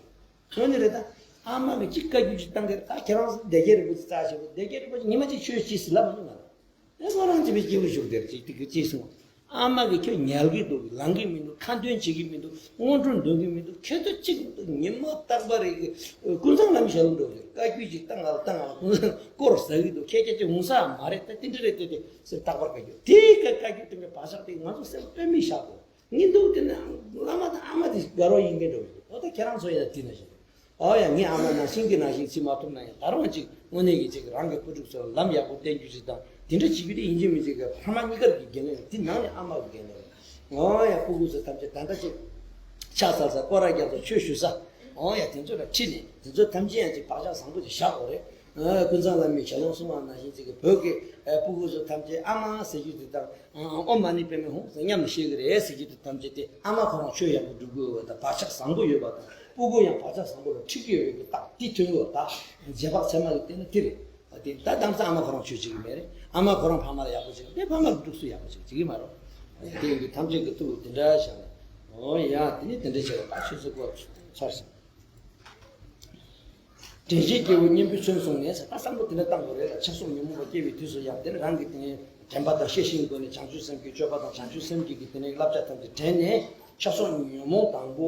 ཆེ། དངོས་གནས་རེད་ད། ཨ་མ་གིས་གཅིག་བཀའ་བཀྱོན་ཅིག་བཏང་གི་རེད། ད་ཁྱེད་རང་སྡེ་དགེ་རིན་པོ་ཆེ་རྩ་ཆེ་བོ། སྡེ་དགེ་རིན་པོ་ཆེ་ཉི་མ་གཅིག་ཆོས་ཅིག་ཟེར་ལབ་མ་མྱོང་ང་ལ། ཨེ་ཁོ་རང་ཅི་བའི་སྐྱིད་པོ་ཞུགས་དེར་ཅིག་ཏིག་ཅིག་སོང་། ཨ་མ་གིས་ཁྱོད་ཉལ་གི་འདུག་ལངས་གི་མི་འདུག་ཁ་འདོན་བྱེད་ཀྱི་མི་འདུག་སྔོན་འགྲོ་འདོན་གི་མི་འདུག་ཁྱོད་ཚོ་གཅིག་མི་འདུག་ཉི་མ་རྟག་པར་རེ་གི་ཀུན་བཟང་ལམ་ཞལ་ལུང་འགྲོ་གི་བཀའ་བཀྱོན་ཅིག་བཏང་ང་ལ་བཏང་ང་ལ་ཀུན་བཟང་སྐོར་ཟ་གི་འདུག་ཁྱེད་ཀྱ་ཅིག་འོང་ས་མ་རེད། ད་དེ་འདྲ་རེད་དེ་དེ་ཟེར་རྟག་པར་བཀའ་བཀྱོན། དེའི་བཀའ་བཀའ་བཀྱོན་དེ་འདྲ་བག་ཆགས་དེ་ང་ཚོ་སེམས་དཔེ་མི་བཞག་གོ་ངས་འདུག་དེ་ནས་བླ་མ་དང་ཨ་མ་དེ་དགའ་རོགས་ཡིན་མཁན་འགྲོ་གི་འདུག་འོ་ད་ཁྱེད་རང་ཚོ་ཡིན་ན་དེ་ནང་བཞིན། ཨོ་ཡ། ངའི་ཨ་མ་ནང་བཞིན་གྱི་ནང་བཞིན་བྱེད་མ་ཐུབ་ན་ཡང་། ད་རུང་ཅིག་དངོས་གནས་ཀྱི་ཅིག་རང་གི་བུ་ཕྲུག་ཚོར་ལམ་ཡག་པོ་བསྟན་རྒྱུ་ཞིག་དང་། དེ་འདྲ་བྱེད་རྒྱུ་དེ་ཡིན་གཅིག་མིན་གཅིག་གི་ཕ་མ་གཉིས་ཀར་གྱི་འགན་ལེན། དེ་ནང་ནས་ཨ་མ་གི་འགན་ལེན། ཨོ་ཡ། སྤུ་གུ་ཚོ་ཐམས་ཅད་ད་ལྟ་ཅིག་ཕྱག་འཚལ་ས་སྐོར་ར་རྒྱག་ས་ཆོས་ཞུ་ས། ཨོ་ཡ། དེ་ཚོ་ལ་ཁྲིད་ནས་དེ་ཚོ་ཐམས་ཅད་ཡང་ཅིག་བག་ཆགས་བཟང་པོ་ཅིག་བཞག་དགོས་རེད། ཨ། ཀུན་བཟང་བླ་མའི་ཞལ་ལུང་གསུངས་པ་ནང་བཞིན་ཅིག་གི་བོད་ཀྱི་ཨ་སྤུ་གུ་ཚོ་ཐམས་ཅད་ཨ་མ་ཟེར་རྒྱུ་དེ་དང་། ཨོཾ་མ་ཎི་པདྨེ་ཧཱུྃ་ཟེར་མཉམ་དུ་བཤད་ཀྱི་རེད་ཟེར་གྱི་འདུག་ཐམས་ཅད་དེ་ཨ་མ་ཁོ་རང་ཆོས་ཡག་པོ་སྒྲུབ་དགོས་པ་དང་། བག་ཆགས་བཟང་པོ་ཡོད་པ་དང་། སྤུ་གུ་ཡང་བག་ཆགས་བཟང་པོ་ལ་ཁྲིད་ཀྱི་ཡོད་པའི་རྟགས་དེ་ཐོན་ཡོད་པ། རྗེས་དཔག་ཚད་མ་གི་སྟེང་ན་དེ་རེད། དེ་ད་དམ་སང་ཨ་མ་ཁོ་རང་ཆོས་བྱེད་ཀྱི་མེད་རེད། ཨ་མ་ཁོ་རང་ཕ་མ་ལ་ཡག་པོ་བྱེད་ཀྱི་མེད། ཕ་མ་ལ་སྡུག་སུ་ཡག་པོ་བྱེད་ཀྱི་མ་རེད། དེ་ཡིན་དུས་ཐམས་ཅད་ཀྱི་ཐུགས་དེ་འདྲ་བཞག་ནས། ཨོ་ཡ། དེ་ནི་དེ་འདྲ་བྱས་པ་ད་ཆོས་ཚོགས་སྐོར་ཚར་ཞིང་། དྲན་ཤེས་སྐྱེ་བོ་གཉེན་པོས་མཚོན་བཟུང་ནས་ཟེར། ད་བསམ་བློ་དེ་འདྲ་བཏང་དགོས་རེད་ལ། ཆགས་སོགས་ཉོན་མོངས་པ་སྐྱེ་བའི་དུས་སུ་ཡང་དེ་ནི་རང་གི་དེ་ནས་དྲན་པ་དང་ཤེས་བཞིན་སྒོ་ནས་བྱང་ཆུབ་སེམས་ཀྱི་སྤྱོད་པ་དང་། བྱང་ཆུབ་སེམས་ཀྱི་གི་དེ་ནས་བསླབ་བྱ་ཐམས་ཅད་དྲན་ནས། ཆགས་སོགས་ཉོན་མོངས་དང་པོ་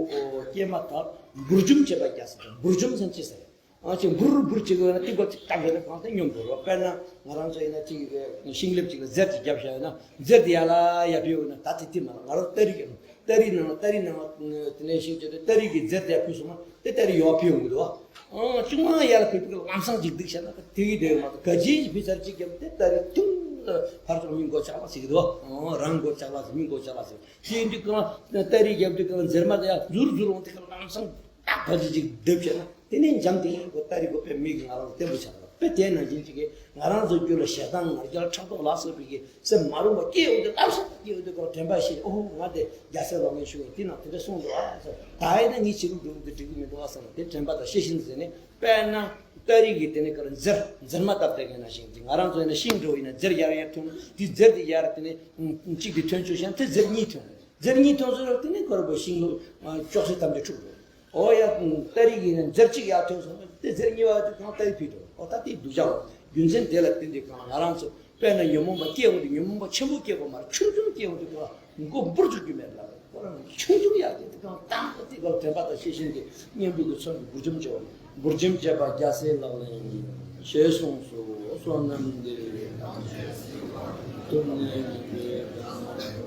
སྐྱེས་མ་ཐག་འབུར་འཇོམས་བྱེད་པ་རྒྱག་ཟེར། འབུར་འཇོམས་ཟེར་ཅི་ཟེར། ཨ་ཅེ་འབུར་འབུར་བྱེད་དགོས་ན་ཏིག་པ་ཅིག་བཏང་དགོས་ན་གང་ལྟར་སྙོམས་འགྲོ་རོགས། དཔེར་ན་ང་རང་ཚོ་ཡིན་ན་ཅིག་ཤིང་ལེབ་ཅིག་ལ་གཟེར་ཅིག་བརྒྱབ་བཞག་ཡོད་ན། གཟེར་དེ་ཡར་ལ་ཡར་འཕེན་འོང་ན་ད་དེ་དེ་མ་རེད། ང་རང་སྟ་རེ་ཡོད་ན། སྟ་རེ་ནང་ལ། སྟ་རེ་ནང་ལ་དེ་ནས་ཤིང་བྱས་ཏེ་སྟ་རེ་གི་གཟེར་དེ་ཕུལ་སོང་ན་དེ་སྟ་རེ་ཡར་འཕེན་ཡོང་གི་འདུག་བ། ཨང་། ཅུང་མ་ཡར་ལ་ཕེབས་དུས་ལམ་སང་ཅིག་སྡུག་བྱས་ན་དེ་གི་དེ་མ་གཏོགས་ག་ཅི་ཕུལ་ཚར་ཅིག་བརྒྱབ་དེ་སྟ་རེ་ཐུང་ལ་ཕར་ཚུར་མི་མགོ་ལྕགས་ལ་ཟེར་གི་འདུག་བ། ཨང་། རང་མགོ་ལྕགས་ལ་ཟེར། མི་མགོ་ལྕགས་ལ་ཟེར། དེ་ཡིན་དུས་གང་སྟ་རེ་བརྒྱབ་དུས་གང་གཟེར་མ་དེ་ཡར་འཛུར་འཛུར་འོང་དུས་གང་ལམ་སང་ད་ག་ཅི་ཅིག་སྡུག་བྱས་ན། དེ་ནས་འཇམ་ཐིང་ཐིང་གི་སྟ་རེ་གོ་དཔེ་མིག་གིས་ང་རང་ལ་བསྟན་པོ་ཆགས་པ་དཔེ་དེ་ནང་བཞིན་ཅིག་གིས་ང་རང་ཚོའི་རྒྱུད་ལ་ཞེ་སྡང་ང་རྒྱལ་ཕྲག་དོག་ལ་སོགས་པའི་གི་སེམས་མ་རུངས་པ་སྐྱེ་ཡོང་དུས། ལམ་སང་སྐྱེ་ཡོང་དུས་ཀྱང་དྲན་པ་ཤེས། ཨོ། ང་དེ་རྒྱལ་སྲས་ལག་ལེན་ཞུ་ཡིན། དེ་ནང་དེ་འདྲ་གསུངས་འདུག་ཨ་ཟེར། ད་ཡིན་ན་ངས་བྱེད་ལུགས་སྒྲུབ་ལུགས་དེ་འགྲིག་གི་མི་འདུག་ཨ་ཟེར་ན། དེ་དྲན་པ་དང་ཤེས་བཞིན་ཟེར་ནས། དཔེར་ན་སྟ་རེ་གི་དེ་ནས་ག་རེ་གཟེར་གཟེར་མ་བཏབ་དེ་ག་ནང་བཞིན་གྱི། ང་རང་ཚོ་ཡིན་ན་ཤིང་འདྲ་བོ་ཡིན་ན་གཟེར་ཡར་ཡར་ཐོན། དེ་གཟེར་དེ་ཡར་དེ་ནས་གཅིག་དེ་ཐོན་ཆོག་ཤག་དེ་གཟེར་གཉིས་ཐོན། གཟེར་གཉིས་ཐོན་ཟེར་རོ། དེ་ནས་ཁོ་ར་བོ་ཤིང་ལོ་ཅོག་ཙེ་ཐམས་ཅད་འཁྲུགས་འགྲོ། ཨོ་ཡ། སྟ་རེ་ཡིན་ན་གཟེར་གཅིག་ཡར་ཐོན་སོང་ན་དེ་གཟེར་གཉིས་པ་དེ་གང་སྟ་རེ་ཕུད་འགྲོ། ཨོ་ད་དེ་སྡུག་ཅག་པོ། རྒྱུ་མཚན་དེ་ལ་བརྟེན་ཏེ་གང་ང་རང་ཚོ་དཔེར་ན་ཉོན་མོངས་པ་སྐྱེ་འོང་དུས། ཉོན་མོངས་པ་ཆེན་པོ་སྐྱེ་འོང་དུས་གང་མགོ་འབུར་འཇུག་རྒྱུ་མེད་ལ། ཁོ་རང་ཆུང་ཆུང་ཡག་གི་དེ་གང་བཏང་གི་དེ་གང་དྲན་པ་དང་ཤེས་བཞིན་གྱི་གཉེན་པོ་གི་ཚུལ་གྱིས་འབུར་འཇོམས་བྱེད་པ། འབུར་འཇོམས་བྱེད་པ་རྒྱལ་སྲས་ལག་ལེན་ཡིན། ཞེས་གསུངས་སོ། བསོད་ནམས་འདི་ཡིས་ཐུབ་ནས་ཉེས་པའི་དགྲ།